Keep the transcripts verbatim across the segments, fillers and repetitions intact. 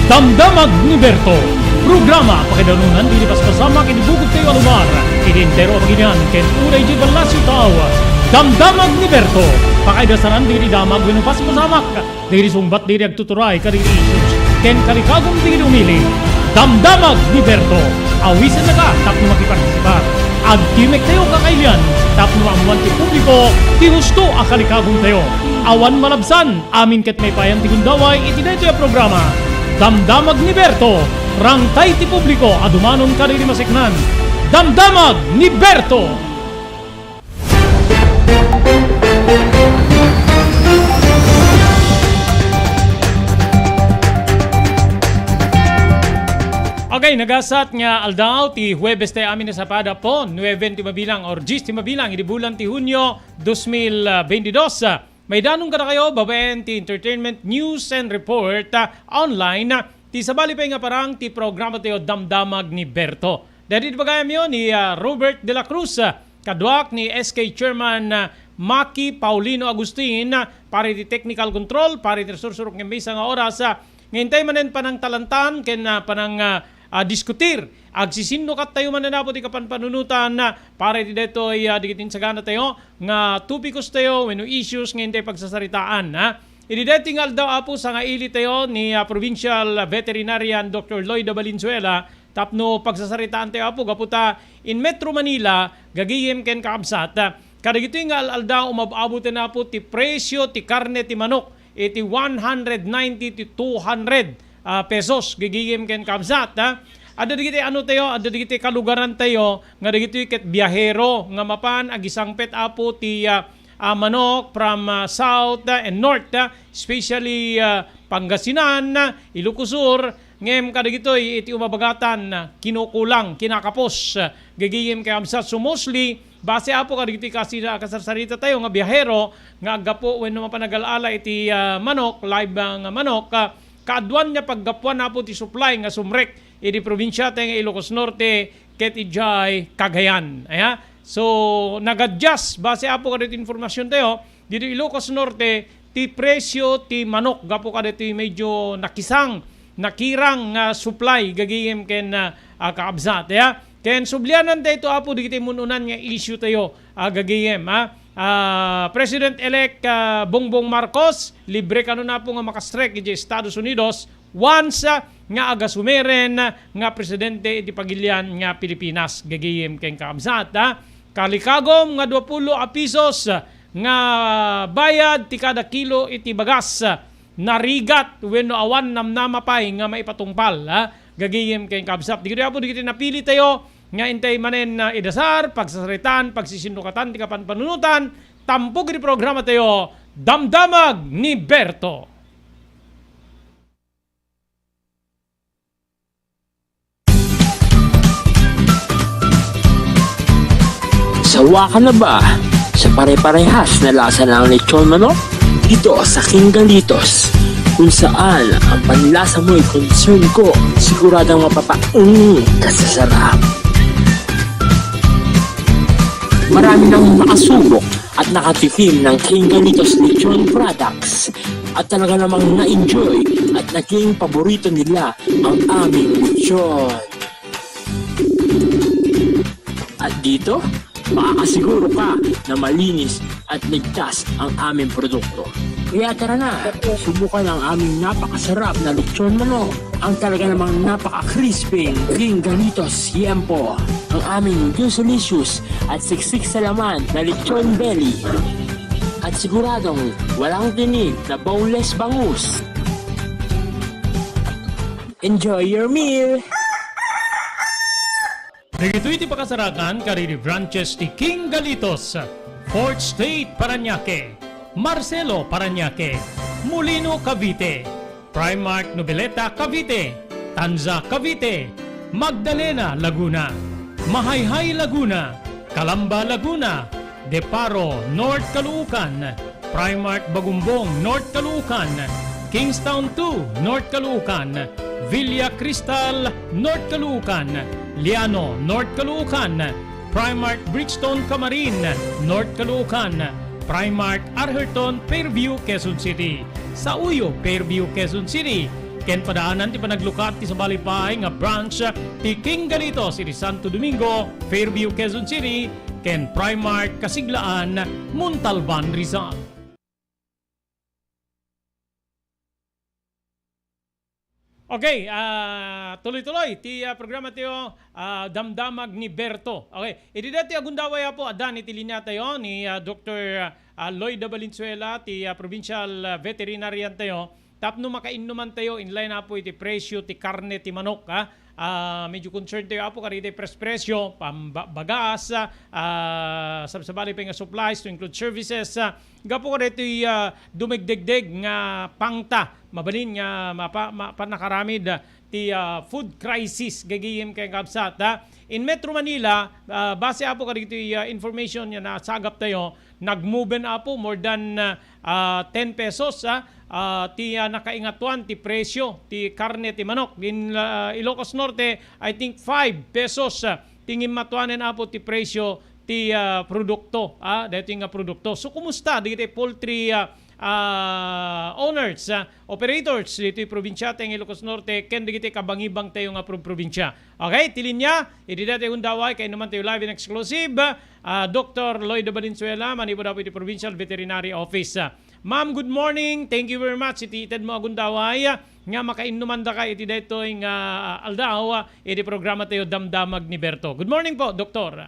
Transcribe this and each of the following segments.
Damdamag ni Berto, programa pakaidanunan dagiti paspasamak iti bukod tayo a lugar, iti entero a pagilian ken uray iti ballasiw tao. Damdamag ni Berto, pakaidasanan dagiti damag wenno paspasamak, dagiti sungbat dagiti agtuturay kadagiti issues, ken kalikagum dagiti umili. Damdamag ni Berto, awisennaka tapno makipartisipar. Agtimek tayo kakailian tapno maammuan ti publiko ti husto a kalikagum tayo. Awan malabsan, amin ket maipayan ti gundaway iti daytoy a programa. Damdamag ni Berto, rangtay ti publiko a dumanon kadagiti maseknan. Damdamag ni Berto! Okay, nagasat nga aldaw ti Huwebes tayo amin a sapada po, nuebe ti mabilang or dies ti mabilang idi bulan ti Hunio, dos mil beintidos. Maidanon kadakayo babaen ti entertainment news and report, ah, online, ah, ti sabali pay nga parang ti programa tayo Damdamag ni Berto. Daydi ti pagayamyo ni, ah, Robert de la Cruz, ah, kaduak ni S K Chairman, ah, Maki Paulino Agustin, ah, para iti technical control, para iti sursurok nga maysa nga oras, ah, nga intay manen panangtalantan ken, ah, panang, ah, ah, diskutir. Agsisinnukat tayo manen, Apo, ti kapanpanunotan, ah, para iti daytoy, ah, dagiti insagana tayo nga topikos tayo wenno issues nga intay pagsasaritaan, ha. Idi daytoy nga aldaw, Apo, sangaili tayo ni, ah, Provincial Veterinarian Doctor Lloyda Valenzuela tapno pagsasaritaan tayo, Apo, gapu ta in Metro Manila, gagayem ken kakabsat, ah, kadagitoy nga al-aldaw umab-abutan, Apo, ti presyo ti karne ti manok iti one hundred ninety to two hundred, ah, pesos, gagayem ken kabsat, ha. Adda dagiti ano tayo, adda dagiti kalugaran tayo nga dagitoy ket biahero nga mapan agisangpet, Apo, ti, ah, ah, manok from, ah, south, ah, and north, ah, especially, ah, Pangasinan, ah, Ilocos Sur, ngem kadagitoy iti umabagatan, ah, kinukulang, kinakapos, ah, gagayem ken kabsat. So mostly, base, Apo, kadagitoy kasi-, kasarsarita tayo nga biahero nga aggapu wenno mapan nag-al-ala iti, ah, manok, live, ah, nga manok, ah, kaaduan nga paggapuan, Apo, ti supply nga sumrek iti probinsia tayo nga Ilocos Norte ket idiay Cagayan. Aya? So, nag-adjust base, Apo, kadagiti informasyon tayo, ditoy Ilocos Norte, ti presyo ti manok gapu kadagitoy medyo nakisang, nakirang nga supply gagayem ken, ah, ah, kaabsat, ya. Ken sublianan dayto, Apo, dagiti mun-unan nga issue tayo, ah, gagayem, ah. Ah, President-elect, ah, Bongbong Marcos, libre kano, Apo, nga makastrek idiay Estados Unidos once, ah, nga agasumeren, ah, nga presidente iti pagilian nga Pilipinas, gagayem ken kaabsat, ah. Kalikagom nga duapulo a pisos nga bayad ti kada kilo iti bagas, narigat wenno awan namnama pay nga maipatungpal, ha? Gagayem ken kabsat. Dagitoy, Apo, dagiti napili tayo nga intay manen, ah, idasar, pagsasaritaan, pagsisinnukatan ti kapanpanunotan, tampok iti programa tayo, Damdamag ni Berto. Sawa ka na ba sa pare-parehas na lasa ng lechon manok? Dito sa King Galitos, kung saan ang panlasa mo'y concern ko, siguradong mapapaunong ka sa sarap. Marami nang nakasubok at nakatikim ng King Galitos Lechon Products at talaga namang na-enjoy at naging paborito nila ang aming lechon. At dito, makakasiguro ka na malinis at ligtas ang aming produkto. Kaya tara na, subukan ang aming napakasarap na lechon manok, ang talaga namang napaka-crispy King Galitos Yempo, ang aming juicy-licious at siksik sa laman na lechon belly. At siguradong walang tinik na boneless bangus. Enjoy your meal! Dagitoy ti pakasarakan kadagiti branches ti King Galitos, Fourth Street, Parañaque, Marcelo, Parañaque, Molino, Cavite, Primark, Noveleta, Cavite, Tanza, Cavite, Magdalena, Laguna, Mahayhay, Laguna, Calamba, Laguna, Deparo, North Caloocan, Primark Bagumbong, North Caloocan, Kingstown two, North Caloocan, Villa Cristal, North Caloocan, Liano, North Caloocan, Primark Bridgestone Camarin, North Caloocan, Primark Arherton, Fairview, Quezon City, Sauyo, Fairview, Quezon City, Ken padaanan ti panaglukat ti sabali pay nga branch ti King Galitos iti Santo Domingo, Fairview, Quezon City, ken Primark Kasiglaan, Montalban, Rizal. Okay, ah, tuloy-tuloy ti, ah, programa tayo, ah, Damdamag ni Berto. Okay, iti daytoy a gundaway, Apo, addan iti linia tayo ni, ah, Doktor, ah, Lloyd Valenzuela, ti, ah, provincial, ah, veterinarian tayo. Tapno makainnuman tayo, in line, Apo, iti presyo ti karne ti manok, ha? Ah, medyo concern tayo, Apo, kadagiti pres-, presyo, pambagas, ah, sabsabali pay nga supplies to include services, ah, gapu kadaytoy, ah, dumagdagdeg nga pangta, mabalin nga mapa-, ma-, pannakaramid, ah, ti, ah, food crisis, gagayem ken kabsat, ha? In Metro Manila, ah, base, Apo, kadagitoy, ah, information nga nasagap tayo, nagmoven, Apo, more than, ah, ah, ten pesos, ah, ah, ti, ah, nakaingatuan ti presyo ti karne ti manok. In, ah, Ilocos Norte, I think five pesos, ah, ti ngimmatuanen, Apo, ti presyo ti, ah, produkto, ah, daytoy nga produkto. So, kumusta dagiti poultry, ah, ah, owners, ah, operators ditoy probinsia tayo nga Ilocos Norte ken dagiti kabangibang tayo nga pro-, probinsia? Okay, ti linia, iti daytoy a gundaway, kainnuman tayo live and exclusive, ah, Doktor Lloyd Valenzuela, manipud, Apo, iti Provincial Veterinary Office. Ah, Ma'am, good morning. Thank you very much iti itedmo a gundaway, ah, nga makainnuman daka iti daytoy nga, ah, aldaw, ah, iti programa tayo Damdamag ni Berto. Good morning po, Doktor.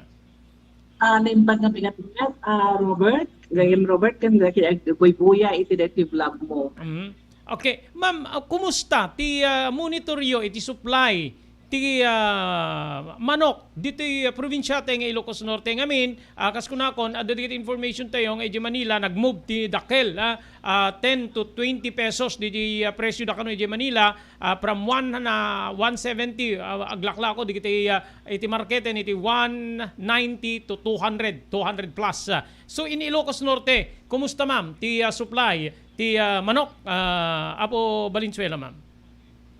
Ah, naimbag nga pinatngat, ah, Robert, Gayam Robert, ken dagiti agbuybuya iti daytoy vlog mo. Mhm. Okay. Ma'am, ah, kumusta ti, ah, monitoryo iti supply ti, ah, manok ditoy, ah, probinsia tayo nga Ilocos Norte? Ngamin, ah, kas kunakon, adda dagiti information tayo nga idiay Manila, nag-move ti dakkel, ah, ah, ten to twenty pesos ditoy, ah, presyo da kano idiay Manila, ah, from one na one seventy, ah, aglaklako dagiti, ah, iti marketen iti one ninety to two hundred, two hundred plus. Ah. So, in Ilocos Norte, kumusta, ma'am, ti, ah, supply ti, ah, manok, ah, Apo Valenzuela, ma'am?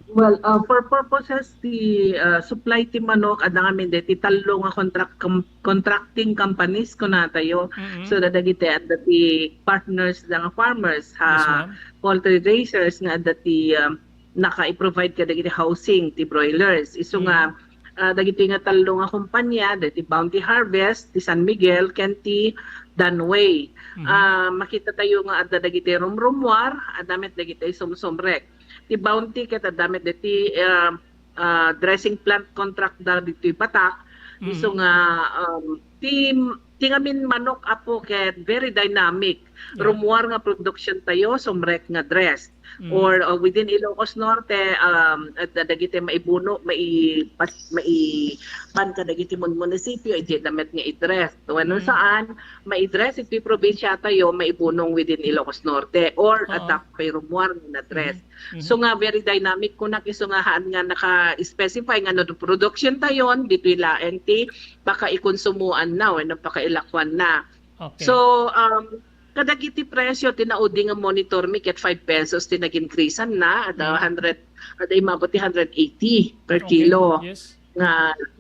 Well, ah, for purposes ti, ah, supply ti manok, adda ngamin deti tallo nga contract com-, contracting companies kunatayo. Mm-mm. So, dagiti adda ti partners da nga farmers, Yes, ha, ma'am. Poultry raisers nga adda ti, ah, naka-i-provide kadagiti housing ti broilers. Isu nga, Mm. ah, dagiti nga tallo nga kompanya, dagiti Bounty Harvest, ti San Miguel, ken ti Danway. Mhm. Ah, makita tayo nga adda dagiti rumrumuar, adda met dagiti sumsumrek. Ti Bounty ket adda met dagiti, ah, ah, dressing plant contract da ditoy Batak. Mm. Isu nga, um, ti, ti ngamin manok, Apo, ket very dynamic. Yeah. Rummuar nga production tayo, sumrek nga dress. Mm. Or, uh, within Ilocos Norte, um, at dagiti maibuno, mai-, pas-, maipan kadagiti mun-, munisipyo, idiay da met nga i-dress. Wenno Mm. saan, maidress iti probinsia tayo, maibunong within Ilocos Norte, or Oo. adda pay rummuar nga na-dress. Mhm. Mhm. So nga, very dynamic kunak, isu nga haan nga naka-specify nga no production tayon, ditoy laeng ti pakaikonsumoan na wenno pakailakuan na. Okay. So, um, kadagiti presyo ti naudi nga monitor mi ket five pesos ti nag-increasean na, ada Mhm. hundred, ada imabot ti hundred eighty per Okay. kilo. Yes. Nga,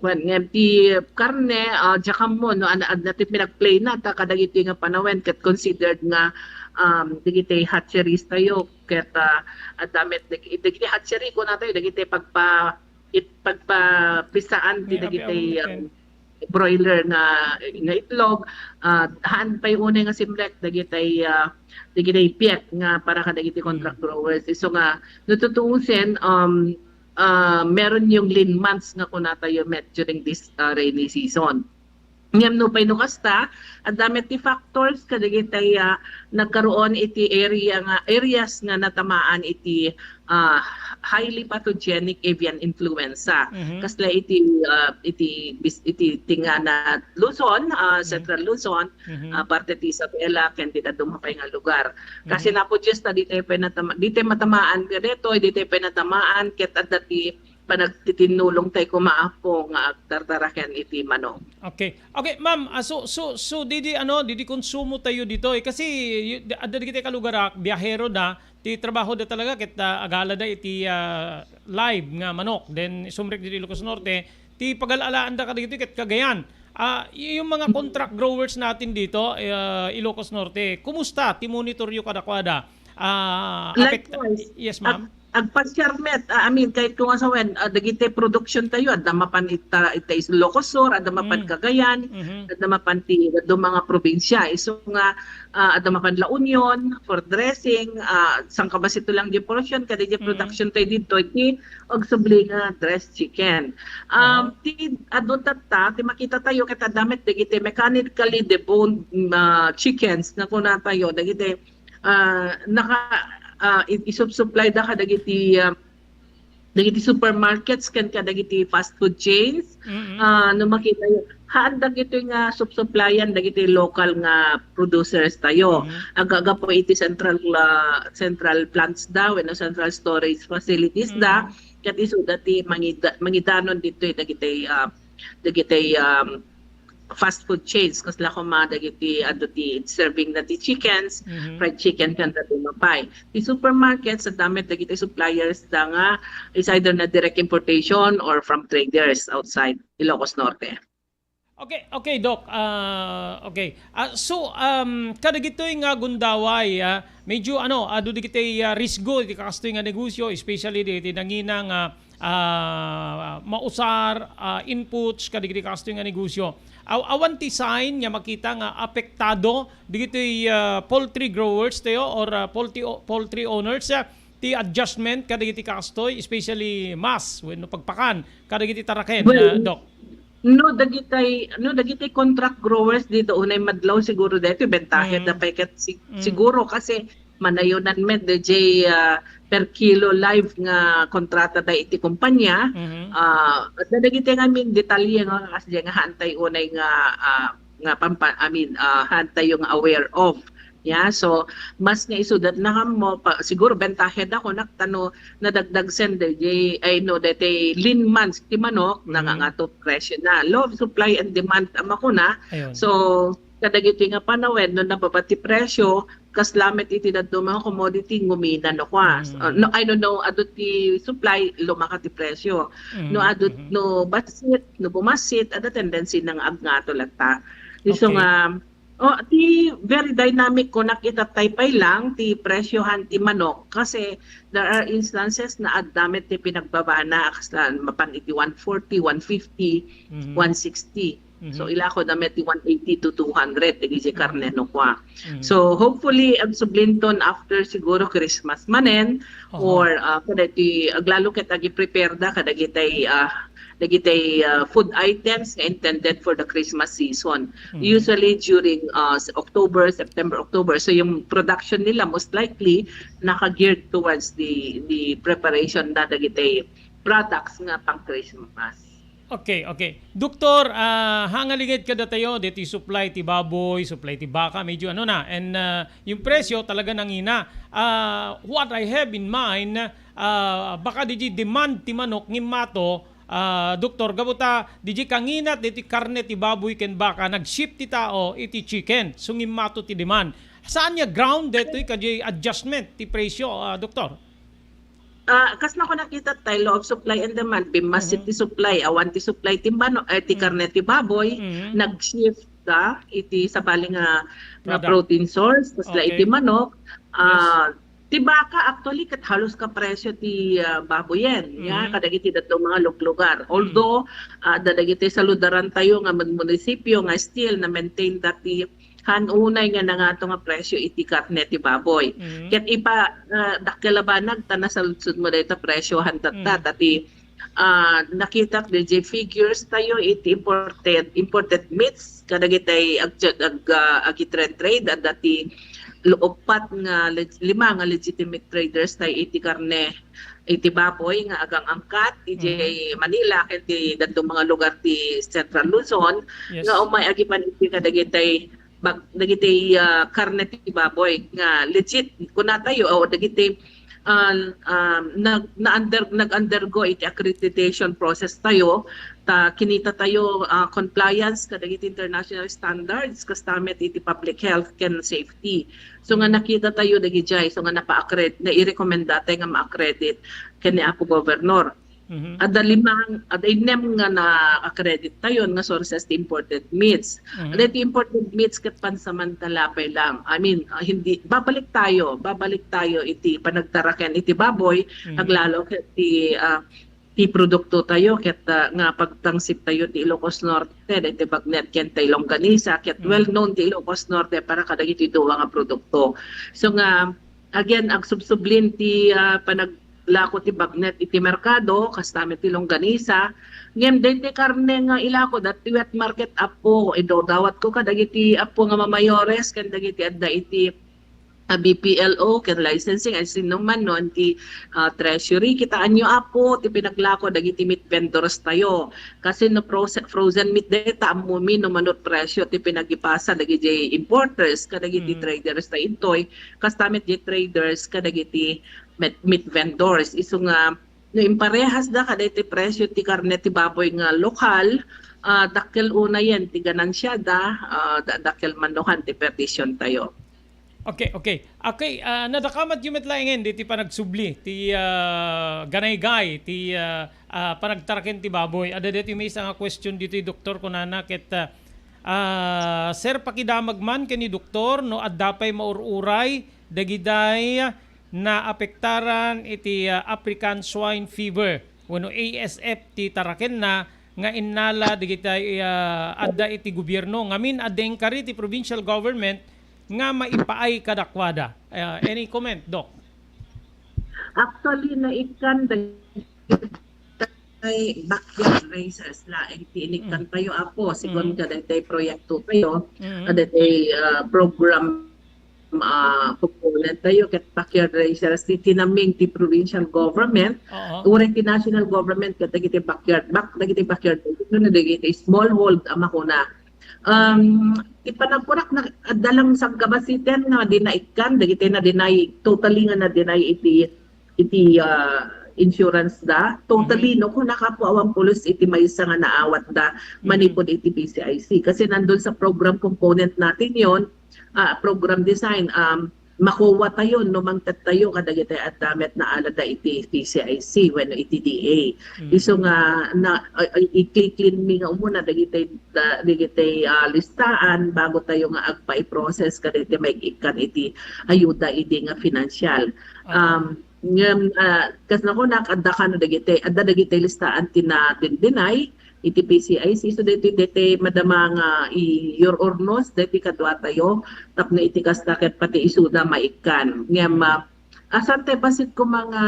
wen, ngem ti karne, ah, diak ammo, no, an-, adda ti pinagplay na, ta kadagiti nga panawen ket considered nga, um, dagiti hatcheries tayo, ket, ah, adda met dag-, dagiti hatchery, kunatayo, dagiti pagpa-, it-, pagpapisaan ti May dagiti, apiawon um, ken broiler nga, nga itlog, ah, haan pay unay nga simrek dagiti, ah, dagiti piek nga para kadagiti contract Mm. growers. Isu nga, no tutuusen, um, ah, meron yung lean months nga kunatayo met during this, ah, rainy season. Ngem no pay no kasta, adda met ti factors kadagiti, ah, nagkaroon iti area nga, areas nga natamaan iti, ah, highly pathogenic avian influenza. Mhm. Kasla iti, ah, iti bis-, iti tingana Luzon, ah, Mhm. Central Luzon, Mhm. ah, parte ti Isabela, ken ti dadduma pay nga lugar. Kasi Mhm. napo Diyos ta, di tayo pay natama-, di tayo matamaan nga detoy, di tayo pay natamaan, ket adda ti panagtitinnulong tayo koma, Apo, nga agtartaraken iti manok. Okay. Okay, ma'am, ah, so, so, so, didi, ano, didi konsumo tayo ditoy. Kasi, y-, adda dagiti kalugarak, biyahero da, ti trabaho da talaga, ket, ah, agala da iti, ah, live nga manok. Then, sumrek didi Ilocos Norte, ti pagalalaan da kadagitoy, ket kagayan. Ah, y-, yung mga Mm. contract growers natin dito, eh, ah, Ilocos Norte, kumusta ti monitoryo kadakuada? Ah, apek-, Likewise. Yes, ma'am. Ag-, agpasiar met, ah, I mean, kayatko nga sawen, ah, dagiti production tayo, adda mapan ita, ita Ilocos Sur, adda mapan Mm. Cagayan, Mhm. adda mapan ti, adda mga probinsya. Isu nga, ah, adda mapan La Union for dressing, ah, sangkabasito lang di portion, kada di Mm. production tayo dito, iti agsubli nga dressed chicken. Um, Aha. Ti, adu tatta, ti makita tayo, ket adda met dagiti mechanically deboned, ah, chickens, nga kuna tayo, dagiti ah, naka, ah, i-, isupsupply da kadagiti, ah, dagiti supermarkets ken kadagiti fast food chains. Mm-mm. Ah, no makita yo, haan dagiti nga supsupplyan dagiti local nga producers tayo. Mm-hmm. Agagapu iti central, ah, central plants da wenno central storage facilities da, Mm-hmm. ket isuda ti mangida-, mangidanon ditoy dagiti, ah, dagiti, um, fast food chains, kasla koma dagiti adu ti serving na ti chickens, Mhm. fried chicken, ken dagiti mapay. Ti supermarkets, adda met dagiti suppliers da nga is either na direct importation or from traders outside Ilocos Norte. Okay, okay, Doc. Ah, okay. Ah, so, um, kadagitoy nga gundaway, ah, medyo, ano, adu dagiti, ah, risgo iti kastoy nga negosyo, especially dagiti nangina nga, ah, mausar, ah, inputs kadagiti kastoy nga negosyo. Aw-, awan ti sign nga makita nga apektado dagiti, ah, poultry growers tayo or, ah, poultry o-, poultry owners, ah, ti adjustment kadagiti kastoy, especially mas wenno pagpakan kadagiti taraken, Well, ah, Doc? No dagitay, no dagitay contract growers dito unay madlaw, siguro dito bentahe Mm. da pay ket si-, Mm. siguro kasi manayonan met D J, ah, per kilo live nga kontrata da iti kumpanya. Mhm. Ah, adda dagiti nga amin detalye nga kas di nga haantay unay nga, ah, nga pampa-, I mean, ah, haantayo nga aware of. Yeah, so mas nga isudat na kamo pa, siguro bentahe da kunak tano nadagdag sen D J, ay no, dete lean months ti manok, Mhm. nangangato presyo na. Law of supply and demand ama kuna. Ayun. So, kadagiti nga panawen, no nababa ti presyo, kas lamet iti dadto mga commodity, ngumina no kwas. Mm. Uh, no, I don't know, adu ti supply, lumaka ti presyo. Mm, No adu, mhm. no basit, no bumasit, ada tendency nang agngato latta. Isu Okay. nga, oh, ti very dynamic ko, nakita tay pay lang, ti presyohan ti manok. Kasi there are instances na adda met ti pinagbabana, kasla mapan iti one forty, one fifty, Mhm. one sixty. So, Mhm. ilako da met ti one eighty to two hundred, dagiti karne no kua. Mhm. So, hopefully, agsublinton after siguro Christmas manen, Aha. or, ah, kada ti, aglalo ket agi-prepare da, kadagitay, ah, dagitay, ah, food items nga intended for the Christmas season. Mhm. Usually during, ah, s-, October, September, October. So, yung production nila most likely naka-geared towards the, the preparation na dagitay products nga pang Christmas. Okay, okay. Doktor, ah, hangalinged kadatayo, deti supply ti baboy, supply ti baka, medyo ano na. And, ah, yung presyo talaga nangina. Ah, what I have in mind, ah, baka didi demand ti manok ngimmato, ah, Doktor, gabuta didi kanginat deti karne ti baboy ken baka, nag-shift ti tao iti chicken. So ngimmato ti demand. Saan nga ground detoy kadi adjustment ti presyo, ah, Doktor? Ah, kas nako nakita tay law of supply and demand, bimmasit Mhm. ti supply, awan ti supply ti mano-, eh, ti Mm. karne ti baboy, Mhm. nag-shift da iti sabali nga, nga Product. protein source, kasla Okay. iti manok. Yes. Ah, ti baka actually ket halos kapresyo ti, ah, baboyen, ya, Mhm. kadagiti datong mga luglugar. Mhm. Although, ah, dadagiti saludaran tayo nga mun-, munisipyo nga still na-maintain dati han unay nga nangato nga presyo iti karne ti baboy. Mhm. Ket ipa-, ah, dakkel a banag ta nasaludsod mo dayta presyohan tatta, Mhm. ta ti, ah, nakitak D J figures tayo iti imported, imported meats kadagitay ag-, ag-, ah, agi-trade-trade, adda ti lo-, uppat nga leg-, lima nga legitimate traders tayo iti karne iti baboy nga agang-angkat idiay Mhm. Manila ken ti dadduma nga lugar ti Central Luzon Yes. nga umay agipan iti kadagitay bag-, dagiti, ah, karne ti baboy nga legit, kunatayo, o dagiti, ah, ah, nag-, na-under-, nag-undergo iti accreditation process tayo, ta kinita tayo, ah, compliance kadagiti international standards, kasta met iti public health ken safety. So nga Mm. nakita tayo dagidiay, so nga napa-accred-, nairekomenda tayo nga ma-accredit ken ni Apo Governor. Mhm. Adda limang, adda innem nga na-accredit tayo nga sources ti imported meats. Mhm. Adda ti imported meats ket pansamantala pay lang. I mean, ah, hindi, babalik tayo, babalik tayo iti panagtaraken iti baboy, Mhm. aglalo ket ti, ah, ti produkto tayo ket, ah, nga pagtangsip tayo ti Ilocos Norte, daytoy bagnet ken ti longganisa, ket Mhm. well known ti Ilocos Norte para kadagiti duwa nga produkto. So nga, again, agsubsublin ti, ah, panaglako ti bagnet iti merkado, kasta met ti longganisa. Ngem daytoy karne nga ilako, daytoy wet market, Apo, idawdawatko kadagiti Apo nga mamayores ken dagiti adda iti, ah, B P L O ken licensing, ay sino man, no, ti, ah, treasury. Kitaenyo, Apo, ti pinaglako dagiti meat vendors tayo. Kasi no froze-, frozen meat dayta, ammomi no mano ti presyo ti pinagipasa dagiti importers kadagiti Mm. traders ta intoy, kasta met di traders kadagiti met-, meat vendors. Isu nga, no imparehas da kadagiti presyo ti karne ti baboy nga lokal, ah, dakkel unayen ti ganansiada, ah, da-, dakkel manuhan ti perdision tayo. Okay, okay. Okay, ah, nadakamat yu met laengen diti panagsubli ti, ah, ganaygay ti, ah, ah, panagtaraken ti baboy. Adda ditoy maysa nga question ditoy, Doktor, kunana ket, ah, ah, Sir, pakidamag man ken ni Doktor no adda pay maur-uray dagiday naapektaran iti, ah, African Swine Fever wenno A S F ti tarakenna nga innala dagiti, ah, adda iti gobierno. Ngamin, adda inkari ti provincial government nga maipaay kadakuada. Ah, any comment, Doc? Actually, naikkan dagiti backyard raisers laeng ti inikkan Mm. tayo, Apo, sigun Mm. kadagiti proyekto tayo, Mm. kadagiti, ah, program, ah, component tayo, ket backyard raisers ti tinaming ti provincial government, Oo. uray ti national government, kadagiti backyard, back, dagiti backyard, no, dagiti smallhold a makuna. Um, ti panagkunak na, adda lang sangkabasiten nga dinaikkan, dagiti na-deny, totally nga na-deny iti, iti, ah, insurance da. Totally, Mhm. no, kung nakapuawan pulos iti maysa nga naawat da Mhm. manipud iti P C I C. Kasi nandun sa program component natin yon, ah, program design, um, makuha tayo no mangted tayo kadagiti adda met naalada iti P C I C wenno iti D A. Mm. Isu nga na, ay, ay, i-clean mi nga umuna dagiti, da-, dagiti, ah, listaan bago tayo nga agpa-i-process kadagiti maikkan iti ayuda idi nga financial. Ah. Um, ngem, ah, kas nakunak, adda kano dagiti, adda dagiti listaan ti nadindinay, iti P C I C. So, daytoy, daytoy madama nga i-, your urnos, daytoy kadua tayo, tapno iti kasta ket pati isuda maikkan. Ngem, ah, asan tayo basit ko mga,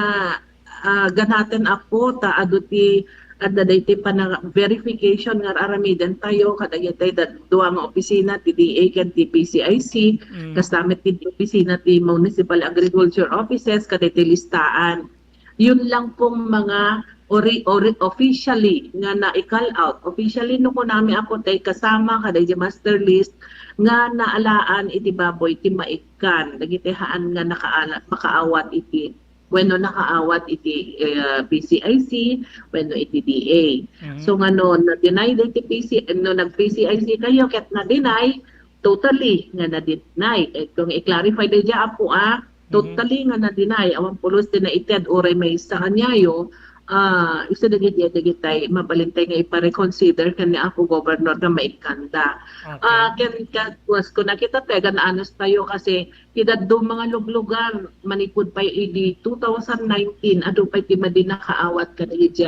ah, ganaten, Apo, ta adu ti, adda daytoy pana-, verification nga aramiden tayo, kadagiti da-, dua nga opisina, ti D A ken ti P C I C, Mm. kasta met ti opisina ti Municipal Agriculture Offices, kadagiti listaan. Yun lang pong mga ori-, ori-, officially nga na-i-call out. Officially, no, kunami, Apo, tay kasama kadaydi master list nga naalaan iti baboy ti maikkan. Dagiti haan nga nakaala-, makaawat iti, wenno nakaawat iti, eh, P C I C, wenno iti D A. Mhm. So, nga no, na-deny daydi P C, no, nag-P C I C kayo, ket na-deny, totally nga na-deny. Eh, kung i-clarify daydi, Apo, ah, Mhm. Totally nga na-deny, awan pulos ti naited, uray maysa kaniayo, ah, isu dagiti, dagitay, mabalintay nga ipa-reconsider ken ni Apo Governor nga maikkanda. Okay. Ah, ken, ken, was ko nakita, tagan-anos tayo kasi ti dadduma nga luglugar, manipud pay idi two thousand nineteen, adu pay ti madi nakaawat kadagiti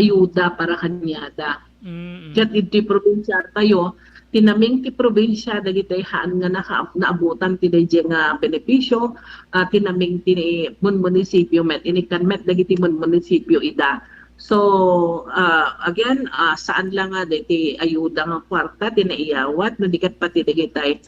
ayuda para kaniada. Mm, mm. Ket iti probinsya tayo, tinaming ti probinsya dagiti haan nga naka-, naabutan ti daydiay nga benepisio, ah, tinaming ti mun-, munisipio met, inikkan met dagiti mun-, munisipio ida. So, ah, again, ah, saan lang nga daydi ayuda nga kuarta ti naiyawat, no di ket pati dagiti,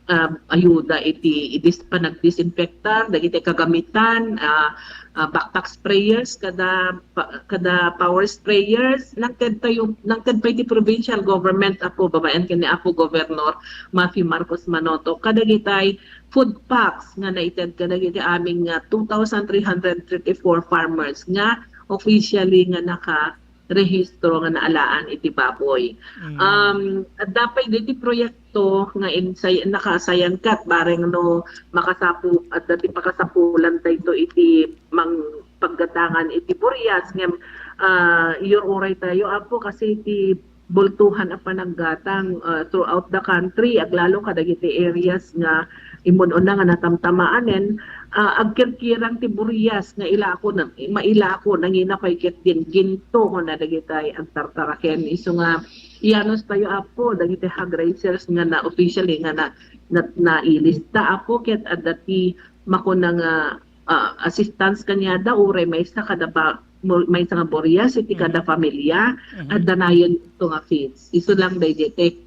ah, ayuda iti idis-, panagdisinfektar, dagiti kagamitan, ah, ah, backpack sprayers, kada pa-, kada power sprayers, nangted tayo, nangted pay ti provincial government, Apo, babaen ken ni Apo Governor Matthew Marcos Manoto, kadagitay food packs nga naited kadagiti amin nga two thousand three hundred thirty-four farmers nga officially nga naka-rehistro nga naalaan iti baboy. Mm. Um, adda pay diti proyekto nga insay-, nakasayan ket bareng no makasapu-, adda ti pakasapulan dayto iti mang-, paggatangan iti burias ngem, ah, iyur-uray tayo, Apo, kasi ti bultuhan a panaggatang, ah, throughout the country, aglalo kadagiti areas nga immun-una nga natamtamaanen, ah, agkirkirang ti burias nga ilako na, mailako nangina pay ket din ginto nga dagitay agtartaraken. Isu nga iyanus tayo, Apo, dagiti hog raisers nga na officially nga na, na, nailista, Apo, ket adda ti makuna nga, ah, assistance kaniada, uray maysa kada ba-, mo-, maysa nga burias iti kada Mhm. familia, Mhm. adda nayon ito nga feeds. Isu lang daydiay ti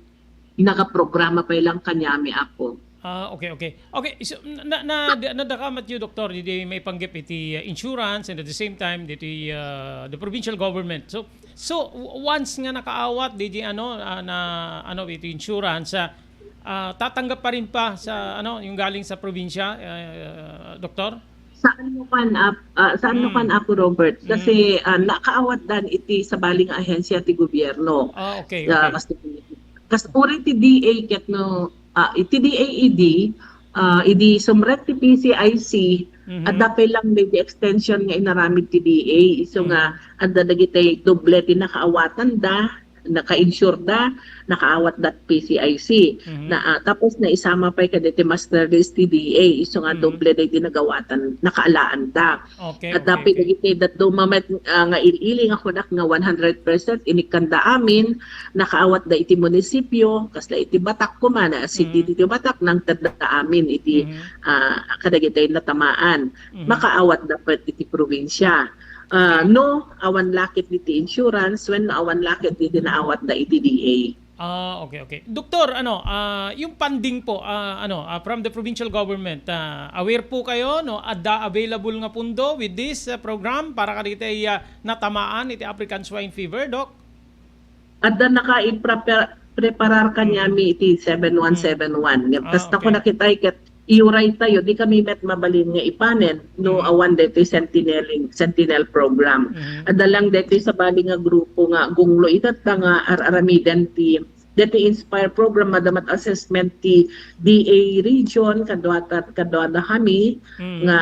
nakaprograma pay lang kaniami, Apo. Ah, okay, okay. Okay, so, na, na, na, nadakamat yu, Doktor, di, di maipanggep iti, uh, insurance and at the same time, diti, uh, the provincial government. So, so, w-, once nga nakaawat, di, di, ano, ah, na, ano, iti insurance, ah, ah, tatanggap pa rin pa sa, ano, yung galing sa probinsya, uh, Doktor? Saan mo kan, Ap-, ah, saan mo kan, Mm. Apo Robert? Mm. Kasi, ah, nakaawat dan iti sabali nga ahensya ti gobyerno. Ah, okay, Ah, okay. kas-, kas-, uri ti D A ket no, ah, iti D A idi, ah, idi sumrek ti P C I C, Mhm. adda pay lang may extension nga inaramid ti D A. Isu nga, Mhm. adda dagiti doble ti nakaawatan da, naka-insure da, nakaawat dat P C I C. Mhm. Na, ah, tapos naisama pay kadagiti master list ti D A, isu nga Mhm. doble dagiti nagawatan, nakaalaan da. Okay, Adda okay, pay okay. dagiti dadduma met, ah, nga il-ili nga kunak nga one hundred percent inikkanda amin, nakaawat da iti munisipyo, kasla iti Batak kuma, na city Mm. iti Batak, nangted da amin iti, Mhm. ah, kadagiti natamaan. Mhm. Makaawat da pet iti probinsya. Ah, Okay. no awan lakit diti insurance, wenno awan lakit diti naawat da iti D A. Ah, okay, okay. Doktor, ano, ah, yung funding po, ah, ano, ah, from the provincial government, ah, aware po kayo, no? Adda available nga pundo with this, ah, program para kadagiti, ah, natamaan iti African swine fever, Doc? Adda naka-iprepar-, preparar Mm. kaniami iti seven one seven one. Mm. Ngem Ah, kasta ko okay. nakitay ket iuray tayo, di kami met mabalin nga ipanen no Mm. awan daytoy Sentinel, Sentinel program. Mm. Adda lang daytoy sabali nga grupo nga gunglo itatta nga ar-aramiden ti daytoy Inspire program, madama met assessment ti D A region, kadua ta-, kadua da kami Mm. nga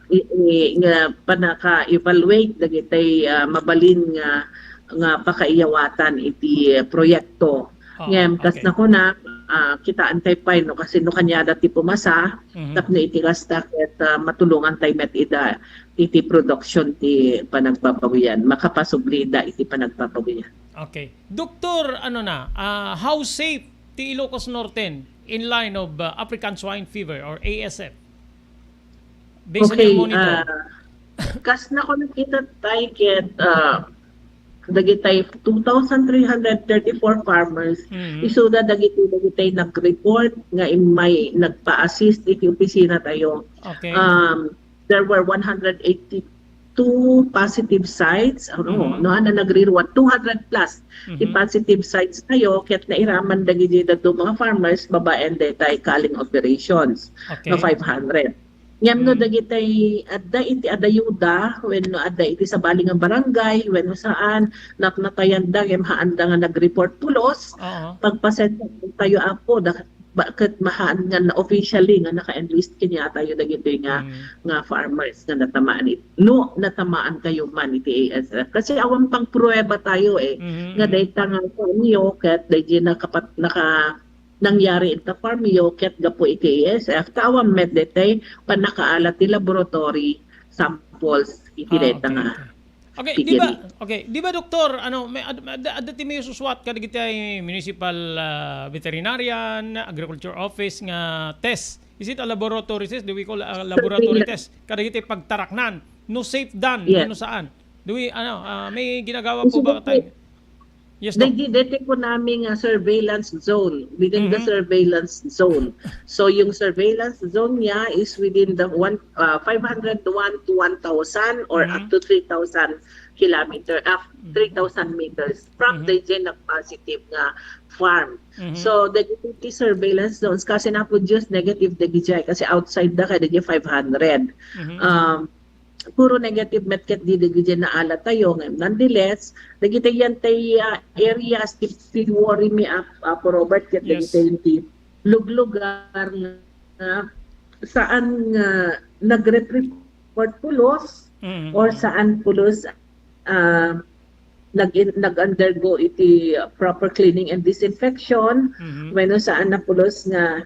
i-, i-, nga panaka-evaluate dagitay, ah, mabalin nga, nga pakaiyawatan iti proyekto. Oo, Ngem, kas okay. nakuna, ah, kitaen tay pay no, kasi no kaniada ti pumasa, Mhm. tapno iti kasta ket, ah, matulongan tay met ida iti production ti panagbabawian, makapasubli ida iti panagbabawian. Okay. Doktor, ano na, ah, how safe ti Ilocos Norte in line of, ah, African swine fever or A S F? Based on your Okay, monitor. ah, kas nako nakita tay ket, ah, dagitay two thousand three hundred thirty-four farmers, Mhm. isuda dagiti, dagitay nag-report nga immay nagpa-assist iti opisina tayo. Okay. Um, there were one hundred eighty-two positive sites, ano, Mhm. no, ano, nagriruat, two hundred plus ti Mhm. positive sites tayo, ket nairaman dagiti dadduma nga farmers, babaen daytay culling operations, Okay. no, five hundred. Ngem no Mm. dagitay adda iti adayuda, wenno adda iti sabali nga barangay, wenno saan, napnatayanda, ngem haanda nga nag-report pulos, Oo. pagpasensiatayo, Apo, da-, ba-, ket mahaan nga na-, officially nga naka-enlist kaniatayo dagitoy nga, Mm. nga farmers nga natamaan it-, no natamaan kayo man iti A S F. Kasi awan pang pruweba tayo, eh, Mm, nga mm. dayta nga farm yo ket daydi nakapat-, naka-, nangyari ita farm yo ket gapu iti A S F, ta awan met daytay pannakaala ti laboratory samples iti Ah, dayta okay, nga okay. Okay, di ba, piggery. Okay, di ba, Doktor, ano, may ad-, ad-, adda ti maisusuat kadagiti municipal, ah, veterinarian, agriculture office nga test? Is it a laboratory test? Do we call a laboratory Surveillance. test? Kadagiti pagtaraknan. No safe dan, Yes. no saan? Do we, ano, ah, may ginagawa po Isuda ba po, tayo? Yes, Doc. Daydi, daydi kunami nga surveillance zone, within the Mhm. surveillance zone. So, yung surveillance zone niya is within the one, uh, five hundred one to one thousand or Mhm. up to three thousand kilometer, ah, Mhm. three thousand meters from Mhm. daydi nag-positive nga farm. Mhm. So, dagiti surveillance zones, kasi na-produce negative dagiti, kasi outside da kay dagiti five hundred. Mhm. Um, puro negative met ket di dagiti naala tayo. Ngem, nonetheless, dagiti yan tay, ah, areas ti, ti worry mi, Ap-, Apo Robert, ket Yes. dagiti ti luglugar nga saan nga nag-report pulos, Mm. Or saan pulos, ah, nag-, nag-undergo iti proper cleaning and disinfection, Mhm. wenno saan na pulos nga,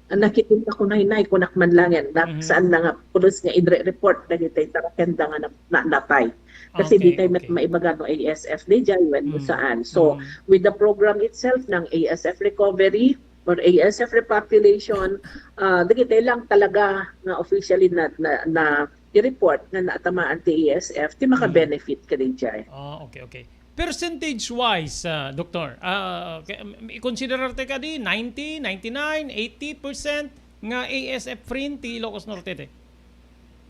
ah, nakitinta ko naynay, kunak man langen, na, Mhm. saan na nga pulos nga idre-report dagiti tarakenda nga na-, na-, natay. Kasi Okay, di tayo met okay. maibaga no A S F di jay, wenno Mm. saan. So, Mm. with the program itself ng A S F recovery or A S F repopulation, ah, dagiti lang talaga nga officially na, na, na i-report nga naatamaan ti A S F, ti Mm. maka-benefit kadi jay. Ah, okay, okay. Percentage-wise, ah, Doktor, ah, ke-, um, i-consider ti kadi ninety, ninety-nine, eighty percent nga A S F free ti Ilocos Norte, te?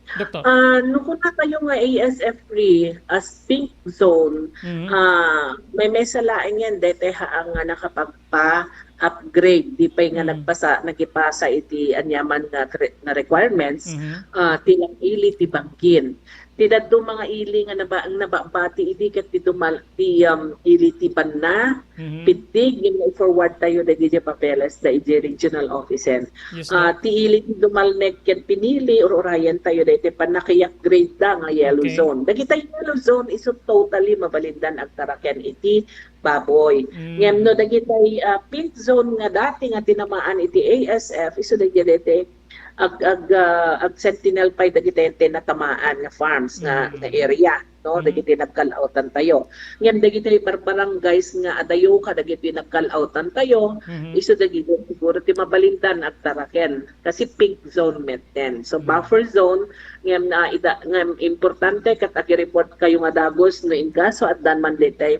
Doktor. Ah, no kuna tayo nga A S F free as pink zone, Mhm. ah, may, may salaen yan, dete ha ang nga nakapagpa-upgrade, di pay nga Mm. nagpasa-, nagipasa iti anyaman nga tre-, nga requirements, Mhm. ah, ti lang ili ti bangkin. Ti daddo mga ili nga naba-, nababati idi ket ti dumal-, ti, um, ili ti banna, Mhm. pittig, ngem i-forward tayo dagiti papeles da iti regional offices. Yes, Ah, Doc. ti ili ti dumalnek ken pinili, ur-urayen tayo dagiti pannaki-upgrade da nga yellow Okay. zone. Dagiti yellow zone isu totally mabalindan agtaraken iti baboy. Mm. Ngem no dagiti, ah, pink zone nga dati nga tinamaan iti A S F, isu dagiti ag-, ag-, ah, ag-sentinel pay dagiti ti natamaan nga farms nga, Mm. nga area, no? Mm. Dagiti nagkal-outan tayo. Ngem dagiti bar-, barangays nga adayo kadagiti nagkal-outan tayo, Mhm. isu dagiti siguro ti mabalindan agtaraken. Kasi pink zone metten. So, Mm. buffer zone, ngem na ida-, ngem importante ket agi-report kayo nga dagus no in kaso addan man daytoy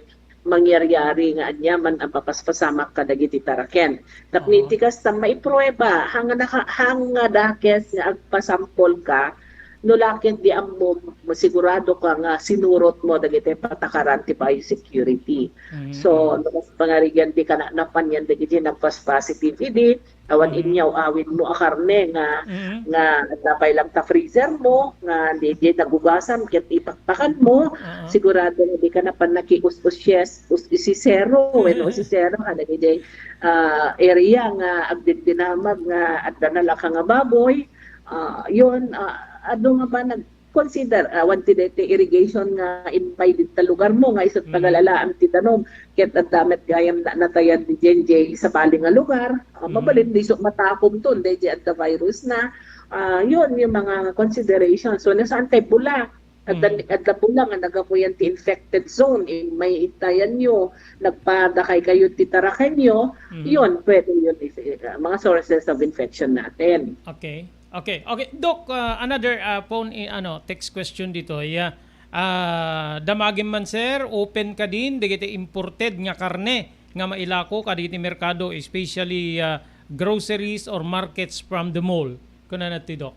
mangyari-ari nga aniaman a mapaspasamak kadagiti taraken. Tapno Aha. iti kasta, maiprueba, hanga naka-, hanga dakes nga agpasampol ka, no la ket di ammom, sigurado ka nga sinurot mo dagiti patakaran ti biosecurity. Mm, So, mm. no kas pangarigan ti kana-, napan yan dagiti nagpas-positive idi, awan Mm. inyaw awid mo a karne nga, Mm. nga adda pay lang ta freezer mo, nga di, di nagugasan ket ipakpakan mo, Oo. sigurado nga di ka napan nakius-usyes, us-, usisero, wenno Mm. usisero, kadagiti, ah, area nga agdindinamag nga adda nalaka nga baboy. Ah, yun, ah, adu nga ba nag-, consider, ah, awan ti daytoy irrigation nga imbay dita lugar mo nga isu ti Mm. pagalalaan ti danum. Ket adda met gayam na, natayan di J J sabali nga lugar, ah, Mm. mabalin di isu matakom ton, dayjay adda virus na. Ah, yun, yung mga consideration. So, no saan tay bula? Adda, Mm. adda bula nga nagapuyan ti infected zone, eh, may itayan nyo, nagpadakay kayo ti taraken nyo, Mm. yun, pwede yun, is, eh, mga sources of infection natin. Okay. Okay, okay. Doc, ah, another, ah, phone, i-, ano, text question ditoy, ah, ah, damagem man, sir, open kadin dagiti imported nga karne nga mailako kadagiti merkado, especially, ah, groceries or markets from the mall? Kunana ti Doc.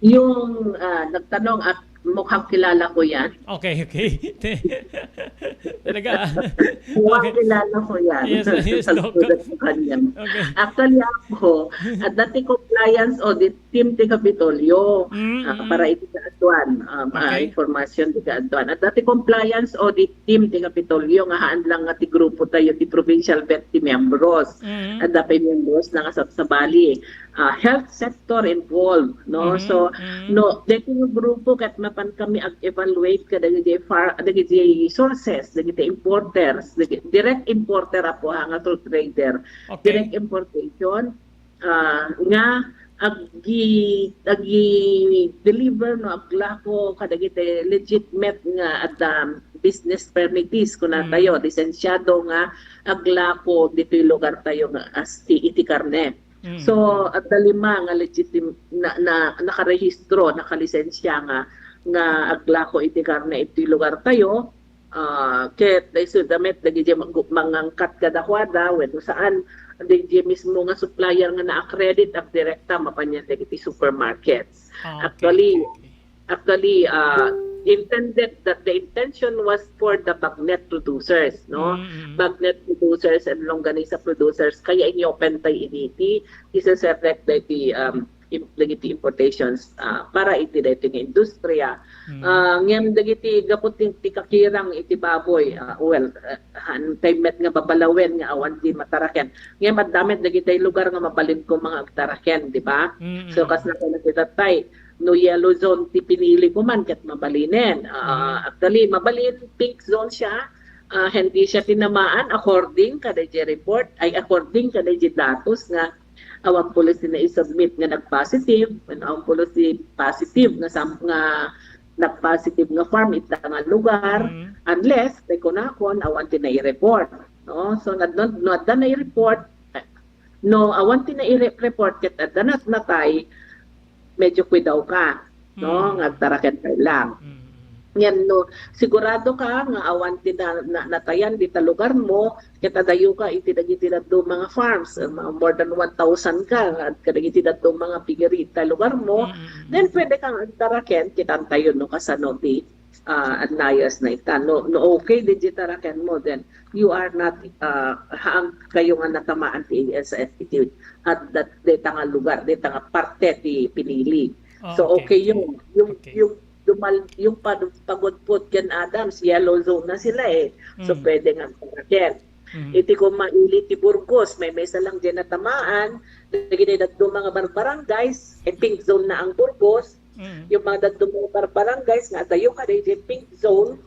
Yung, ah, nagtanong at mukhang kilala ko yan. Okay, okay. Talaga, ah. Mukhang Okay. kilala ko yan. Yes, yes, Doc. Saludo ko kanya. Okay. Actually, ako, adda ti compliance audit team ti Kapitolyo, Mm, ah, mm. para iti kaaduan, um, ah, Okay. information ti kaaduan. Adda ti compliance audit team ti Kapitolyo nga haan lang nga ti grupo tayo, ti provincial vet ti miyembros. Mm. Adda pay miyembros na nga sabsabali. Ah, health sector involved, no? Mm, So, mm. no, daytoy nga grupo ket mapan kami ag-evaluate kadagiti far-, dagiti sources, dagiti importers, dagi-, direct importer apo ha, nga sole trader. Okay. Direct importation, ah, nga agi-, agi-deliver, no, aglako kadagiti legitimate nga adda business permittees, kuna Mm. tayo, lisensyado nga aglako ditoy lugar tayo nga as ti, iti karne. Mm. So, adda lima nga legitim-, na, na, nakarehistro, nakalisensya nga, nga aglako iti karne iti lugar tayo. Ah, ket daysu da met dagiti mag-, mangangkat kadakuada, wenno saan, dagiti mismo nga supplier nga na-accredit, agdirekta mapan yan dagiti supermarkets. Ah, okay, Actually, okay, okay. Actually, ah, intended that the intention was for the bagnet producers, no? Mm, mm. Bagnet producers and longganisa producers. Kaya in-open tayo ini ti isa-separate dagiti, um, im-, dagiti importations, ah, para iti daytoy nga industriya. Mm. Ah, ngem dagiti gapu ti, ti kakirang iti baboy, ah, well, ah, haan tay met nga babalawen nga awan ti mataraken. Ngem adda met dagiti lugar nga mabalin ko mga agtaraken, di ba? Mm, So, mm. kas nakita tay, no yellow zone ti pinili ko man, ket mabalinen. Ah, Mm. actually, mabalin, pink zone siya. Ah, hindi siya tinamaan according kadayjay report, ay, according kadayjay datos nga awan pulos ti naisubmit nga nag-positive, awan pulos ti positive nga sam-, nga nag-positive nga farm ita nga lugar, Mm. unless, tay kunakon, awan ti nai-report, no? So, no, no, no adda nai-report, no, awan ti nai-report ket adda nat-, natay, medyo kuidawka, no? Mm. Nga agtaraken pay lang. Mm. Ngem no, sigurado ka nga awan ti na, na, natayan dita lugar mo, ket adayoka iti dagiti dadduma nga farms, eh, ma-, more than one thousand ka, nga kadagiti dadduma nga piggery ita lugar mo, Mm, mm, mm. then pwede kang agtaraken, kitantayo no kasano ti, ah, annayas na ita. No, no okay dayjay taraken mo, then you are not, ah, haan kayo nga natamaan ti A S F iti, at that, dayta nga lugar, dayta nga parte ti pinili. Ah, So, okay, okay, okay. yung, yung, Okay. yung dumal-, yung pad-, Pagudpud ken Adams, yellow zone na sila eh. So, Mm. pwede nga agtaraken. Mm. Iti koma ili ti Burgos, maymaysa lang diay natamaan, dagiti dadduma nga bar-, barangays, eh, pink zone na ang Burgos. Mm. Yung mga dadduma nga bar-, barangays nga adayo kadayjay pink zone,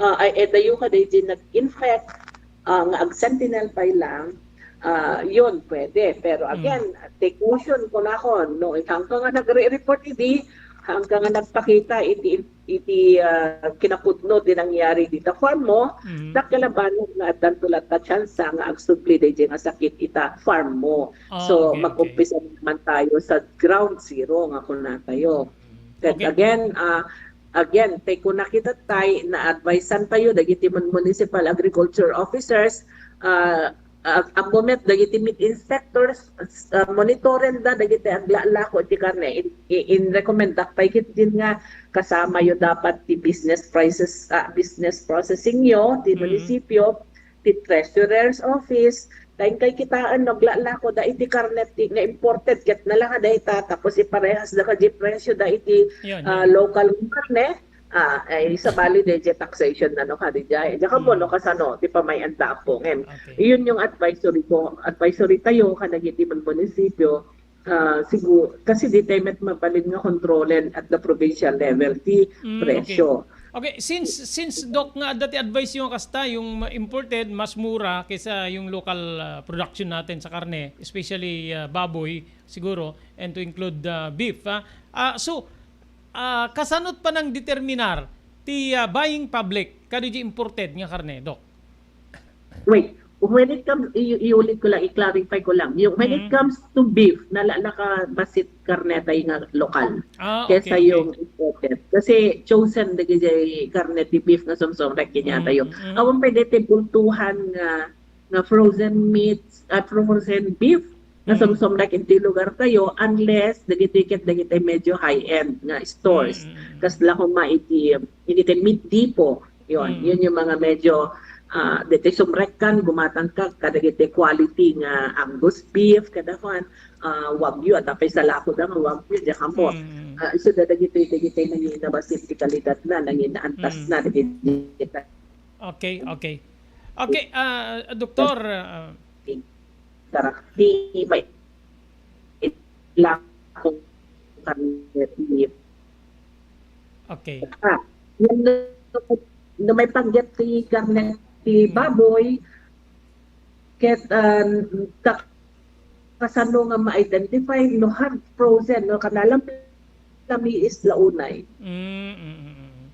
ah, ay, eh, adayo kadayjay nag-infect, ah, nga ag-sentinel pay lang, ah, yun, pwede. Pero Mm. again, take caution kunakon, no? Haan ka nga nagre-report idi, haan ka nga nagpakita iti, iti, ah, kinapudno ti nangyari dita farm mo, Mm. dakkel a banag nga addanto latta tsansa nga agsubli dayjay nga sakit ita farm mo. Ah, So, okay, okay. mag-umpisa naman tayo sa ground zero nga kunatayo. Ket Okay. again, ah, again, tay kuna kita tay, na-adviseantayo dagiti mun-, municipal agriculture officers, ah, ah, ammo met dagiti meat inspectors, ah, monitorenda dagiti aglalako iti karne. In, in, in recommend-ak pay ketdin nga kasamayo dapat ti business prices, ah, business processing yo, ti Mm. munisipyo, ti treasurer's office, ta inkay kitaen no aglalakoda iti karne ti, nga imported ket nalaka dayta, tapos iparehasda kadi presyoda iti, Yun, ah, yun. local nga karne, ah, ay sabali dayjay taxation na no kadi jay. Diak ammo no Mm. kasano ti pamay-anda, Apo, ngem Okay. iyon yung advisory ko, advisory tayo kadagiti mun-, munisipyo, ah, sigu-, kasi di tayo met mabalin nga kontrolen at the provincial level ti Mm, okay. presyo. Okay, since, since, Doc, nga adda ti advice yo nga kasta, yung ma-, imported, mas mura kaysa yung local, ah, production natin sa karne, especially, ah, baboy, siguro, and to include, ah, beef, ah. Ah, so, ah, kasano ti panangdeterminar ti, ah, buying public kadaydi imported nga karne, Doc? Wait, when it comes, i-, iulit ko lang, i-clarify ko lang. Yung, when it Mm. comes to beef, nala-, nakabasit karne tayo nga lokal. Ah, Kesa okay, okay. yung imported. Kasi chosen dagiti karne ti beef nga sumsumrek kanya Mm, tayo. mm. Awan pwede ti bultuhan nga, nga frozen meats, ah, frozen beef nga Mm. sumsumrek iti lugar tayo, unless dagiti ket dagiti medyo high-end nga stores. Mm, mm, mm. Kasla koma iti, iti Meat Depot. Yun, Mm. yun yung mga medyo, ah, deti sumrekkan, gumatangka kadagiti quality nga Angus beef, kada kuan, ah, Wagyu, adda pay salako da nga Wagyu, diak ammo. Mm. Ah, so, da-, dagiti, dagiti nangina basit ti kalidatna, nangina antasna, Mm. dagiti. Okay, okay. Okay, ah, Doktor, ah, Karakti, may ilako kami. Okay. Ah, yan no, no may panggep ti karne ti Hmm. baboy, ket, ah, ka-, kasano nga ma-identify no hard frozen, no kanalam lamiis la unay. Mm, mm, mm, mm.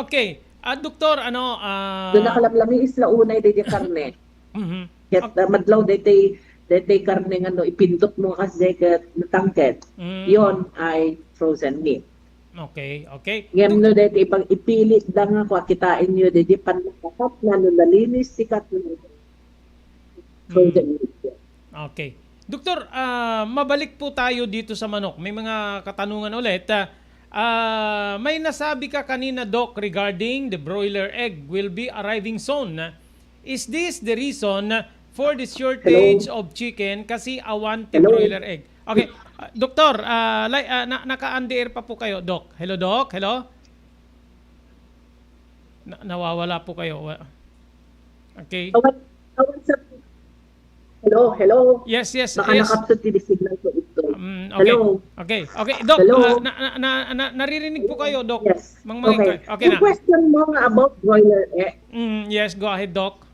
Okay. Ah, Doktor, ano, ah, Doon nakalamlamiis la unay daydi karne. Mhm. Ket, Ok- ah, madlaw daytay, daytay karne nga no ipindot mo kas dayket natangked. Mm. Yon ay frozen meat. Okay, okay. Ngem Dok- no daytay ipag-, ipilit da nga kua, kitaen yo daydi pannakakat na no nalinis ti kat na. Frozen Mm. meat. Okay. Doktor, ah, mabalik po tayo dito sa manok. May mga katanungan ulit. Ah, ah, may nasabi ka kanina, Doc, regarding the broiler egg will be arriving soon. Is this the reason for the shortage Hello? of chicken? Kasi awan ti Hello? broiler egg. Okay. Ah, Doktor, ah, li-, ah, na-, naka-on the air pa po kayo, Doc. Hello, Doc? Hello? Na-, nawawala po kayo. Wa-, okay. Awan, awan sa, hello, hello. Yes, yes, Baka yes. nakapsot ti signal ko ito. Mm, Okay. Hello? Okay. Okay, Doc, Hello? ah, na, na, na, na, naririnig po kayo, Doc. Yes. Mangmangin Okay. kayo. Okay Yung na. question mo nga about broiler egg. Mm, yes, go ahead, Doc.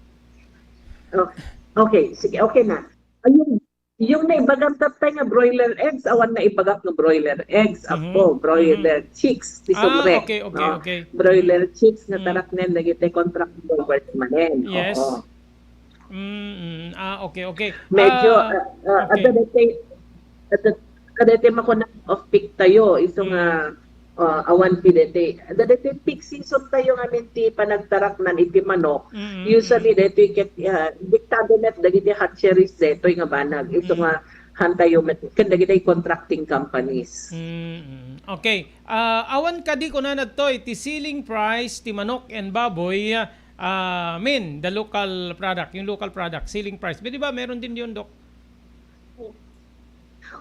Oh, okay, sige, okay na. Ayun, yung naibagam tatay nga broiler eggs, awan naibagak nga broiler eggs, Mhm, ako, broiler mhm. chicks, ti Ah, sumrek, okay, okay, no? okay. Broiler Mhm. chicks nga Mm. taraknen dagiti contract workers manen. Yes. Oo. Mm, mm. Ah, okay, okay. Medyo, Ah, ah, ah, okay. adda daytoy, adda, adda daytoy makuna off-peak tayo, isu nga, Mm. ah, awan ti daytoy. Adda daytoy peak season tayo ngamin ti panagtaraknan iti manok. Mm, mm, Usually, mm. daytoy ket, ah, diktado met dagiti hatcheries daytoy nga banag. Isu Mm. nga han tayo met, ken dagiti contracting companies. Mm, mm. Okay. Ah, awan kadi kunana daytoy, ti selling price ti manok and baboy, ah, I mean, the local product, yung local product, selling price. Di ba meron din yun, Doc?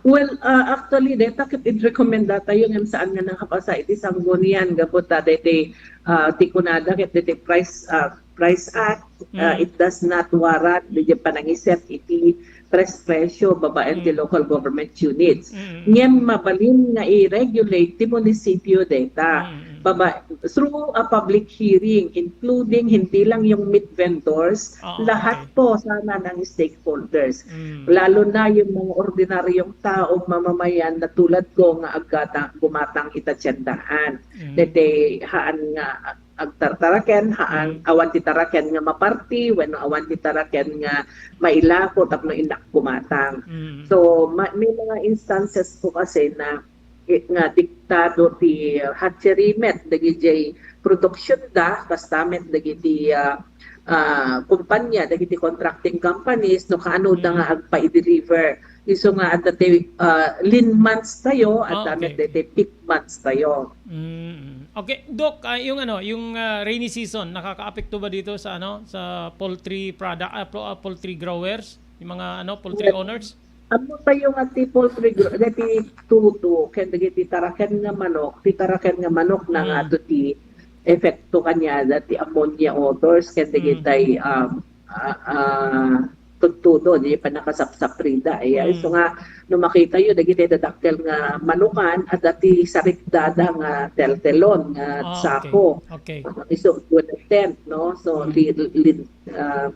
Well, ah, actually, deta ket idrekomenda tayo ngem saan nga nakapasa iti sanggunian gapu ta deti, ah, ti kunada ket deti price, ah, price act, ah, Mm. it does not warrant diti panangiset iti pres-, presyo babaen ti Mm. local government units. Mm. Ngem mabalin nga i-regulate ti munisipyo deta. Mm, mm, mm. Baba-, through a public hearing, including hindi lang yung meat vendors, Oo, lahat okay. po sana ng stakeholders. Mm. Lalo na yung mga ordinaryong taong mamamayan na tulad ko nga agkata-, gumatang ita tiendahan. Mm. Dete haan nga ag-, agtartaraken, haan, Mm. awan ti taraken nga maparti, wenno awan ti taraken nga mailako tapno innak gumatang. Mm. So, ma-, may mga instances po kasi na, eh, nga diktado ti hatchery met dagiti production da, kasta met dagiti, ah, ah, kumpanya, dagiti contracting companies, no, kaano da Mm. nga agpa-deliver. Isu nga adda ti, ah, lean months tayo, Ah, adda met okay, okay. dagiti peak months tayo. Mm. Okay, Doc, ah, yung ano, yung, ah, rainy season, nakakaapekto ba dito sa ano, sa poultry product, ah, pro-, ah, poultry growers, yung mga ano, poultry Yes. owners? Ammo tayo nga ti poultry gro-, dagiti tudo, ken dagiti taraken nga manok, ti taraken nga manok na nga Mm. ato ti epekto kaniada, ti ammonia odors, ken Mm. dagitay, um, ah, ah, tudtudo, di pannakasapsaprida. Aya, Mm. isu nga, no makita yo, dagiti dadakkel nga manukan, adda ti sarikdada nga teltelon, nga Ah, okay. sako. Okay. Isu, with a tent, no? So, Mm. li-, li-, ah,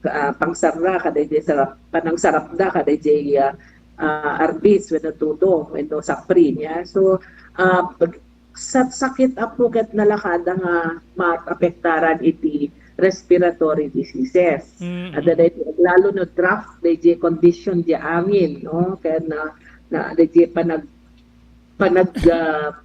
ah, pangsarra, kada iti sarap, panangsarapda, kada iti, ah, ah, arbis, wenno tudo, wenno sapri niya. So, ah, pag-, sa-, sakit apo ket nalakada nga maapektaran iti respiratory diseases. Mm, Adda mm. daytoy, lalo no draft, daytoy condition di angin, no? Kaya na, na, daytoy panag-, panag-, ah,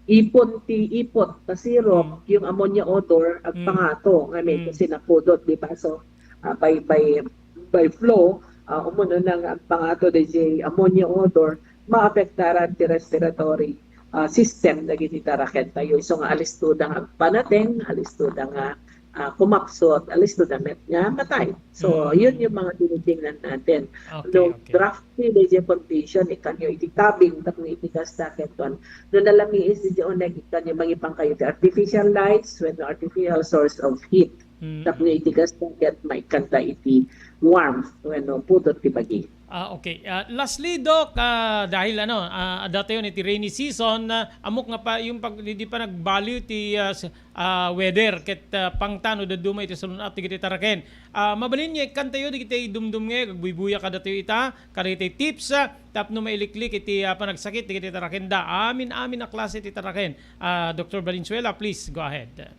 ipon ti ipot, ta sirop, Mm. yung ammonia odor, Mm. agpangato, nga may Mm. sinapudot, di ba? So, ah, by, by, by flow, ah, umuna nga agpangato, daytoy ammonia odor, maapektaran ti respiratory, ah, system dagiti taraken tayo. So nga, alisto da nga agpanateng, alisto da nga, ah, kumapsot, alisto da met nga matay. So, Mm. yun yung mga tinitingnan natin. Okay, No okay. drafty, daytoy condition, ikanyo iti tabing, tapno iti kasta, ket kuan. No nalamiis, daytoy uneg, ikanyo mangipangkayo ti artificial lights, wenno artificial source of heat. Mm. Tapno iti kasta, ket maikkanta iti warmth, wenno pudot ti bagi. Ah, okay. Ah, lastly, Doc, ah, dahil ano, ah, adda tayo iti rainy season, ah, ammok nga pa, yung pag, di, di pa nagbaliw ti, ah, s-, ah, weather, ket, ah, pangtano dadduma iti salun-at dagiti taraken. Ah, mabalin nga ikkan tayo dagiti dumdumngeg, agbuybuya kadatayo ita, kadagiti tips, ah, tapno mailiklik iti, ah, panagsakit dagiti tarakenda. Amin, amin a klase ti taraken. Ah, Doctor Valenzuela, please go ahead.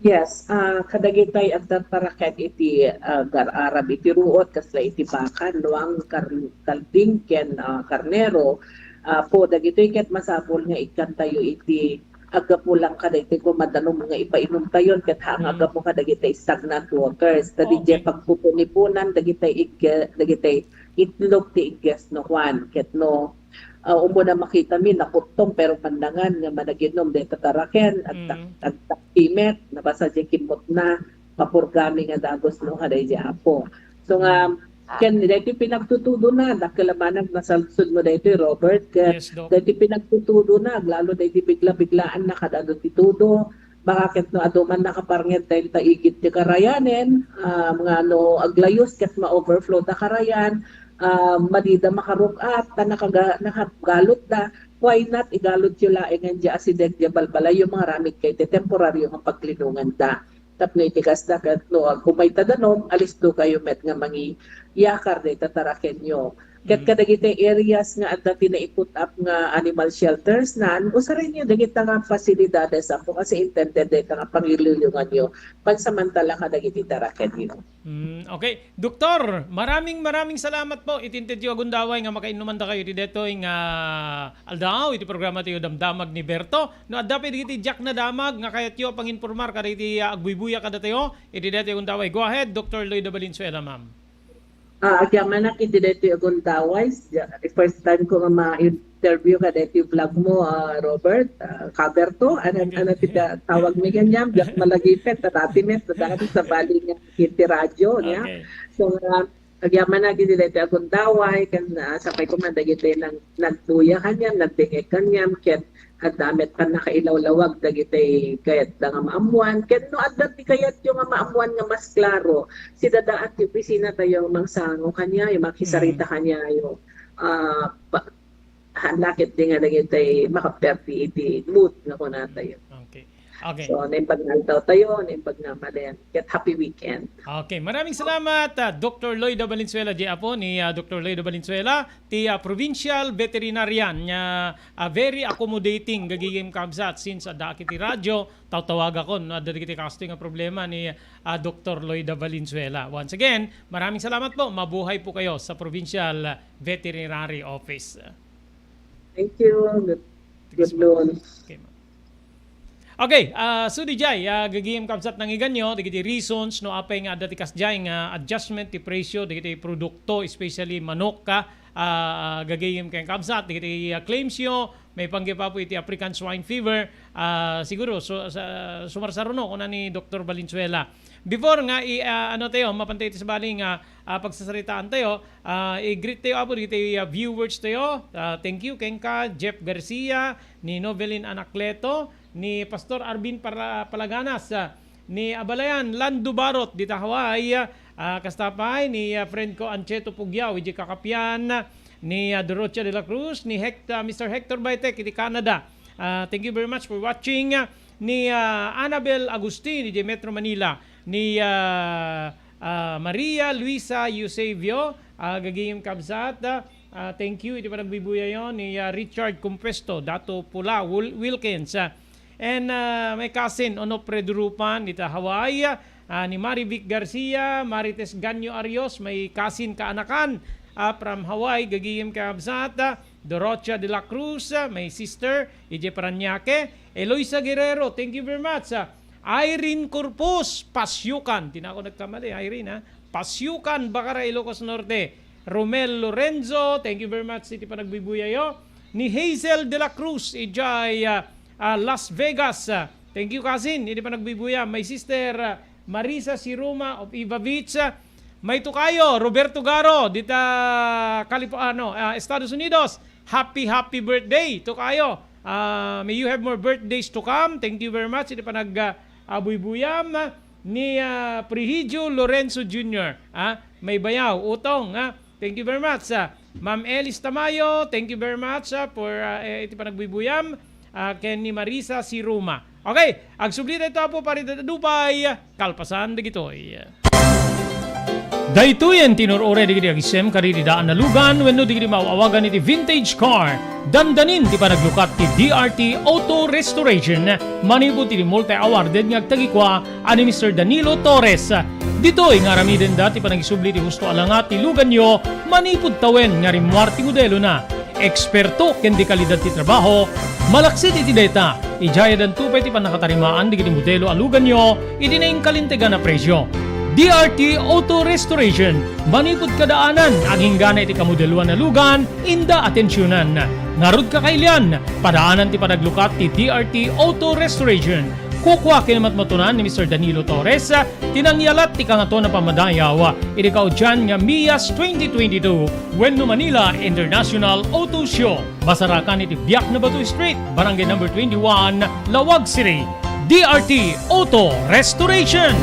Yes, ah, kadagitay agtartaraken iti, ah, agar-arab iti ruot, kasla iti baka, luang, kar-, kalding, ken, ah, karnero. Ah, po, dagitoy ket masapul nga ikkan tayo iti aggapu lang kadaytoy kung madanum nga ipainum tayon, ket haan nga Mm. aggapu kadagitay stagnant waters. Ta didiay Okay. pagpupunipunan dagitay igge-, dagitay itlog ti igges no kuan, ket no, ah, umuna makitami, nakuttong, pero pandangan nga managinum dayta taraken, agtak-, Mm. agtakki met, nabasa diay kimmutna, papurgami nga dagus no kadaydi Apo. So nga, Mm. ken daytoy pinagtutudona, dakkel a banag nasalsod mo daytoy, Robert, ket Yes, Doc. daytoy pinagtutudona, aglalo daytoy bigla-biglaan na kadano ti tudo, Baka ket no adu man nakaparnget dayta igid ti karayanen, ah, nga no aglayus ket ma-overflow da karayan, ah, madida makaruk-at, ta nakaga-, nakagalutda. Why not igalutyo laeng diay asideg diay balbalayyo, mangaramidkayo iti temporaryo nga paglinonganda. Tapno iti kasta ket no agumay ta danum, alistokayo met nga mangiyakar dayta tarakenyo. Ket Mm. kadagiti areas nga adda ti nai-put up nga animal shelters, nan, usarenyo dagita nga fasilidades, ampo kasi intended dayta nga pangiluyonganyo pansamantala kadagiti tarakenyo. Mm, okay. Doktor, maraming, maraming salamat po. Iti intedyo agundaway nga makainnuman da kayo iti detoy nga aldaw, iti programa tayo Damdamag ni Berto. No, adda pay dagiti diak nadamag nga kayatyo a panginformar kadagiti, ah, agbuybuya kadatayo, iti detoy agundaway. Go ahead, Doktor Lloyd Valenzuela, ma'am. Ah, agyamanak iti daytoy agundaway. Ja-, first time ko nga ma-interview ka daytoy vlog mo, ah, Robert. Ah, cover to. Ano, ano ti ta-, tawag mi kaniam? Diak malagipet, ta dati met, ta dati sabali nga iti radyo, niya. Okay. So, ah, agyamanak iti daytoy agundaway, ken, ah, sapay ko man dagiti nang-, nagbuya kaniam, nagdengngeg kaniam, ket adda met pannakailawlawag dagiti kayatda nga maammuan. Ket no adda ti kayatyo nga maammuan nga mas klaro, sidadaat ti opisina tayo, mangsango kaniayo, makisarita Mm. kaniayo. Ah, pa-, haan la ket di nga dagiti makaperdi iti mood nga kunatayo. Okay. Okay. So, naimbag nga aldaw tayo, naimbag nga malen. Ket happy weekend. Okay, maraming salamat, ah, Doktor Lloyd Valenzuela, J. Apo, ni, ah, Doktor Lloyd Valenzuela, ti, ah, provincial veterinarian nga, ah, very accommodating, gagigim kabsat, since adda iti radyo, tawtawagakon, no, adda dagiti kastoy nga problema ni, ah, Doktor Lloyd Valenzuela. Once again, maraming salamat po. Mabuhay po kayo sa Provincial Veterinary Office. Thank you. Good, Sige, good ma'am. noon. Okay, ma'am. Okay, ah, so di jay, ah, gagayem kabsat nangiganyo, dagiti reasons no apay nga adda ti kasjay nga adjustment ti presyo, dagiti produkto, especially manok, ka, ah, gagayem ken kabsat, dagiti, ah, claims yo, maipanggep apo iti African swine fever, ah, siguro, so, sa, sumarsaruno, kuna ni Doktor Valenzuela. Before nga, i-, ah, ano tayo, mapantay iti sabali nga, ah, pagsasaritaan tayo, ah, i-greet tayo, apo, dagiti, ah, viewers tayo. Ah, thank you, kenka, Jeff Garcia, ni Novelin Anacleto, ni Pastor Arvin Para-, Palaganas, ah, ni Abalayan Lando Barot, dita Hawaii, ah, kasta pay ni, ah, friend ko Ancheto Pugyao, iti kakapian, ni, ah, Dorothea de la Cruz, ni Hect-, ah, Mister Hector Baitek, iti Canada. Ah, thank you very much for watching. Ah, ni, ah, Annabel Agustin, iti Metro Manila, ni, ah, ah, Maria Luisa Eusebio, ah, gagayem kabsat, ah, Ah, thank you iti panagbibuyayo ni, ah, Richard Compuesto, Dato Pula, Wil-, Wilkins, ah, and, ah, my cousin Onofre Durupan, dita Hawaii, ah, ni Marivic Garcia, Marites Ganyo Arios, my cousin kaanakan, ah, from Hawaii, gagayem kabsat, ah, Dorothea de la Cruz, ah, my sister, iti Parañaque, Eloisa Guerrero, thank you very much, ah, Irene Corpus, Pasiukan, di na ako nagkamali, Irene, ha? Pasiukan, Bacara, Ilocos Norte, Romel Lorenzo, thank you very much iti panagbibuyayo. Ni Hazel de la Cruz, ijay, ah, ah, Las Vegas. Ah, thank you, cousin, iti panagbibuya. My sister, ah, Marisa Siruma of Ivavich. Ah, my tukayo, Roberto Garo, dita California, ano, ah, Estados Unidos. Happy, happy birthday, tukayo. Ah, may you have more birthdays to come. Thank you very much iti panag, ah, ah, buybuyam ni, ah, Prihigio Lorenzo Junior, ah, may bayaw, utong, ah. Thank you very much, ah. Ma'am Elis Tamayo, thank you very much, ah, for, ah, eh, iti panagbuybuyam, ah, ken ni Marisa Siruma. Okay, agsubli dayta po, pari da Dubai, kalpasan dagitoy. Daytoyen ti inur-uray dagiti agisem kadagiti daan a lugan wenno dagiti maaw-awagan iti vintage car. Dandanin ti panaglukat ti D R T Auto Restoration manipud iti multi-awarded nga agtagikua a ni Mister Danilo Torres. Ditoy nga aramidenda ti panagisubli ti husto a langa ti luganyo manipud tawen nga rimmuar ti modelona. Eksperto ken dekalidad ti trabaho, malaksid iti dayta, idiay addanto pay ti pannakatarimaan dagiti modelo a luganyo iti nainkalintegan a presio. D R T Auto Restoration, manipud kadaanan, aginggana iti kamodeloan a lugan, inda atensionan. Ngarud, kakailian, padaanan ti panaglukat ti D R T Auto Restoration. Kukua ken matmatunan ni Mister Danilo Torres, ti nangyalat ti Kangatoan a Pammadayaw iti kaudian nga MIAS twenty twenty-two wenno Manila International Auto Show. Masarakan iti Biak na Bato Street, Barangay Number twenty-one, Laoag City. D R T Auto Restoration.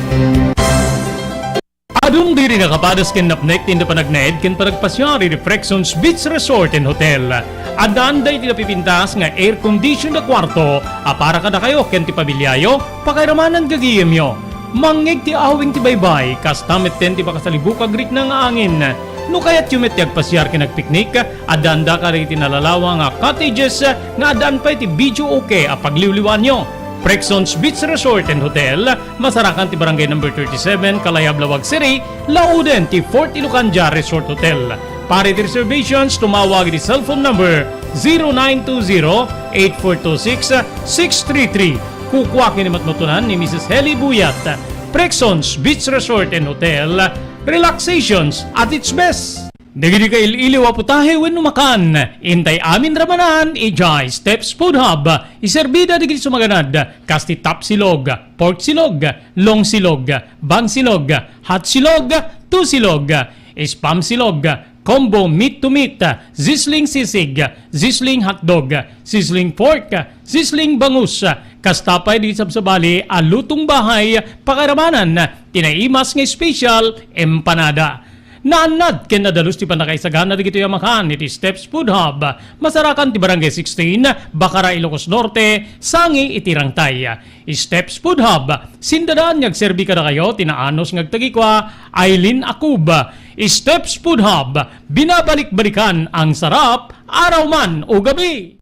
Adun diri nakapadas ken napnek ti inda panagnaed ken panagpasiar iti Prexons Beach Resort and Hotel. Addaan daytoy napipintas nga air condition a kuarto a para kadakayo ken ti pamiliayo, pakairamanan gagayemyo. Mangngeg ti awing ti baybay, kasta metten ti pakasalibuk a agrikna nga angin. No kayatyo met ti agpasiar ken agpiknik, addaanda kadagiti nalalawa nga cottages nga addaan pay ti video okay a pagliwliwaanyo. Prexons Beach Resort and Hotel, masarakan ti Barangay Number thirty-seven, Kalayab, Laoag City, lauden ti Fort Ilocandia Resort Hotel. Para iti reservations, tumawag iti cellphone number zero nine two zero, eight four two six, six three three. Kukua ken ni matmutunan ni Missus Heli Buyat. Prexons Beach Resort and Hotel, relaxations at its best. Dagiti kail-iliw a putahe wenno makan, intay amin ramanan idiay Steps Food Hub. Iserbida dagiti sumaganad, kas ti top silog, pork silog, long silog, bang silog, hot silog, two silog, spam silog, combo meat to meat, sizzling sisig, sizzling hotdog, sizzling pork, sizzling bangus, kasta pay di sabsabali a lutong bahay, pakairamanan ti naimas nga special empanada. Naannad ken nadalus ti pannakaisagana dagitoy a makan iti Steps Food Hub. Masarakan ti Barangay sixteen, Bacara, Ilocos Norte, sangi iti Rangtay. Steps Food Hub, sindadaan nga agserbi kadakayo ti naanus nga agtagikua, Eileen Akub. Steps Food Hub, binabalik-balikan ang sarap, araw man o gabi.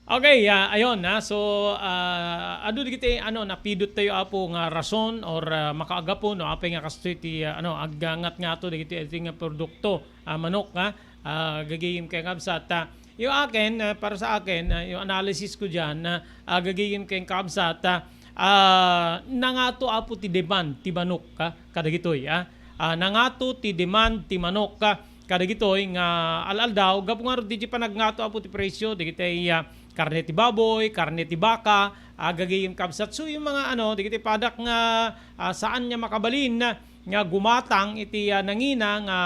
Okay, ah, ayun, ah, so, ah, adu dagiti, ano, napidot tayo, Apo, nga rason or, ah, makaagapo, no, apay nga kastoy ti, ah, ano, aggangat nga ato dagiti, iti nga produkto, ah, manok, ah, ah, gagayem ken kabsat, ah, yung akin, ah, para sa akin, ah, yung analysis ko diyan, ah, ah, gagayem ken kabsat, ah, ah, nangato, Apo, ti demand ti manok, ah, kadagitoy, ah. Ah, nangato ti demand ti manok, ah, kadagitoy nga al-aldaw, gapu ngarud dagiti panagngato, Apo, ti presyo, dagiti, ah, karne ti baboy, karne ti baka, ah, gagayem kabsat. So, yung mga, ano, dagiti padak nga, ah, saan nga makabalin nga gumatang iti, ah, nangina nga,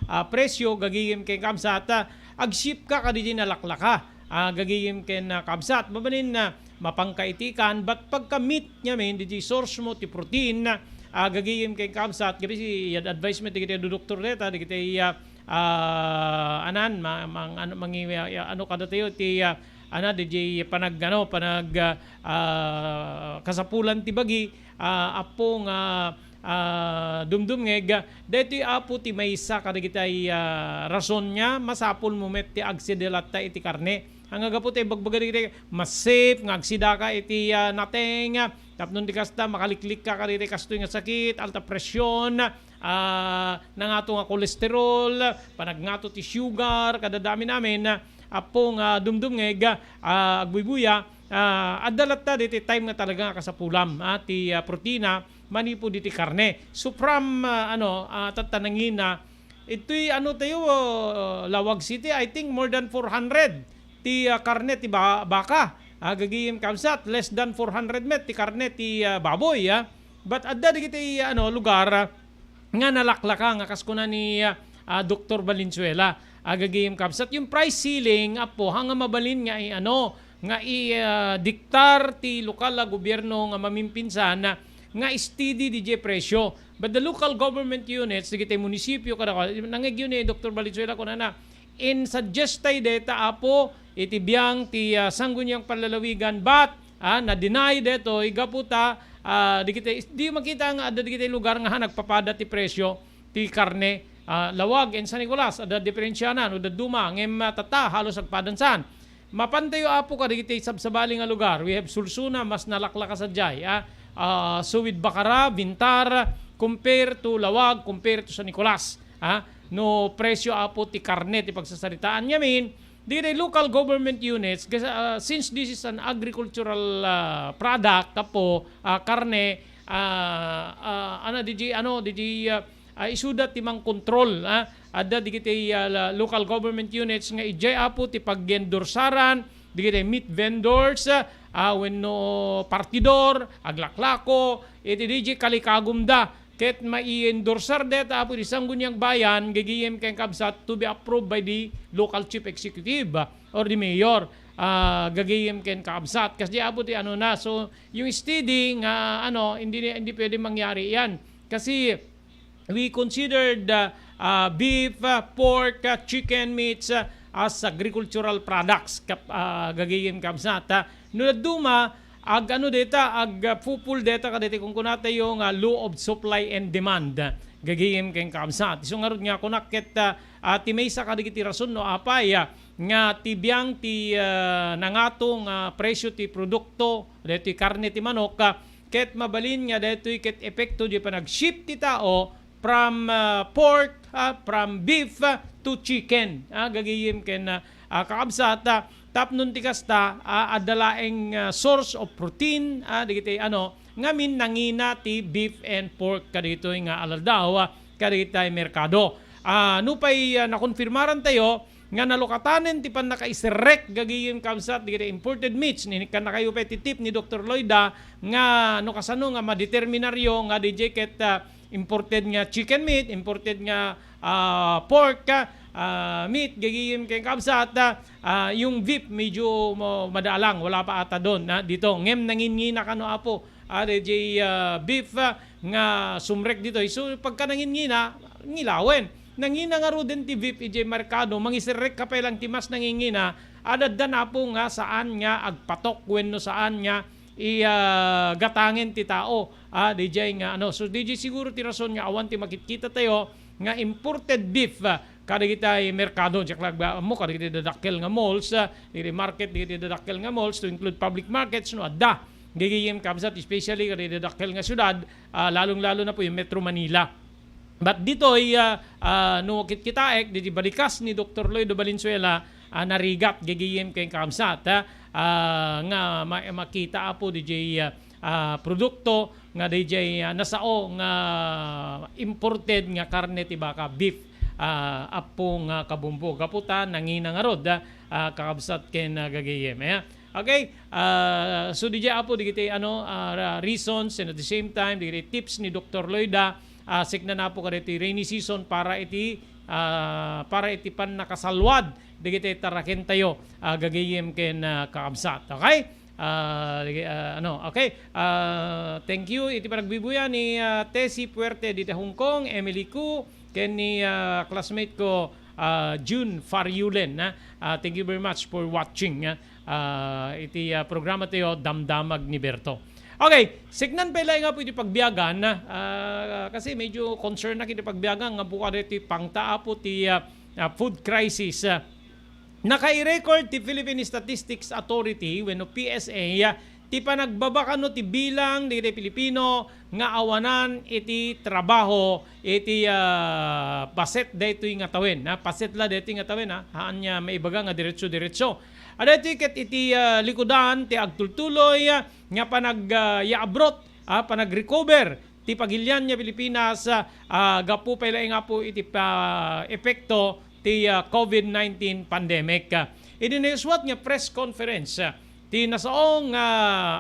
ah, presyo, gagayem ken kabsat, ah, agsipka kadagiti nalaklaka. Ah, gagayem ken, ah, kabsat, mabalin, ah, mapangka iti ikan, but pagka meat ngamin, dagiti source mo ti protein, ah, gagayem ken kabsat, gapu iti ad-advise met dagiti doktor deta, dagiti, ah, ah, anan, ma-, mang-, ano, mangi-, ah, ano kadatayo ti, ah, ana, dagiti panag-, ano, panag-, ah, ah, kasapulan ti bagi, ah, Apo nga, ah, dumdumngeg, daytoy, Apo, ti maysa kadagiti, ah, rason nga masapul mo met ti agsidelatta iti karne. Nga gapu ti ibagbaga dagiti mas safe nga agsidaka iti, ah, nateng, ah, tapno di kasta makaliklikka kadagiti kastoy nga sakit, alta presyon, ah, nangato nga kolesterol, panagngato ti sugar, kadada amin-amin, ah, Apo nga dumdumngeg, ah, agbuybuya, ah, adda latta diti time nga talaga nga kasapulam, ah, ti, ah, protina, manipud iti karne. So from, ah, ano, ah, tatta nangina, itoy ano tayo, ah, Laoag City, I think more than four hundred ti, ah, karne ti ba-, baka. Ah, gagayem kabsat, less than four hundred met ti karne ti, ah, baboy, ah. But adda dagiti, ano, lugar, ah, nga nalaklaka nga kas kuna ni, ah, ah, Doktor Valenzuela. Ah, gagayem kabsat, yung price ceiling, Apo, ha nga mabalin nga i-, ano, nga i-, ah, diktar ti lokal a gobierno nga mamimpinsan, ah, nga steady di presyo. But the local government units, dagiti munisipyo, kada, nangegyo ni Doktor Valenzuela, kunana, in suggest tayo deta, Apo, iti biang ti, ah, Sangguniang Panlalawigan, but, ah, na-deny detoy, gapu ta, ah, dagiti, di makita nga adda dagiti lugar nga ha nagpapada ti presyo ti karne, ah, Laoag and San Nicolas, adda diferensyanan, o dadduma, ngem, ah, tatta, halos agpadansan. Mapan tayo, Apo, kadagiti sabsabali nga lugar. We have Sursuna, mas nalaklaka sadiay, ah. Ah, so with Bacara, Vintar, compare to Laoag, compare to San Nicolas, ah. No presyo, Apo, ti karne ti pagsasaritaan ngamin, dagiti local government units, kas-, ah, since this is an agricultural, ah, product, Apo, ah, karne, ah, ah, ano, digi, ano, digi, ah, ah, isuda ti mangkontrol, ah. Adda dagiti, ah, la-, local government units nga idiay, Apo, ti pag-endorsaran dagiti meat vendors, ah, wenno partidor, aglaklako, iti D J Kalikagumda, ket mai-endorsar deta, Apo, iti Sangguniang Bayan, gagayem ken kabsat, to be approved by the local chief executive, ah, or the mayor, ah, gagayem ken kabsat. Kas di, Apo, ti ano na. So, yung steady nga, ano, hindi, hindi pwede mangyari yan. Kasi, we considered, ah, ah, beef, ah, pork, ah, chicken meats, ah, as agricultural products, kap-, ah, gagayem kabsat, ah. No dadduma, ag-ano deta, ag, ah, pupul deta kadagiti kunkunatayo nga law of supply and demand, gagayem ken kabsat. Isu ngarud nga kunak ket, ah, ah, ti maysa kadagiti rason no apay, ah, nga ti biang ti, ah, nangato nga presyo ti produkto, daytoy karne ti manok, ah, ket mabalin nga daytoy ket epekto di panag-shift ti tao from, ah, pork, ah, from beef, ah, to chicken. Ah, gagayem ken, ah, ah, kakabsat, ah, tapno ti kasta, ah, adda laeng, ah, source of protein, ah, dagiti ano, ngamin nangina ti beef and pork kadagitoy nga alaldaw, ah, kadagitay merkado. Ah, nupay, ah, nakonfirmaran tayo, nga nalukatanen ti pannakaiserrek, gagayem kabsat, dagiti imported meats. Ninikkannakayo pay ti tip ni Doktor Loida nga no kasano nga madeterminaryo nga D J ket, ah, imported nga chicken meat, imported nga, ah, pork, ah, meat, gagayem ken kabsat, ah, ah, yung beef medyo mo-, madalang, wala pa ata doon, ah, dito. Ngem nangingina kano, Apo, ah, D J, ah, beef, ah, nga sumrek ditoy. So, pagka nangingina, ngilawen. Nangina ngaruden ti beef idiay merkado, mangiserrek ka pay lang ti mas nangingina, adda napo nga saan nga agpatok wenno saan nga i-, ah, gatangen ti tao. Ah, D J nga ano. So, D J siguro ti rason nga awan ti makitkita tayo nga imported beef, ah, kadagitay merkado, diak la agba-, ammo, kadagiti dadakkel nga malls, ah, dagiti market, dagiti dadakkel nga malls, to include public markets, no, adda. Gagayem kabsat, especially kadagiti dadakkel nga syudad, ah, lalong-lalo na po yung Metro Manila. But ditoy, ah, ah, no kitkitaek, ditoy balikas ni Doktor Lloyd Valenzuela, ah, narigat, gagayem ken kabsat, ah, ah, nga ma-, makita, Apo, D J, ah, ah, produkto nga D J, ah, nasao nga imported nga karne ti baka, beef, ah, Apo nga kabumbo. Gapu ta nangina ngarud, ah, ah, kakabsat ken, ah, gagayem. Eh, okay, ah, so D J Apo, dagiti, ano, ah, ra-, reasons, and at the same time, dagiti tips ni Doktor Lloyd, ah, ah, sikna na po kadagiti rainy season para iti, ah, para iti pannakasalwad dagiti tarakentayo, ah, gagayem ken, ah, kakabsat. Okay? Ah, dagi-, ah, ano, okay. Ah, thank you iti panagbibuya ni, ah, Tessie Puerte dita Hong Kong, Emily Ku, ken ni, ah, classmate ko, ah, June Fariulen, ah. Ah, thank you very much for watching, ah, ah, iti, ah, programa tayo, Damdamag ni Berto. Okay, siknan pay laeng nga po iti pagbiagan, ah, kasi medyo concern na iti pagbiagan nga bukar iti pangta, Apo, ti, ah, ah, food crisis, ah. Nakairecord ti Philippine Statistics Authority wenno P S A, ah, ti panagbaba kano ti bilang dagiti Pilipino nga awanan iti trabaho iti, ah, basset daytoy nga tawen, ha? Basset la daytoy nga tawen, ha? Haan nga maibaga nga diretso-diretso. Adda iti ket iti, ah, likudan ti agtultuloy, ah, nga panag, ah, yaabrot, ah, panagrecover ti pagilian nga Pilipinas, ah, ah, gapu pay laeng nga po iti pa-, epekto ti, ah, COVID nineteen pandemic. Idi naisuat nga press conference, ah, ti nasao nga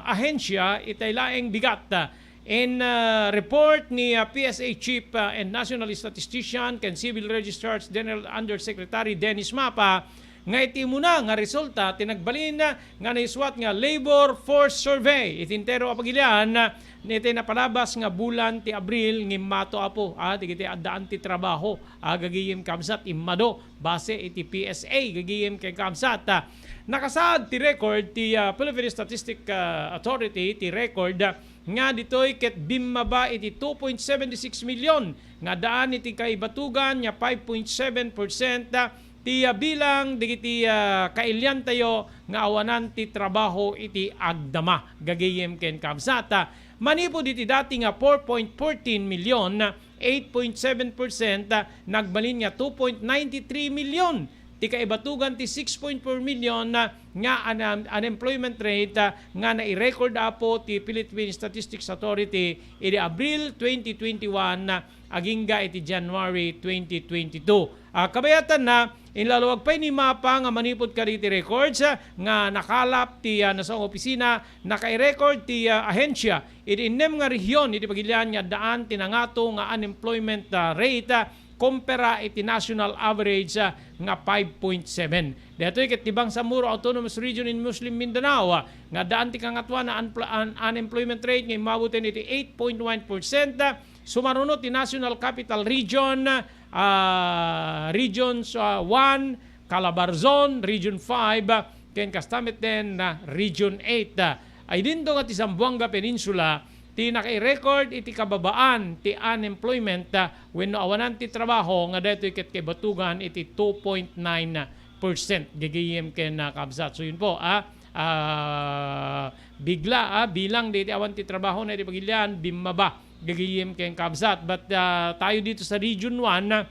ahensya itay laeng bigat, ah, in, ah, report ni, ah, P S A chief, ah, and national statistician ken civil registrar's general undersecretary Dennis Mapa, nga iti umuna nga resulta ti nagbalin nga naisuat nga labor force survey iti entero a pagilian, iti napalabas nga bulan ti Abril, ngimmato, Apo, ah, dagiti addaan ti trabaho, ah, gagayem kabsat, immado base iti P S A, gagayem ken kabsat, ah, nakasaad ti record ti, ah, Philippine Statistic, ah, Authority ti record, ah, nga ditoy ket bimmaba iti two point seven six million nga daan iti kaibatugan nga five point seven percent, ah, ti, ah, bilang dagiti, ah, kailiantayo nga awanan ti trabaho iti agdama, gagayem ken kabsat. Ah, manipud iti dati nga four point fourteen million, ah, eight point seven percent, ah, nagbalin nga two point nine three million ti kaibatugan ti six point four million, ah, nga un-, unemployment rate, ah, nga nai-record, Apo, ti Philippine Statistics Authority idi Abril twenty twenty-one, ah, agingga iti January twenty twenty-two. Ah, kabayatanna, Inlaluag pay ni mapa nga manipud kadagiti records, ah, nga nakalap ti, ah, nasaong opisina, naka-record ti, ah, ahensya iti innem nga rehiyon iti pagilian nga addaan ti nangato nga unemployment, ah, rate, ah, kumpara iti national average, ah, nga five point seven. Daytoy ket ti Bangsamoro Autonomous Region in Muslim Mindanao, ah, nga addaan ti kangatoan a unpl-, un-, unemployment rate nga immabuten iti eight point one percent, ah, sumaruno ti National Capital Region, ah, Regions, ah, one, Calabarzon, Region five, ah, ken kasta met den, ah, Region eight. Ah, ay dinto nga ti Zamboanga Peninsula ti naka-record iti kababaan ti unemployment, ah, wenno awanan ti trabaho nga daytoy ket kaibatugan iti two point nine percent gagayem ken, ah, kabsat. So, yun po, ah, ah, bigla, ah, bilang daytoy awan ti trabaho na iti pagilian, bimmaba gagayem ken kabsat. But, ah, tayo dito sa Region one, ah,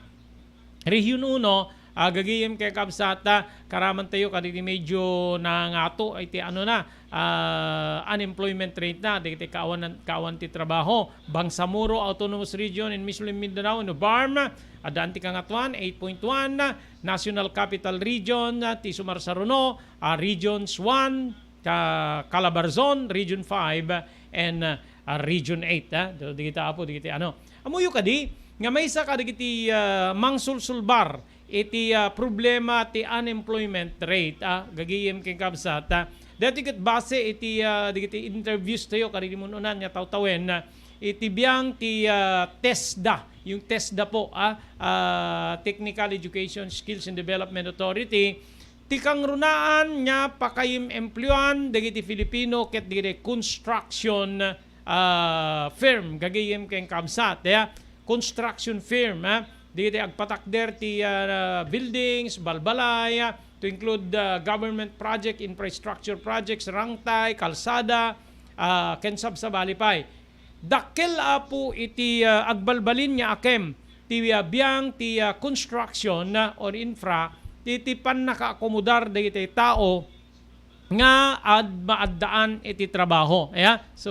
Region uno, ah, gagayem ken kabsat, ah, karaman tayo kadagiti medyo nangato iti ano na, ah, unemployment rate na, dagiti kaawan, kaawan ti trabaho. Bangsamoro Autonomous Region in Muslim Mindanao, no BARMM, addaan ti kangatoan, eight point one, National Capital Region, ah, ti sumarsaruno, ah, Regions one, ka-, Calabarzon, Region five, and, ah, ah, Region eight, ah. So, dagita, Apo, dagiti ano. Ammoyo kadi, nga maysa kadagiti, ah, mangsulsulbar iti, ah, problema ti unemployment rate, ah, gagayem ken kabsat, ah. Daytoy ket base iti, ah, dagiti interviews tayo, kadagiti mun-unan nga tawtawen, ah, iti biang ti, ah, TESDA, yung TESDA po, ah, ah, Technical Education Skills and Development Authority, ti kangrunaan nga pakayem-empleoan dagiti Filipino ket dagiti construction, ah, firm, gagayem ken kabsat, ya. Construction firm, ah, dagiti agpatakder ti, ah, buildings, balbalay, ah, to include, ah, government project, infrastructure projects, rangtay, kalsada, ah, ken sabsabali pay. Dakkel, Apo, iti, ah, agbalbalin nga akem ti, ah, biang ti, ah, construction, ah, or infra, ti, ti pannakaakomodar dagiti tao nga ad-, maaddaan iti trabaho. Aya? So,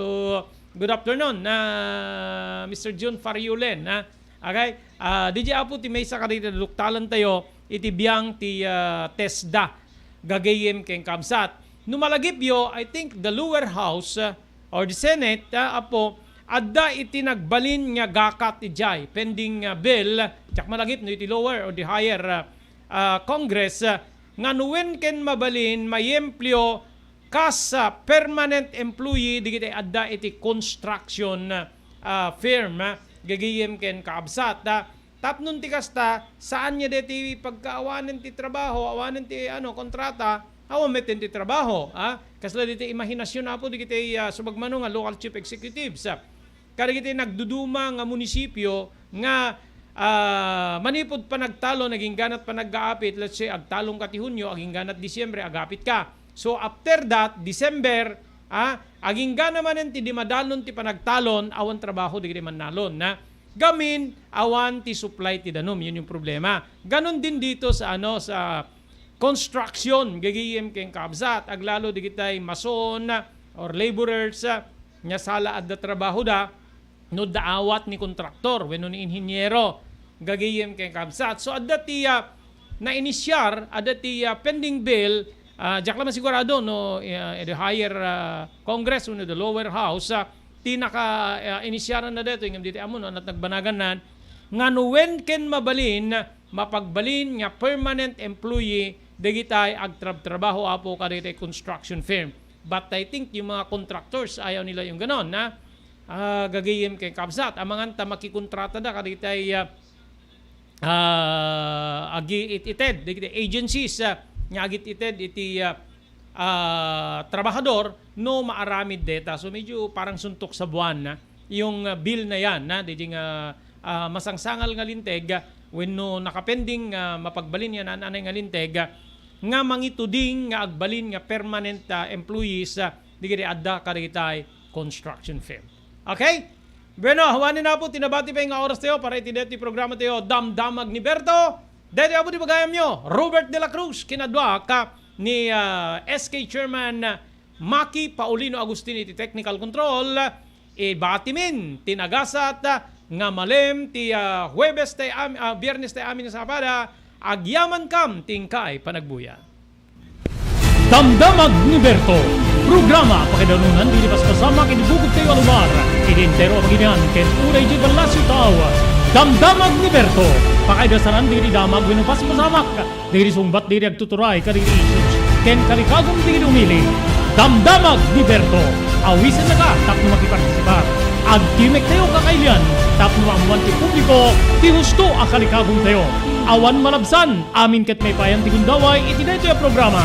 good afternoon, ah, Mister Jun Fariulen, ah. Okay? Ah, D J Apo, ti maysa kadagiti naduktalan tayo iti biang ti, ah, TESDA, gagayem ken kabsat. No malagipyo, I think the lower house, ah, or the Senate, ah, Apo, adda iti nagbalin nga gakat idiay pending, ah, bill, diak malagip no iti lower or the higher, ah, ah, Congress, ah, nga no wen ken mabalin mayempleo kas, ah, permanent employee dagiti adda iti construction, ah, firm, ah, gagayem ken kabsat, ah. Tapno ti kasta, saan nga deti pagkaawanen ti trabaho, awanen ti, ano, kontrata, awan met ti trabaho, ah. Kasla diti imahinasyon, Apo, dagiti, ah, sumagmamano nga local chief executives, ah. Kadagiti nagduduma nga munisipyo nga, ah, manipud panagtalon, agingganat panaggaapit, let's say, agtalon ka ti Hunyo, agingganat Disyembre, agapit ka. So, after that, December, ah, aginggana manen ti di madalon ti panagtalon, awan trabaho dagiti mannalon, na gamin, awan ti supply ti danum. Yun yung problema. Ganun din dito sa, ano, sa construction, gagayem ken kabsat, aglalo digitay mason or laborers, ah, nga sala adda trabahoda, no daawat ni kontraktor wenno ni inhinyero, gagayem ken kabsat. So, adda ti, ah, nainisyar, adda ti, ah, pending bill, ah, diak la masigurado no, ah, the higher, ah, Congress wenno the lower house, ah, ti naka, ah, inisyaran na dito, ngem diti ammo, no, anat nagbanagan nan, nga no wen ken mabalin, mapagbalin nga permanent employee dagitay agtrabtrabaho, Apo, kadagitay construction firm. But I think yung mga contractors, ayaw nila yung ganon, na, ah, gagayem ken kabsat. Amangan ta makikontrata da kadagitay, ah, ah, agi-it-ited, dagiti agencies, ah, nga agit-ited iti, ah, ah, trabahador no maaramid deta. So, medyo parang suntok sa buwan na yung, ah, bill na yan, na, di nga, ah, masangsangal nga linteg, ah, wenno nakapending, ah, mapagbalin yan, an-anay nga linteg, ah, nga mangituding nga agbalin nga permanent, ah, employees, ah, di adda kadagitay construction firm. Okay? Bueno, awanen, Apo, ti nabati pay nga oras tayo para iti deti programa tayo, Damdamag ni Berto. Deti, Apo, ti pagayamyo, Robert de la Cruz, kinaduak ni, ah, S K Chairman, ah, Maki Paulino Agustin iti technical control. Ibatimin ti nagasat nga malem ti, ah, Huwebes tay am-, ah, Biyernes tay amin nga sapada, Agyamankam ti inkay panagbuya. Damdamag ni Berto. Programa pakaidanunan ti paspasama ken bugogtayo a lugar iti entero a Pangilinan ken unay idiay ballasiw tao. Damdamag ni Berto. Pakaidasanan dagiti damag wenno paspasamak dagiti sungbat dagiti agtuturay kadagiti issues ken kalikagum dagiti umili. Damdamag ni Berto. Awisennaka tapno makipartisipar. Agtimek tayo kakailian tapno maammoan ti publiko ti husto a kalikagumtayo. Awan malabsan, amin ket maipayan ti gundaway iti daytoy a programa.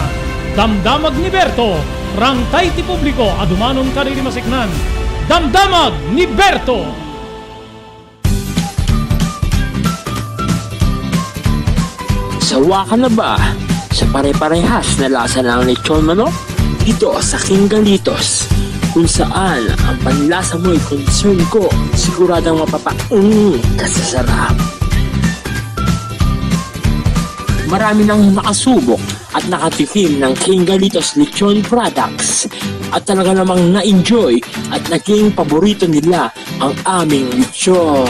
Damdamag ni Berto. Rangtay ti publiko a dumanon kadagiti maseknan. Damdamag ni Berto. Sawa ka na ba sa pare-parehas na lasa ng lechon manok? Dito sa King Galitos, kung saan ang panlasa mo'y concern ko, siguradong mapapaung ka sa sarap. Marami nang nakasubok at nakatikim ng King Galitos Lechon Products at talaga namang na-enjoy at naging paborito nila ang aming lechon.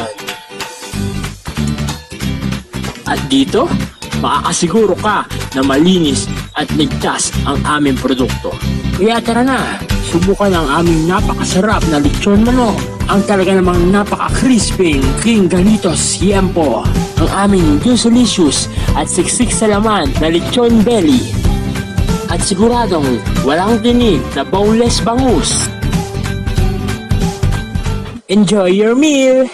At dito, makakasiguro ka na malinis at ligtas ang aming produkto. Kaya tara na, subukan ang aming napakasarap na lechon manok, ang talaga namang napaka-crispy King Galitos Siempo, ang aming juicelicious at siksik sa laman na lechon belly. At siguradong walang tinik na boneless bangus. Enjoy your meal!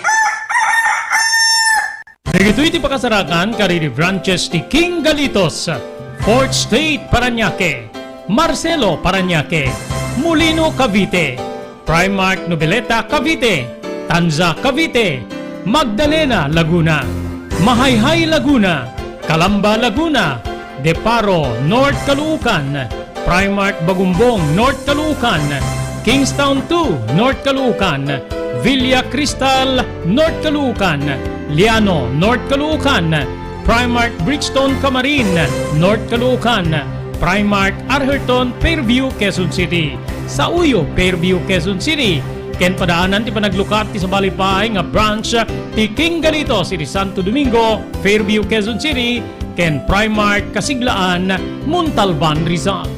Dagitoy ti pakasarakan kadagiti branches ti King Galitos, Fourth Street, Parañaque, Marcelo, Parañaque, Molino, Cavite, Primark Noveleta, Cavite, Tanza, Cavite, Magdalena, Laguna, Mahayhay, Laguna, Calamba, Laguna, Deparo, North Caloocan, Primark Bagumbong, North Caloocan, Kingstown two, North Caloocan, Villa Cristal, North Caloocan, Liano, North Caloocan, Primark Brixton, Camarin, North Caloocan, Primark Arherton, Fairview, Quezon City. Sauyo, Fairview, Quezon City. Ken padaanan ti panaglukat ti sabali pay nga branch ti King Galitos iti Santo Domingo, Fairview, Quezon City, ken Primark Kasiglaan, Montalban, Rizal.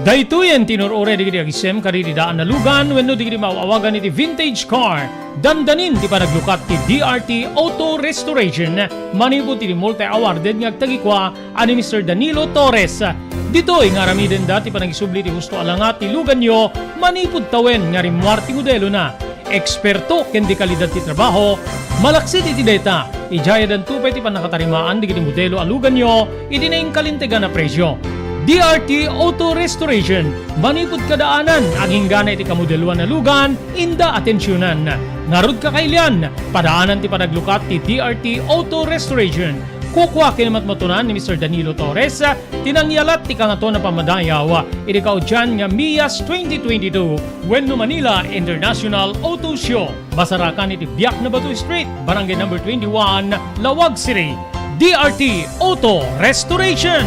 Daytoyen ti inur-uray dagiti agisem kadagiti daan a lugan wenno dagiti maaw-awagan iti vintage car. Dandanin ti panaglukat ti D R T Auto Restoration manipud iti multi-awarded nga agtagikua a ni Mister Danilo Torres. Ditoy nga aramidenda ti panangisubli ti husto a langat ti luganyo manipud tawen nga rimmuar ti modelona. Eksperto ken dekalidad ti trabaho, malaksid iti dayta, idiay addanto pay ti pannakatarimaan dagiti modelo a luganyo iti nainkalintegan a presio. D R T Auto Restoration, manipud kadaanan, aginggana iti kamodeloan a lugan, inda atensionan. Ngarud kakailian, padaanan ti panaglukat ti D R T Auto Restoration. Kukua ken matmatunan ni Mister Danilo Torres, ti nangyalat ti Kangatoan a Pammadayaw iti kaudian nga MIAS twenty twenty-two wenno Manila International Auto Show. Masarakan iti Biak na Bato Street, Barangay Number twenty-one, Laoag City. D R T Auto Restoration.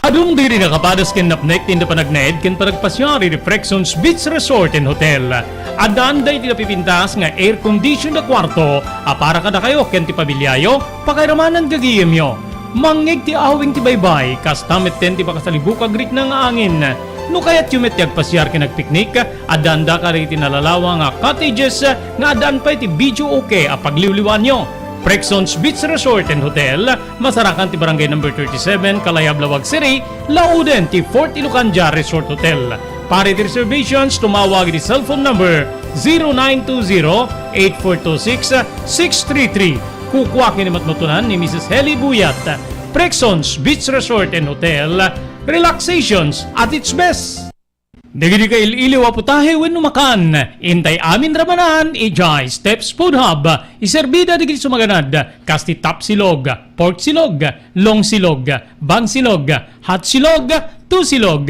Adun diri nakapadas ken napnek ti inda panagnaed ken panagpasiar iti Prexons Beach Resort and Hotel. Addaanda iti napipintas nga air conditioned a kuarto a para kadakayo ken ti pamiliayo, pakairamanan gagayemyo. Mangngeg ti awing ti baybay, kasta metten ti pakasalibuk a agrikna nga angin. No kayatyo met ti agpasiar ken agpiknik, addaanda kadagiti nalalawa nga cottages nga addaan pay ti video okay a pagliwliwaanyo. Prexons Beach Resort and Hotel, masarakan ti Barangay Number thirty-seven, Kalayab, Laoag City, lauden ti Fort Ilocandia Resort Hotel. Para iti reservations, tumawag iti cellphone number zero nine two zero, eight four two six, six three three. Kukua ken ni matmatunan ni Missus Heli Buyat. Prexons Beach Resort and Hotel, relaxations at its best. Dagiti kail-iliw a putahe wenno makan, intay amin ramanan idiay Steps Food Hub. Iserbida dagiti sumaganad, kas ti top silog, pork silog, long silog, bang silog, hot silog, two silog,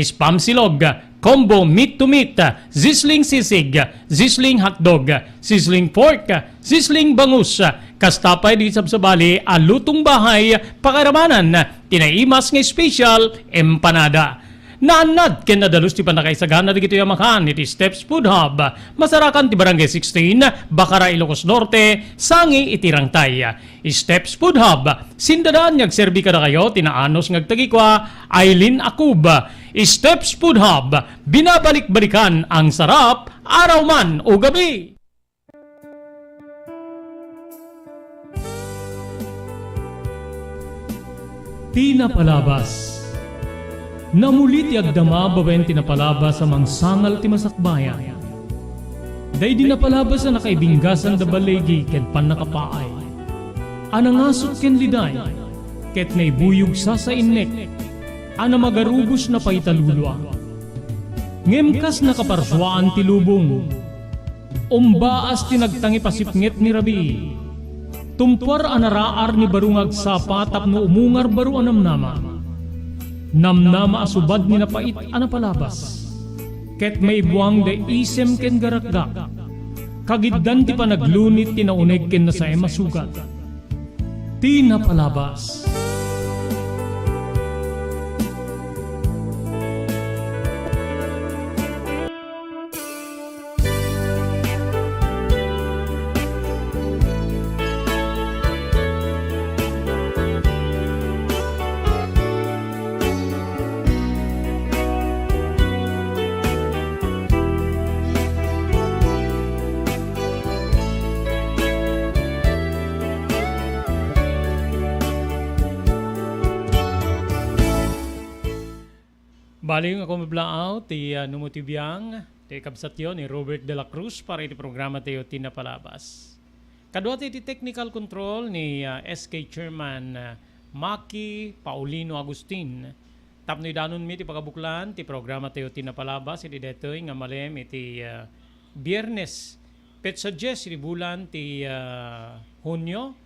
spam silog, combo meat to meat, sizzling sisig, sizzling hotdog, sizzling pork, sizzling bangus, kasta pay dagiti sabsabali a lutong bahay, pakairamanan ti naimas nga special empanada. Naannad ken nadalus ti pannakaisagana dagitoy a makan iti Steps Food Hub. Masarakan ti Barangay sixteen, Bacara, Ilocos Norte, sangi iti Rangtay. Steps Food Hub, sindadaan nga agserbi kadakayo ti naanos nga agtagikua, Aileen Akub. Steps Food Hub, binabalik-balikan ang sarap, araw man o gabi. Ti napalabas. Namuli ti agdama babaen ti napalabas a mangsangal ti masakbayan. Daydi napalabas a nakaibinggasan da baligi ken pannakapaay, a nangasut ken liday, ket naibuyog sasainnek, a namagarubos na pay talulua. Ngem kas nakaparsuaan ti lubong, umbaas ti nagtangipasipnget ni rabii. Tumpuar a naraar ni baro nga agsapa tapno umungar baro a namnama. Namnama a subad ni napait a napalabas. Ket maibuang da isem ken garakgak. Kagiddan ti panaglunit ti nauneg ken nasaem a sugat. Ti napalabas. Bali, nga kumablaaw ti, ah, Numo ti Biang, ti kabsatyo ni Robert de la Cruz para iti programa tayo ti napalabas. Kaduat iti technical control ni, ah, S K Chairman, ah, Maki Paulino Agustin. Tapno idanonmi ti pagabuklan ti programa tayo ti napalabas iti detoy nga malem iti, ah, Biyernes, petsa dies iti bulan ti, ah, Hunio,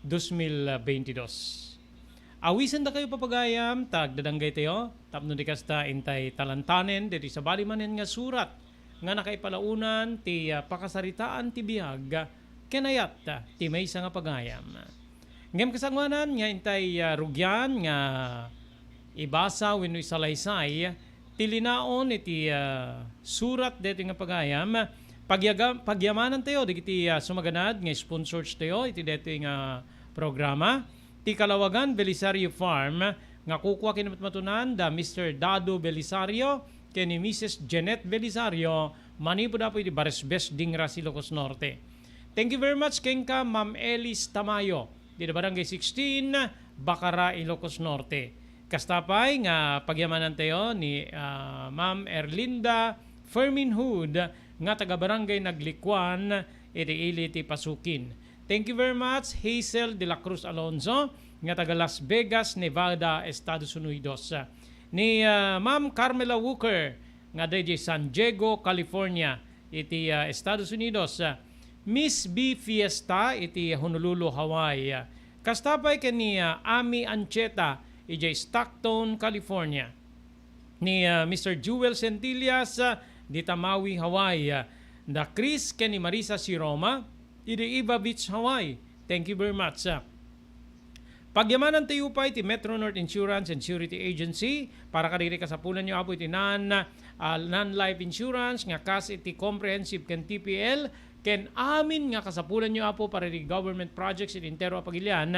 dos mil veintidós. Awisendakayo, papagayam, ta agdadanggaytayo, tapno di kasta intay talantanen deti sabali manen nga surat nga nakaipalaonan ti, ah, pakasaritaan ti biag ken ayat ti maysa nga pagayam. Ngem kasangoanan nga intay, ah, rugian nga ibasa wenno isalaysay ti linaon iti, ah, surat daytoy nga pagayam, pagyaga-, pagyamanantayo dagiti, ah, sumaganad nga sponsors tayo iti daytoy nga programa. Ti Kalawagan Belisario Farm nga kukua ken matmatunan da Mister Dado Belisario ken ni Missus Jeanette Belisario manipud apo iti Baresbes, Dingras, Ilocos Norte. Thank you very much kenka, Ma'am Elis Tamayo, dita Barangay sixteen, Bacara, Ilocos Norte. Kasta pay nga pagyamanantayo ni, ah, Ma'am Erlinda Fermin Hood nga taga Barangay Naglikuan iti ili ti Pasukin. Thank you very much, Hazel de la Cruz Alonzo, nga taga Las Vegas, Nevada, Estados Unidos. Ni, ah, Ma'am Carmela Walker, nga adda idiay San Diego, California, iti, ah, Estados Unidos. Ah, Miss B Fiesta iti Honolulu, Hawaii. Ah, kasta pay ken ni, ah, Ami Ancheta idiay Stockton, California. Ni, ah, Mister Jewel Centillas, ah, dita Maui, Hawaii. Ah, da Chris ken ni Marisa Siroma, idi Iva Beach, Hawaii. Thank you very much, ah. Pagyamanantayo pay ti Metro North Insurance and Surety Agency para kadagiti kasapulanyo, Apo, iti non, ah, non-life insurance nga kas iti comprehensive ken T P L, ken amin nga kasapulanyo, Apo, para iti government projects iti entero a pagilian.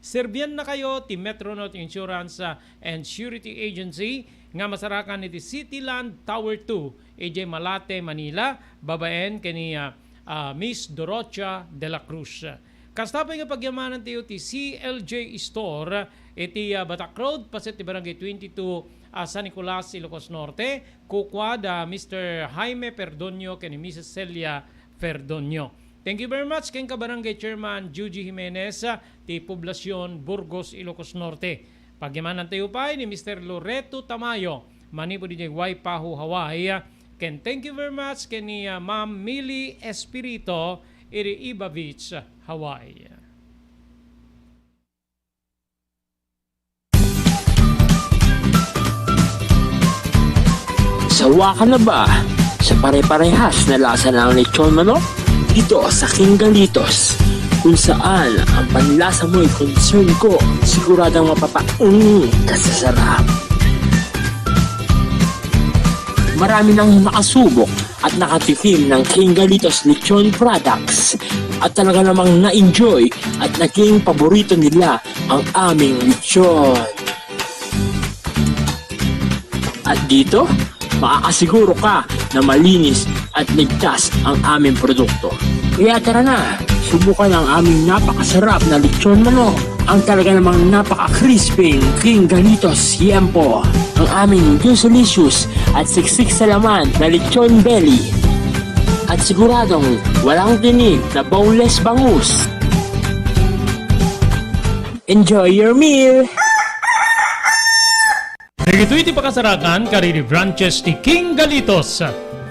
Serbiannakayo ti Metro North Insurance, ah, and Surety Agency nga masarakan iti City Land Tower two, idiay Malate, Manila, babaen ken ni, ah, ah, Miss Dorothea de la Cruz. Kasta pay nga pagyamanantayo ti C L J Store iti, ah, Batak Road, paset ti Barangay twenty-two, ah, San Nicolas, Ilocos Norte, kukua da Mister Jaime Perdonio ken ni Missus Celia Perdonio. Thank you very much kenka Barangay Chairman Juji Jimenez, ah, ti Poblacion, Burgos, Ilocos Norte. Pagyamanantayo pay ni Mister Loreto Tamayo, manipud idiay Waipahu, Hawaii. Ken thank you very much ken ni, ah, Ma'am Millie Espirito iti Iva Beach, Hawaii. Sawa ka na ba sa pare-parehas na lasa ng lechon manok? Dito sa King Galitos, kung saan ang panlasa mo'y concern ko, siguradong mapapa-, mm, kasasarap. Marami nang nakasubok at nakatikim ng King Galitos Lechon products at talaga namang na-enjoy at naging paborito nila ang aming lechon. At dito, maaasiguro ka na malinis at ligtas ang aming produkto. Kaya tara na, subukan ang aming napakasarap na lechon manok, ang talaga namang napaka-crispy King Galitos Yempo, ang aming juicelicious at siksik sa laman na lechon belly. At siguradong walang tinik na boneless bangus. Enjoy your meal! Dagitoy ti pakasarakan kadagiti branches ti King Galitos,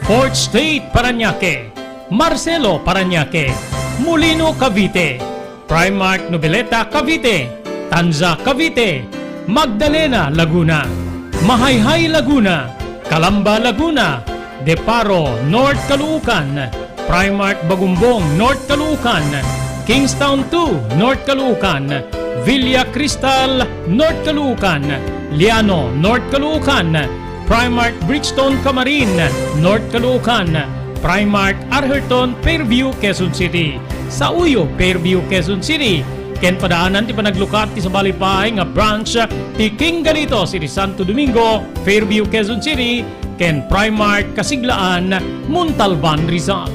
Fourth Street, Parañaque, Marcelo, Parañaque, Molino, Cavite, Primark Noveleta, Cavite, Tanza, Cavite, Magdalena, Laguna, Mahayhay, Laguna, Calamba, Laguna, Deparo, North Caloocan, Primark Bagumbong, North Caloocan, Kingstown two, North Caloocan, Villa Cristal, North Caloocan, Liano, North Caloocan, Primark Bridgestone Camarin, North Caloocan, Primark Arherton, Fairview, Quezon City. Sauyo, Fairview, Quezon City. Ken padaanan ti panaglukat ti sabali pay nga branch ti King Galitos iti Santo Domingo, Fairview, Quezon City, ken Primark Kasiglaan, Montalban, Rizal.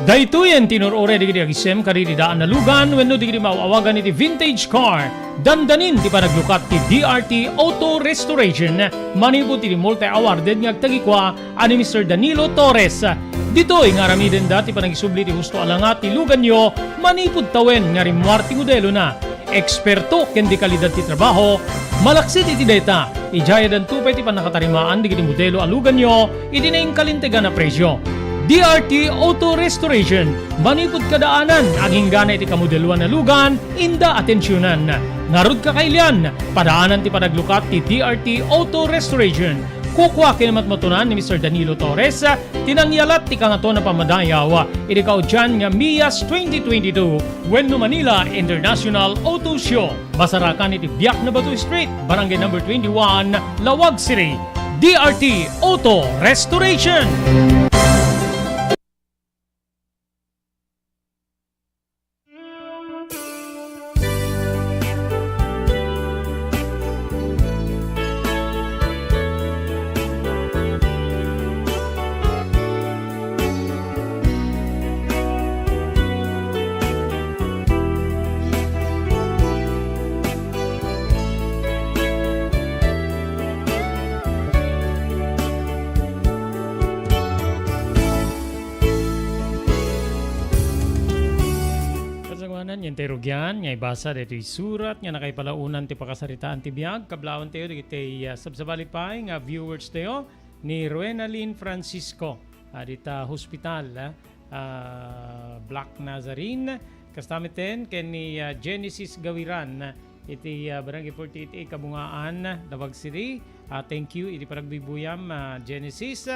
Daytoyen ti inur-uray dagiti agisem kadagiti daan a lugan wenno dagiti maaw-awagan iti vintage car. Dandanin ti panaglukat ti D R T Auto Restoration manipud iti multi-awarded nga agtagikua a ni Mister Danilo Torres. Ditoy nga aramidenda ti panagisubli ti husto a langa ti luganyo manipud tawen nga rimmuar ti modelona. Eksperto ken dekalidad ti trabaho, malaksid iti dayta, idiay addanto pay ti pannakatarimaan dagiti modelo a luganyo iti naingkalintegan a presio. D R T Auto Restoration, manipud kadaanan, aginggana iti kamodeloan a lugan, inda atensionan. Ngarud, kakailian, padaanan ti panaglukat ti D R T Auto Restoration. Kukua ken matmatunan ni Mister Danilo Torres, ti nangyalat ti kangaton a pammadayaw iti kaudian nga MIAS twenty twenty-two wenno Manila International Auto Show. Masarakan iti Biak na Bato Street, Barangay Number twenty-one, Laoag City. D R T Auto Restoration. Kasangoanan, yen tay rugian nga ibasa daytoy surat nga nakaipalaonan ti pakasaritaan ti biag. Kablaawentayo dagiti, ah, sabsabali pay nga viewers tayo ni Ruenalyn Francisco, ah, dita hospital, ah, ah, Black Nazarene. Kasta metten ken ni, ah, Genesis Gawiran, ah, iti, ah, Barangay forty-eight A Kabungaan, Laoag City. Ah, thank you iti panagbuybuyam, ah, Genesis.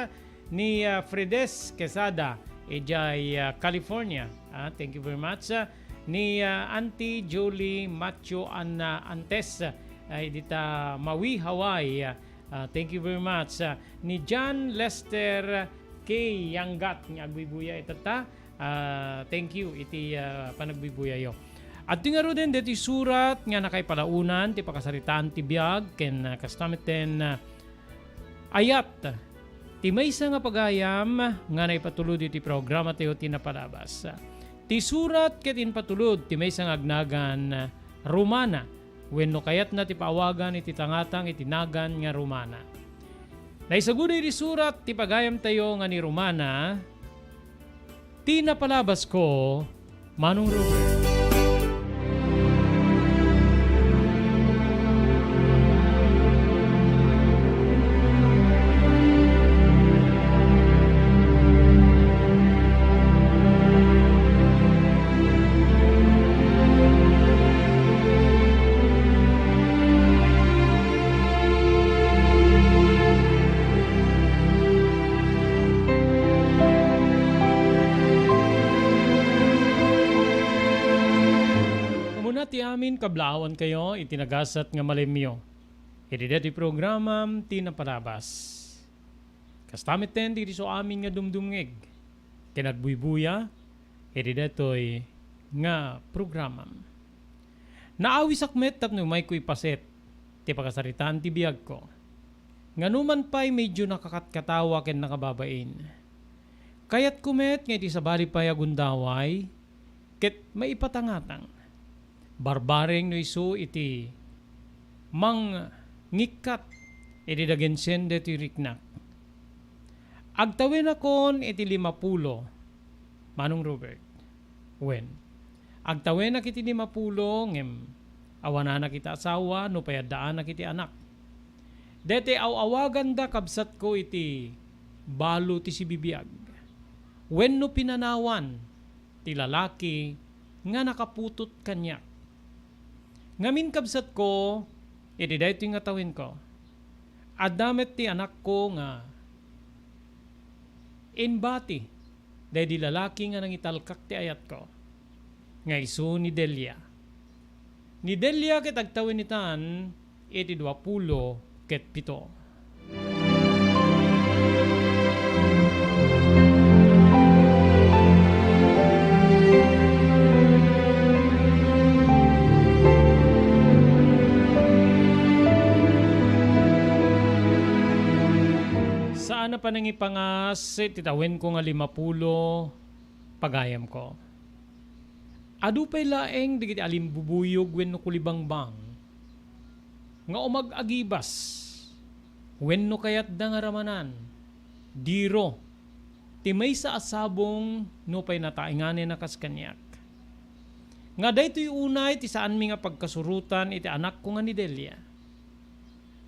Ni, ah, Fredes Quesada, idiay, ah, California. Ah, thank you very much. Ah, ni, ah, Auntie Julie Macho Anna Antes, ah, dita Maui, Hawaii. Ah, thank you very much. Ah, ni John Lester K. Yanggat nga agbuybuya itatta. Ah, thank you iti, ah, panagbuybuyayo. Adtoy ngaruden deti surat nga nakaipalaonan ti pakasaritaan ti biag ken, ah, kasta metten, ah, ayat ti maysa nga pagayam nga naipatulod iti programatayo ti napalabas. Ti surat ket impatulod ti maysa nga agnagan Romana wenno kayatna ti paawagan iti tangatang iti nagan nga Romana. Naisaguda iti surat ti pagayamtayo nga ni Romana, ti napalabasko, Manong Robert. Umuna ti amin, kablaawankayo iti nagasat nga malemyo. Iti daytoy programam ti napalabas. Kasta metten dagiti isu amin nga dumdumngeg ken agbuybuya iti daytoy nga programam. Naawisak met tapno umayko ipaset ti pakasaritaan ti biagko. Nga numan pay medyo nakakatkatawa ken nakababain. Kayatko met nga iti sabali pay a gundaway, ket maipatangatang. Barbareng no isu iti mangngikkat iti dagensen daytoy riknak. Agtawenakon iti limapulo, Manong Robert. Wen, agtawenak iti limapulo, ngem awananak iti asawa, nupay addaanak iti anak. Daytoy aw-awaganda, kabsatko, iti balo ti sibibiag wenno pinanawan ti lalaki nga nakaputot kaniak. Ngamin, kabsatko, iti daytoy nga tawenko, adda met ti anakko nga imbati daydi lalaki nga nangitalkak ti ayatko, nga isu ni Delia. Ni Delia ket agtawen itan iti duapulo ket pito. Saan a panangipangas ti tawenko nga limapulo, pagayamko. Adu pay laeng dagiti alimbubuyog wenno kulibangbang nga umag-agibas wenno kayatda nga ramanan, diro, ti maysa a sabong nupay nataenganna kas kaniak. Nga daytoy unay ti saanmi nga pagkasurotan iti anakko nga ni Delia.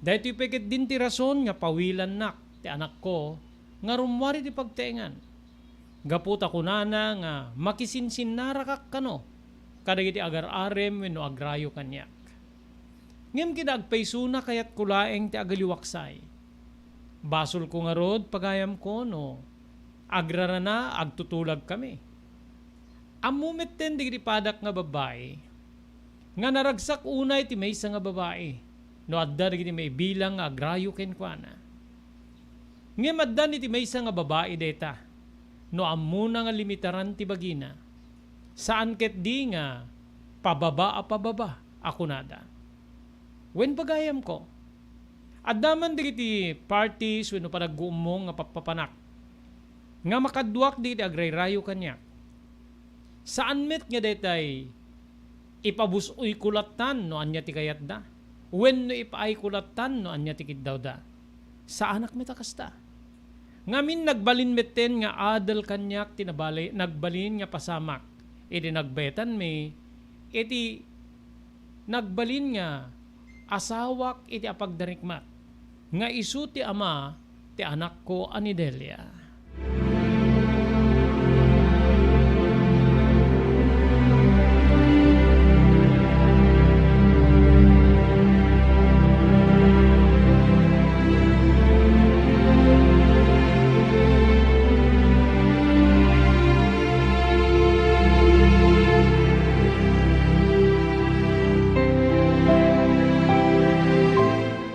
Daytoy pay ketdin ti rason nga pawilannak ti anakko nga rummuar iti pagtaengan. Gapu ta kunana nga makisinsinnarakak kano kadagiti agar-arem wenno agrayo kaniak. Ngem ket agpaysona, kayatko laeng ti agaliwaksay. Basolko ngarud, pagayamko, no agrarana, agtutulagkami. Ammo metten dagiti padak nga babbai nga naragsak unay ti maysa nga babai no adda dagiti maibilang nga agrayo kenkuana. Ngem addan iti maysa nga babai dayta no ammona nga limitaran ti bagina. Saan ketdi nga pababa a pababa a kunada. Wen, pagayamko, adda man dagiti parties wenno panagguummong nga pappapanak nga makaduak dagiti agrayrayo kaniak. Saan met nga daytay ipabus-oyko lattan no ania ti kayatda, wenno ipaayko lattan no ania ti kiddawda. Saanak met a kasta. Ngamin, nagbalin metten nga adal kaniak ti nabali-, nagbalin nga pasamak idi nagbayatanmi iti nagbalin nga asawak iti apagdarikmat, nga isu ti ama ti anakko a ni Delia.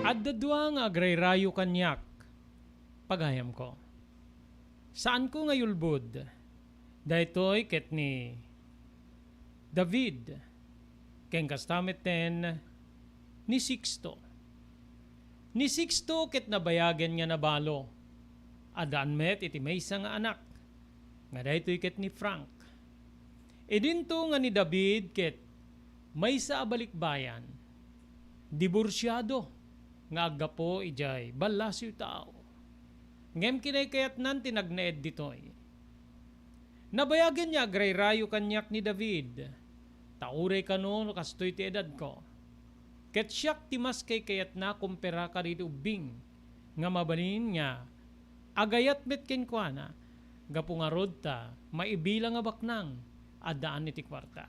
Adda dua nga agrayrayo kaniak, pagayamko. Saanko nga yulbod. Daytoy ket ni David, ken kasta metten ni Sixto. Ni Sixto ket nabayagen nga nabalo. Addaan met iti maysa nga anak, nga daytoy ket ni Frank. Idinto nga ni David ket maysa a balikbayan, diborsiado nga aggapu idiay ballasiw tao. Ngem kinaykayatnan ti nagnaed ditoy. Nabayagen nga agrayrayo kaniak ni David, ta uray kano no kastoy ti edadko, ket siak ti mas kaykayatna kumpara kadagiti ubbing nga mabalin nga agayat met kenkuana, gapu ngarud ta maibilang a baknang addaan iti kuarta.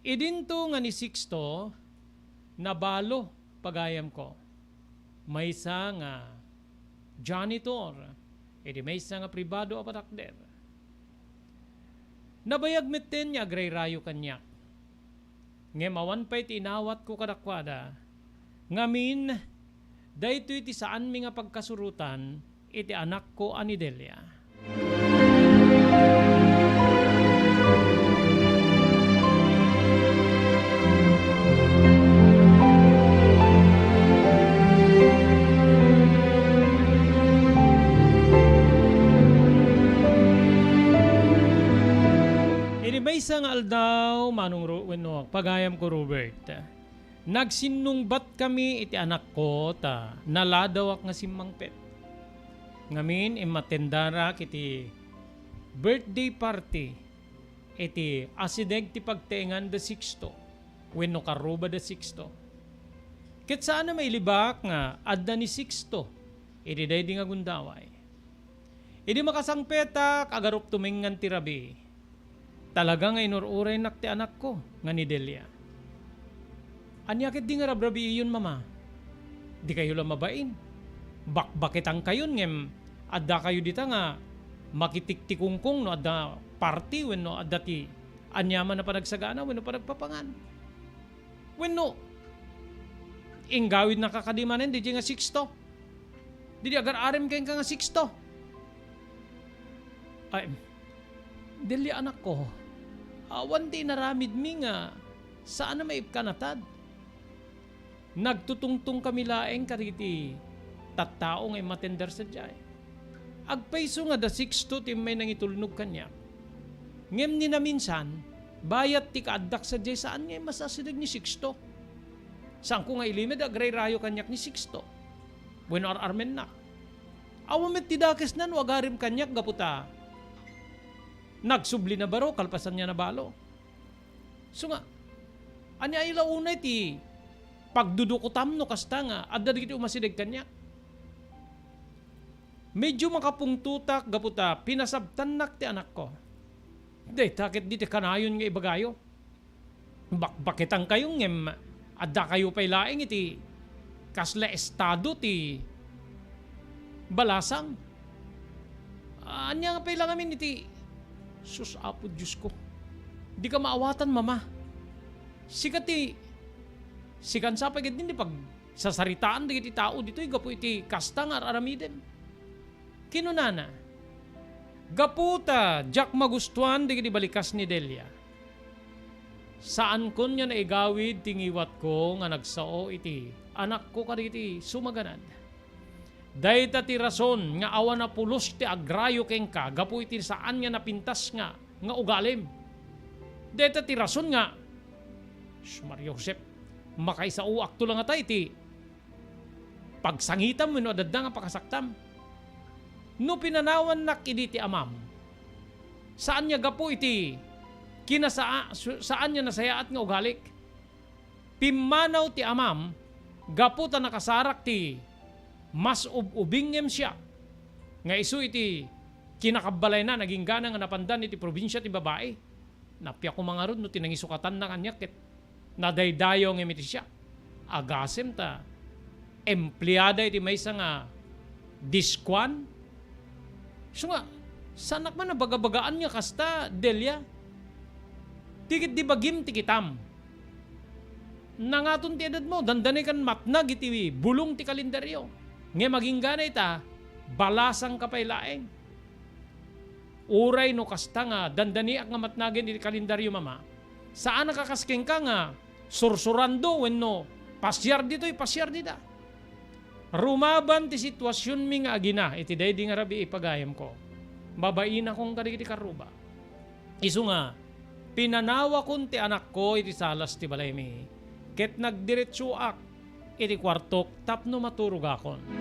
Idinto nga ni Sixto, nabalo, pagayamko. Maysa nga janitor iti maysa nga pribado a patakder. Nabayag metten nga agrayrayo kaniak. Ngem awan pay ti inawatko kadakuada, Ngamin, daytoy ti saanmi nga pagkasurotan iti anakko a ni Delia. Iti maysa nga aldaw, Manong Ro-, wenno pagayamko, Robert, nagsinnungbat kami iti anakko ta naladawak nga simmangpet. Ngamin, immatendarak iti birthday party iti asideg ti pagtaengan da Sixto wenno karruba da Sixto. Ket saan a mailibak nga adda ni Sixto iti daydi nga gundaway. Idi makasangpetak, agarup tumengngan ti rabii. Talaga nga inur-uraynak ti anakko nga ni Delia. "Ania ketdi nga rabrabiiyon, Mama? Dikayo la mabain. Bakbaketangkayon ngem addakayo dita nga makitiktikungkong no adda party wenno adda ti aniaman a panagsagana wenno panagpapangan. Wenno, inggawidnaka kadi manen daydiay nga Sixto? Daydi agar-arem kenka nga Sixto?" "Ay, Delia, anakko, awan ti inaramidmi nga saan a maikkanatad. Nagtutungtong kami laeng kadagiti tattao nga immatender sadiay. Agpayso nga da Sixto ti immay nangitulnog kaniak. Ngem ni naminsan, bayat ti kaaddak sadiay, saan nga immasasideg ni Sixto. Saanko nga ilimed, agrayrayo kaniak ni Sixto wenno ar-armennak. Awan met ti dakesna no agarem kaniak gapu ta nagsubli na baro kalpasan nga nabalo. Isu nga, aniayo la unay ti pagdudukotam no kasta nga adda dagiti umasideg kaniak?" Medio makapungtotak gapu ta pinasabtannak ti anakko. "Dayta ketdi ti kanayon nga ibagayo. Bakbaketangkayo ngem addakayo pay laeng iti kasla estado ti balasang. Ania nga pay la ngamin iti," "Sus, Apo Diosko, dika maawatan, Mama. Sika ti, sikan sa pay ketdi ti pagsasaritaan dagiti tao ditoy gapu iti kasta nga ar-aramidem." Kinunana, "Gapu ta diak magustuan dagiti balikas ni Delia, saankon nga naigawid ti ngiwatko nga nagsao iti anakko kadagiti sumaganad. Dayta ti rason nga awan a pulos ti agrayo kenka gapu iti saan nga napintas nga, nga ugalim. Dayta ti rason nga," Sus, Maria Josep, makaisaoakto la ngata iti pagsangitam wenno adda nga pakasaktam. No pinanawannak idi ti amam, saan nga gapu iti kinasaa-, su-, saan nga nasayaat nga ugalik. Pimmanaw ti amam gapu ta nakasarak ti mas ub-ubing ngem siak, nga isu iti kinakabbalayna, naginggana nga napandan iti probinsia ti babai. Nappiak koma ngarud no ti nangisukatanna kaniak ket nadaydayaw ngem iti siak. Agasem ta empleada iti maysa nga diskuan. Isu nga, saanak man a bagabagaan nga kasta, Delia. Ti ketdi bagim ti kitam. Nangaton ti edadmo, dandani kan matnag iti bulong ti kalendario. Ngem agingga ita, balasangka pay laeng. Uray no kasta nga dandaniak nga matnagen iti kalendario, Mama, saan a kakas kenka nga sursurando wenno pasiar ditoy, pasiar dida. Rumaban ti situasionmi nga agina iti daydi nga rabii, pagayamko. Mabainak kadagiti karruba. Isu nga, pinanawakon ti anakko iti salas ti balaymi, ket nagdiretsoak iti kuartok tapno maturogakon.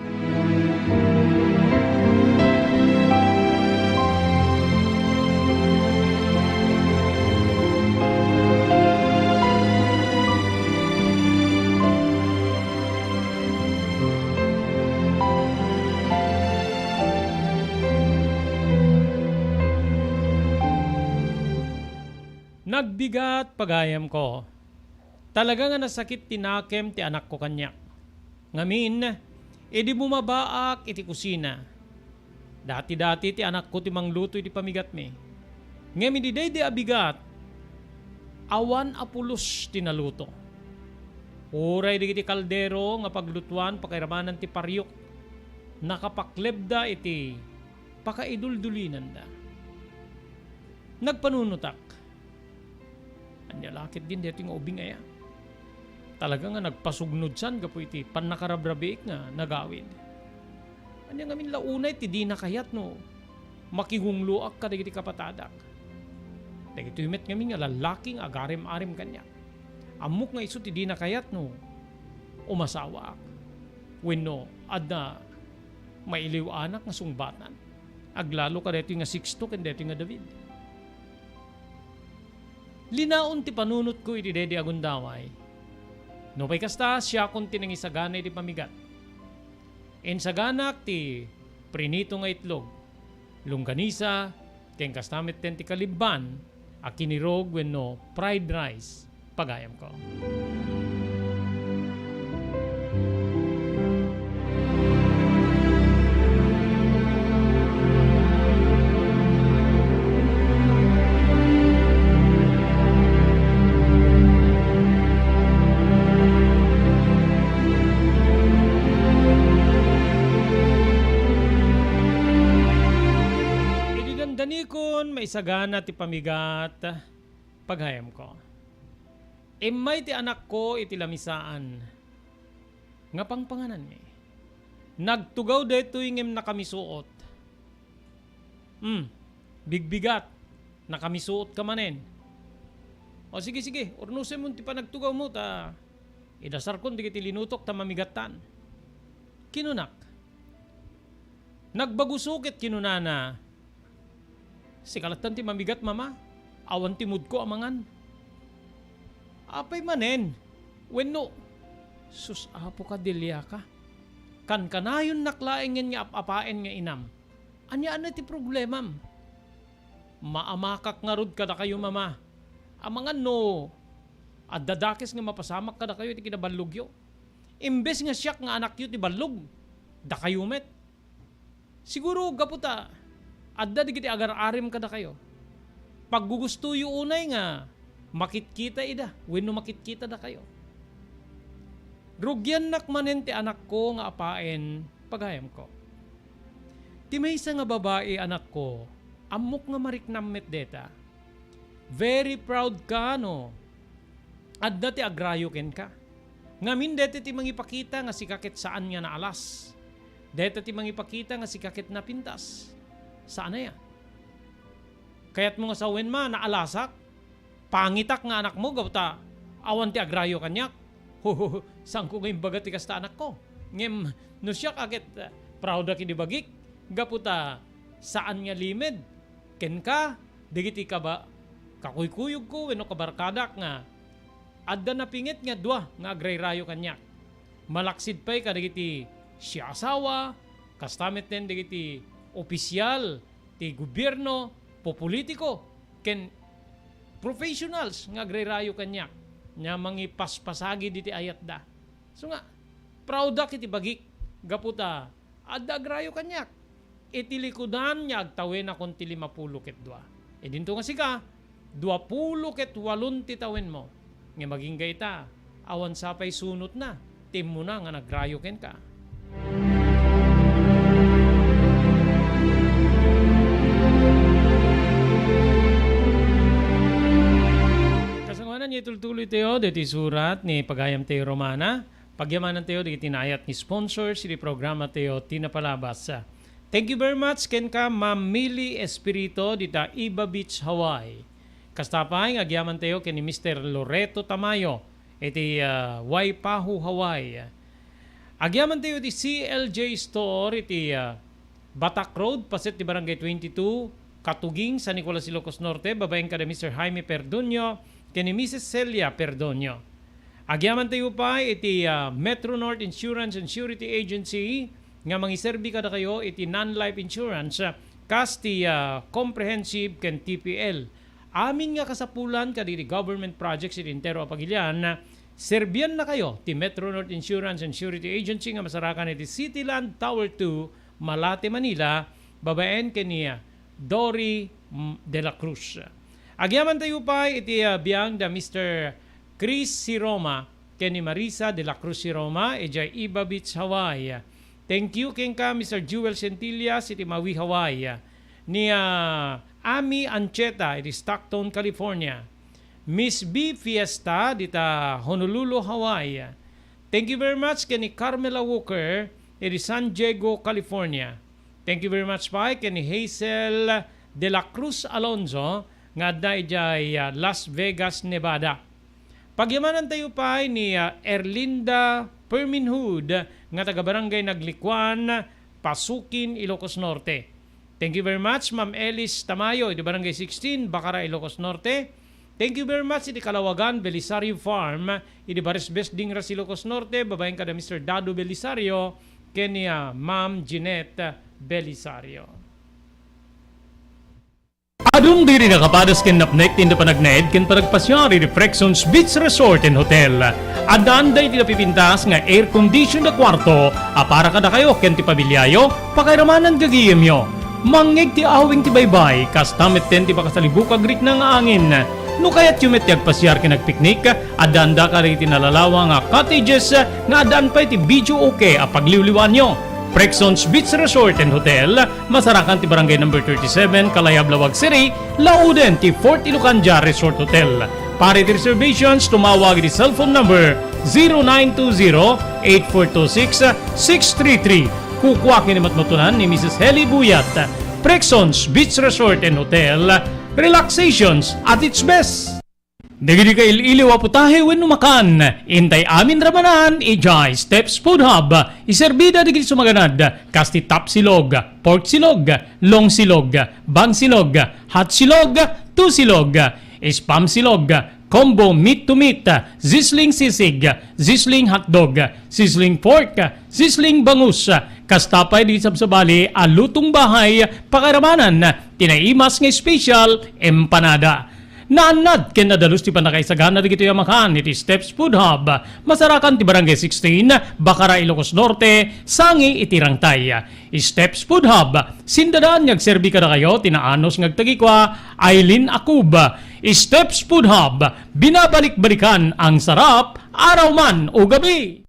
Nagbigat, pagayamko. Talaga nga nasakit ti nakem ti anakko kaniak. Ngamin, idi bumabaak iti kusina, dati-dati ti anakko ti mangluto iti pamigatmi. Ngem idi daydi a bigat, awan a pulos ti naluto. Uray dagiti kaldero nga paglutuan pakairamanan ti pariok, nakapaklebda iti pakaiduldulinanda. Nagpanunotak, "Ania la ketdin daytoy nga ubing aya? Talaga nga nagpasugnodsan gapu iti pannakarabrabiik nga nagawid. Ania ngamin la unay ti dina kayat no makigungloak kadagiti kapatadak? Dagitoy met ngamin nga lallaki nga agarim-arim kaniak. Ammok nga isu ti dina kayat no umasawaak wenno adda mailiw-anak nga sungbatan, aglalo kadaytoy nga Sixto ken daytoy nga David." Linaon ti panunotko iti daydi a gundaway. Nupay kasta, siakon ti nangisagana iti pamigat. Insaganak ti prinito nga itlog, longganisa, ken kasta metten ti kalibban a kinirog wenno fried rice, pagayamko. Idi dandanikon maisagana ti pamigat, pagayamko. Immay ti anakko iti lamisaan nga pangpangananmi. Nagtugaw daytoy ngem nakamisuot. Hmm, bigbigat, nakamisuotka manen. O sige, sige, urnosemon ti panagtugawmo ta idasarkon dagiti linutok ta mamigattan. Kinunak, nagbaguso ket kinunana, "Sika lattan ti mamigat, Mama. Awan ti moodko a mangan." Apay manen? Wenno, sus, Apo, kadiliaka. Kankanayonnak laengen nga ap-apaen nga inam. Ania, ania ti problemam? Maamakak ngarud kadakayo, Mama. Amangan no adda dakes nga mapasamak kadakayo iti kinaballogyo. Imbes nga siak nga anakyo ti ballog, dakayo met. Siguro gapu ta adda dagiti agar-arim kadakayo. Paggugustoyo unay nga makitkita ida wenno makitkita dakayo. Rugiannak manen ti anakko nga apaen, pagayamko. Ti maysa nga babai, anakko, ammok nga mariknam met deta. Very proud ka no adda ti agrayo kenka. Ngamin, deta ti mangipakita nga sika ket saan nga naalas. Deta ti mangipakita nga sika ket napintas. Saan aya? Kayatmo nga sawen, Ma, naalasak? Pangitak nga anakmo gapu ta awan ti agrayo kaniak? Saanko nga imbaga ti kasta, anakko. Ngem no siak a ket, eh, proud-ak idi bagik gapu ta saan nga limed kenka dagiti kaba-, kakuykuyogko wenno kabarkadak nga adda napinget nga dua nga agrayrayo kaniak. Malaksid pay kadagiti siaasawa, kasta metten dagiti opisial ti gobierno, pupolitiko, ken professionals nga agrayrayo kaniak nga mangipaspasagi diti ayatda. So nga, proud-ak iti bagik gapu ta adda agrayo kaniak. Iti likudan nga agtawenakon ti limapulo ket dua. Idinto nga sika, duapulo ket walon ti tawenmo. Ngem agingga ita, awan sa pay sunotna ti immuna nga nagrayo kenka. Kasangoanan, itultuloy tayo deti surat ni pagayam tayo Romana. Pagyamanantayo dagiti naayat nga sponsors iti programatayo ti napalabas. Thank you very much kenka, Ma'am Millie Espirito, dita Iba Beach, Hawaii. Kasta pay nga agyamantayo ken ni Mister Loreto Tamayo iti, ah, Waipahu, Hawaii. Agyamantayo iti C L J Store iti, ah, Batak Road, paset ti Barangay twenty-two, Katuging, San Nicolas, Ilocos Norte, babaen kada Mister Jaime Perdonio ken ni Missus Celia Perdonio. Agyamantayo pay iti, ah, Metro North Insurance and Surety Agency nga mangiserbi kadakayo iti non-life insurance, ah, kas ti, ah, comprehensive ken T P L. Amin nga kasapulan kadagiti government projects iti entero a pagilian, serbiannakayo ti Metro North Insurance and Surety Agency nga masarakan iti City Land Tower two, Malate, Manila, babaen ken ni, ah, Dory, mm, de la Cruz. Agyamantayo pay iti, ah, biag da Mister Chris C. Roma, ken ni Marisa de la Cruz Roma, idiay Iba Beach, Hawaii. Thank you kenka, Mister Jewel Centillas, iti Maui, Hawaii. Ni, ah, Ami Ancheta, iti Stockton, California. Miss B Fiesta, dita Honolulu, Hawaii. Thank you very much ken ni Carmela Walker, iti San Diego, California. Thank you very much pay ken ni Hazel de la Cruz Alonzo nga adda idiay, ah, Las Vegas, Nevada. Pagyamanantayo pay ni, ah, Erlinda Perminhud nga taga Barangay Naglikuan, Pasukin, Ilocos Norte. Thank you very much, Ma'am Elis Tamayo, iti Barangay sixteen, Bacara, Ilocos Norte. Thank you very much iti Kalawagan Belisario Farm, iti Barisbes, Dingras, Ilocos Norte, babaen kada Mister Dado Belisario, ken ni, ah, Ma'am Jeanette Belisario. Adun diri nakapadas ken napnek ti inda panagnaed ken panagpasiar iti Prexons Beach Resort and Hotel. Addaan daydi napipintas nga air condition a kuarto a para kadakayo ken ti pamiliayo, pakairamanan gagayemyo. Mangngeg ti awing ti baybay, kasta metten ti makasalibuk a agrikna nga angin. No kayatyo met ti agpasiar ken agpiknik, addaanda kadagiti nalalawa nga cottages nga addaan pay ti videoke a pagliwliwaanyo. Prexons Beach Resort and Hotel, masarakan ti Barangay Number thirty-seven, Kalayab, Laoag City, lauden ti Fort Ilocandia Resort Hotel. Para iti reservations, tumawag iti cellphone number zero nine two zero, eight four two six, six three three. Kukua ken ni matmutunan ni Missus Heli Buyat. Prexons Beach Resort and Hotel, relaxations at its best. Dagiti kail-iliw a putahe wenno makan, intay amin ramanan idiay Steps Food Hub. Iserbida dagiti sumaganad, kas ti top silog, pork silog, long silog, bang silog, hot silog, two silog, spam silog, combo meat to meat, sizzling sisig, sizzling hotdog, sizzling pork, sizzling bangus, kasta pay di sabsabali a lutong bahay, pakairamanan ti naimas nga special empanada. Naannad ken nadalus ti pannakaisagana dagitoy a makan iti Steps Food Hub, masarakan ti Barangay sixteen, Bacara, Ilocos Norte, sangi iti Rangtay. Steps Food Hub, sindadaan nga agserbi kadakayo ti naanus nga agtagikua, Aileen Akub. Steps Food Hub, binabalik-balikan ang sarap, araw man o gabi.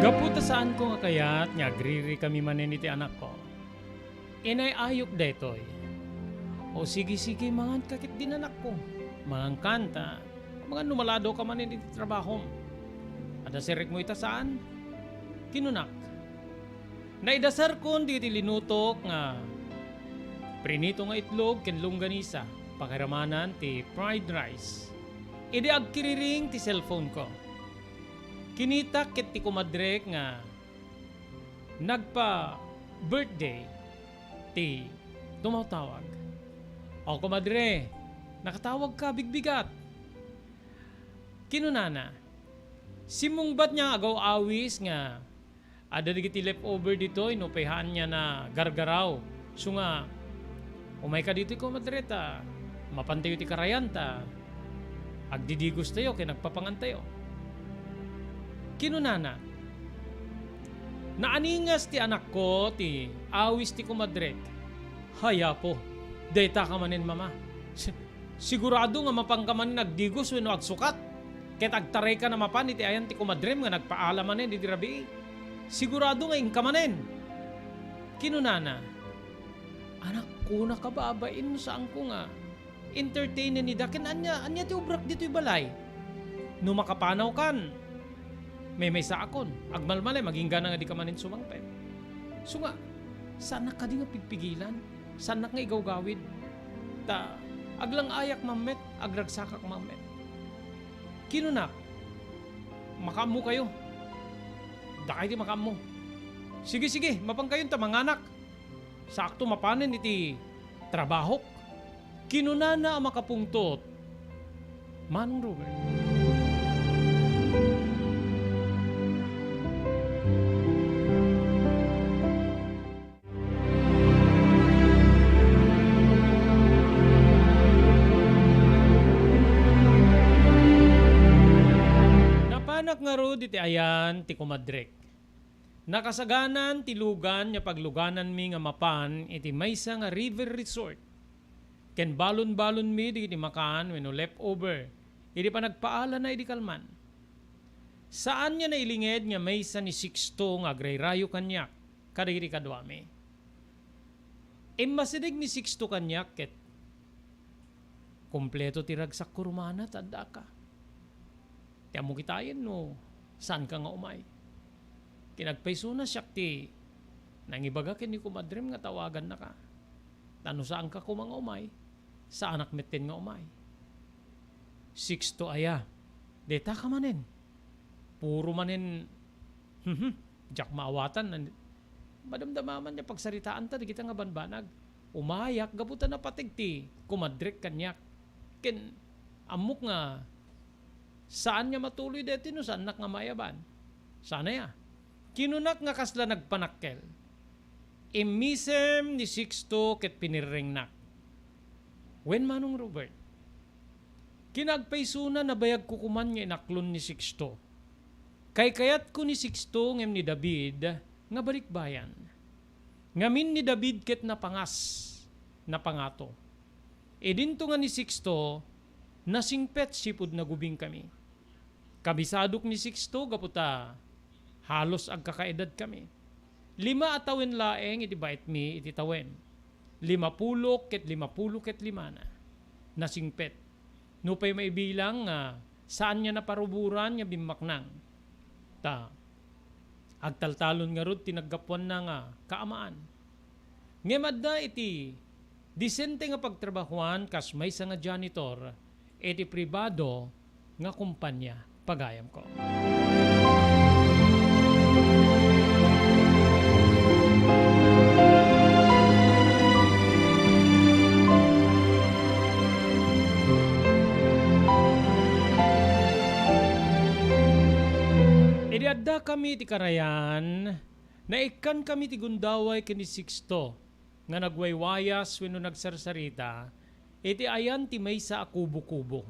Gapu ta saanko nga kayat nga agririkami manen iti anakko, inay-ayok daytoy. O sige, sige, manganka ketdin, anakko. Mangankan ta, mangan no maladawka manen iti trabahom. Adda serrekmo ita, saan? Kinunak. Naidasarkon dagiti linutok nga prinito nga itlog ken longganisa, pakairamanan ti fried rice. Idi agkiriring ti cellphone-ko, kinitak ket ti kumadrek nga nagpa-birthday ti tumawtawag. "O, kumadre, nakatawagka, bigbigat." Kinunana, simmungbat nga agaw-awis nga adda dagiti leftover ditoy no pay haanna gargaraw. Isu nga, umayka ditoy, kumadre, ta mapantayo ti karayan ta agdidigostayo ken agpapangantayo. Kinunana, "Naaningas ti anakko ti awis ti kumadrek." "Hay Apo, daytaka manen, Mama. Si-, sigurado nga mapanka manen agdigos wenno agsukat, ket agtarayka na mapan iti ayan ti kumadrem nga nagpaala manen idi rabii. Sigurado nga inka manen." Kinunana, "Anakko, nakababain no saanko nga entertainen ida, ken ania, ania ti obrak ditoy balay? No makapanawkan, maymaysaakon, agmalmalem, agingga nga dika manen sumangpet. Isu nga, saannak kadi nga pigpigilan? Saannak nga igawgawid? Ta aglang-ayak mammet, agragsakak mammet." Kinunak, "Makaammokayo. Dakay ti makaammo." "Sige, sige, mapankayon ta manganak. Saakto mapanen iti trabahok." Kinunana a makapungtot, "Manong Robert, ngarud iti ayan ti kumadrek. Nakasaganan ti lugan nga paglugananmi nga mapan iti maysa nga river resort. Ken balon-balonmi dagiti makan wenno leftover idi panagpaalana idi kalman. Saan nga nailinged nga maysa ni Sixto nga agrayrayo kaniak kadagiti kaduami. Immasideg ni Sixto kaniak ket, "Kompleto ti ragsakko rumana ta addaka. Ti ammo kitayen no saanka nga umay. Kinagpaysona siak ti nangibaga ken ni kumadrem nga tawagannaka. Ta no saanka koma nga umay, saanak metten nga umay." "Sixto aya, daytaka manen. Puro manen, hmm, diak maawatan. Nan-, madamdama man nga pagsaritaanta dagita nga banbanag. Umayak gapu ta napateg ti kumadrek kaniak. Ken ammok nga saan nga matuloy daytoy no saannak nga mayaban." Sana ya. Kinunak nga kasla nagpanakkel. Immisem ni Sixto ket pinirrengnak. "Wen, Manong Robert, kinagpaysona nabayagko koman nga inaklon ni Sixto. Kaykayatko ni Sixto ngem ni David nga balikbayan. Ngamin ni David ket napangas, napangato. Idinto nga ni Sixto, nasingpet sipud nagubingkami. Kabisadok ni Sixto gapu ta halos agkakaedadkami. Lima a tawen laeng iti baetmi iti tawen. Limapulo ket limapulo ket limana. Nasingpet. Nupay maibilang nga saan nga naparuboran nga bimmaknang. Ta agtaltalon ngarud ti naggapuanna nga kaamaan. Ngem adda iti disente nga pagtrabahoan kas maysa nga janitor iti pribado nga kompania, pagayamko." Idi addakami iti karayan, naikkankami ti gundaway ken ni Sixto nga nagwaywayas wenno nagsarsarita iti ayan ti maysa a kubo-kubo.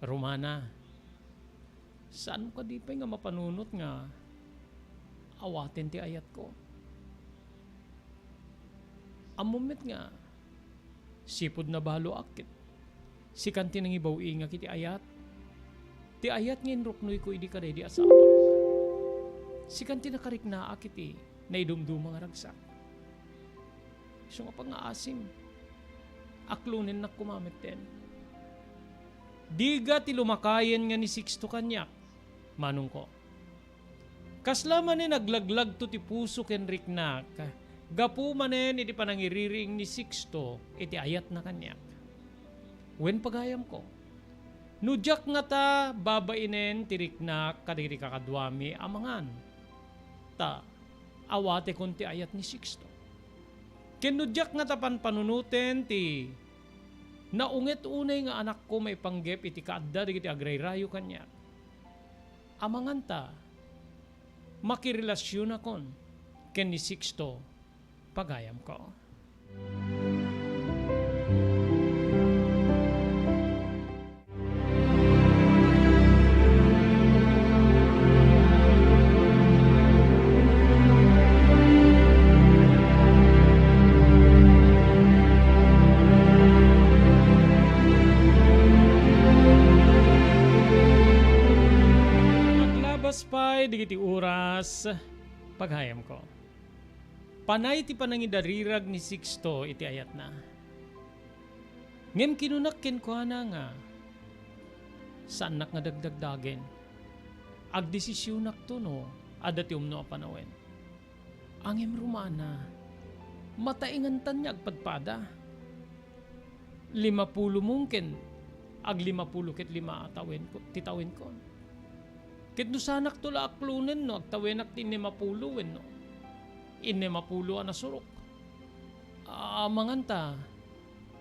"Romana, saanmo kadi pay nga mapanunot nga awaten ti ayatko? Ammom met nga sipud nabaloak ket sikan ti nangibaw-ingak iti ayat. Ti ayat nga inruknoyko idi kadaydi asawak. Sikan ti nakariknaak iti naidumduma nga ragsak. Isu nga pangngaasim, aklonennak koma metten." Diga ti lumakayen nga ni Sixto kaniak, manongko. Kasla manen aglaglagto ti puso ken riknak, gapu manen iti panangiririing ni Sixto iti ayatna kaniak. Wen, pagayamko, no diak ngata babainen ti riknak kadagiti kakaduami a mangan, ta awatekon ti ayat ni Sixto. Ken no diak ngata panpanunoten ti naunget unay nga anakko maipanggep iti kaadda dagiti agrayrayo kaniak, amanganta, makirelasionakon ken ni Sixto, pagayamko. Aglabas pay dagiti oras, pagayamko. Panay ti panangidarirag ni Sixto iti ayatna. Ngem kinunak kenkuana nga, saannak nga dagdagdagen. Agdesisionakto no adda ti umno a panawen. Ngem rumana, mataingantan nga agpadpada. Limapulo mungken, aglimapulo ket lima a tawenko, ti tawenko. Ket no saanakto la aklonen no agtawenak ti innemapulo wenno innemapulo a nasurok. Amanganta,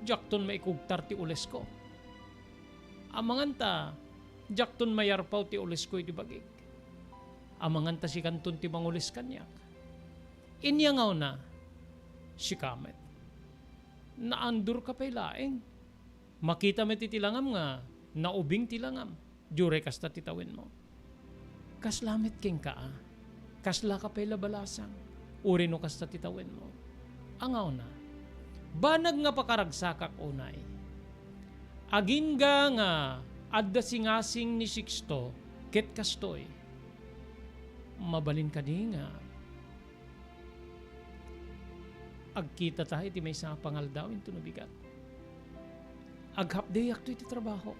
diakton maikugtar ti ulesko. Amanganta, diakton mayarpaw ti ulesko iti bagik. Amanganta sikanton ti mangules kaniak. Inyangawna, sika met. Naandorka pay laeng. Makita met iti langam nga naubing ti langam. Diay kasta ti tawenmo. Kasla met kenka, a? Kaslaka pay la balasang, uray no kasta ti tawenmo. Angawna, banag nga pakaragsakak unay. Agingga nga adda singasing ni Sixto ket kastoy. Mabalin kadi nga agkitata iti maysa a pangaldaw intono bigat? Aghapdeyakto iti trabaho.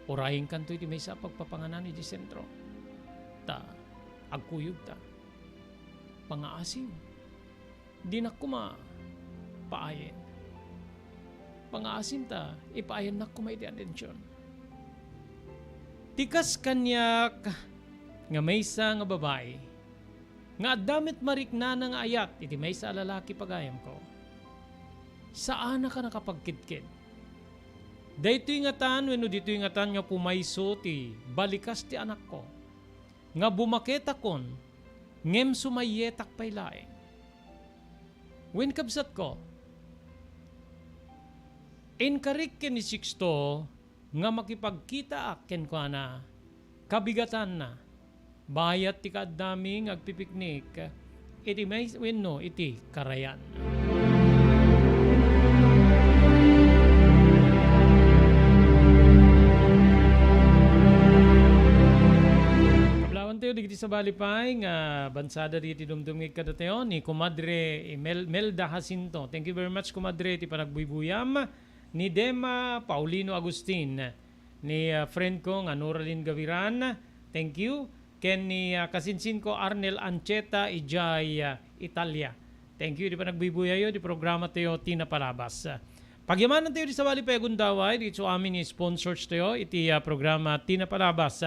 Urayengkanto iti maysa a pagpapanganan iti sentro. Ta agkuyogta. Pangaasim. Dinak koma paayen. Pangaasim ta ipaayannak koma iti atension. Ti kas kaniak nga maysa nga babai nga adda met mariknana nga ayat iti maysa a lalaki pagayamko. Saanaka nakapagkedked. Daytoy ngatan wenno ditoy ngatan nga pumayso ti balikas ti anakko, nga bumaketakon, ngem sumayyetak pay laeng. Wen, kabsatko, inkarik ken ni Sixto nga makipagkitaak kenkuana, kabigatanna, bayat ti kaaddami nga agpipiknik iti may-, wenno iti karayan. Kablaawantayo dagiti sabali pay nga bansada dagiti dumdumngeg kadatayo, ni Comadre Imel-, Melda Jacinto. Thank you very much, Comadre, iti panagbuybuyam. Ni Dema Paulino Agustin, ni, ah, friend ko nga Noralyn Gaviran, thank you. Ken ni, ah, kasinsinko Arnel Ancheta idiay, ah, Italia. Thank you iti panagbuybuyayo iti programa tayo ti napalabas. Pagyamanantayo iti sabali pay a gundaway, dagiti amin nga sponsors tayo iti, ah, programa ti napalabas.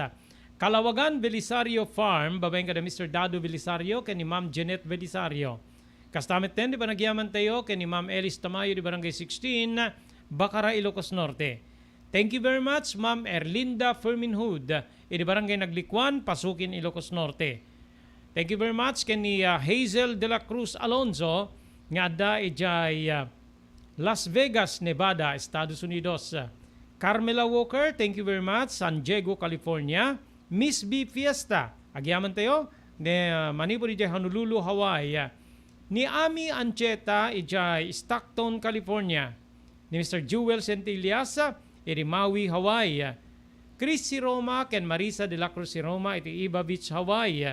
Kalawagan Belisario Farm, babaen kada Mister Dado Belisario ken ni Ma'am Jeanette Belisario. Kasta metten ti panagyamantayo ken ni Ma'am Elis Tamayo di Barangay sixteen, Bacara, Ilocos Norte. Thank you very much, Ma'am Erlinda Ferminhud, idi Barangay Naglikuan, Pasukin, Ilocos Norte. Thank you very much ken ni, ah, Hazel de la Cruz Alonzo nga adda idiay, ah, Las Vegas, Nevada, Estados Unidos. Carmela Walker, thank you very much, San Diego, California. Miss B Fiesta, agyamantayo, ne, ah, manipud idiay Honolulu, Hawaii. Ni Ami Ancheta idiay Stockton, California. Ni Mister Jewel Centillas, ah, iti Maui, Hawaii. Chris Siroma ken Marisa de la Cruz Siroma iti Iba Beach, Hawaii.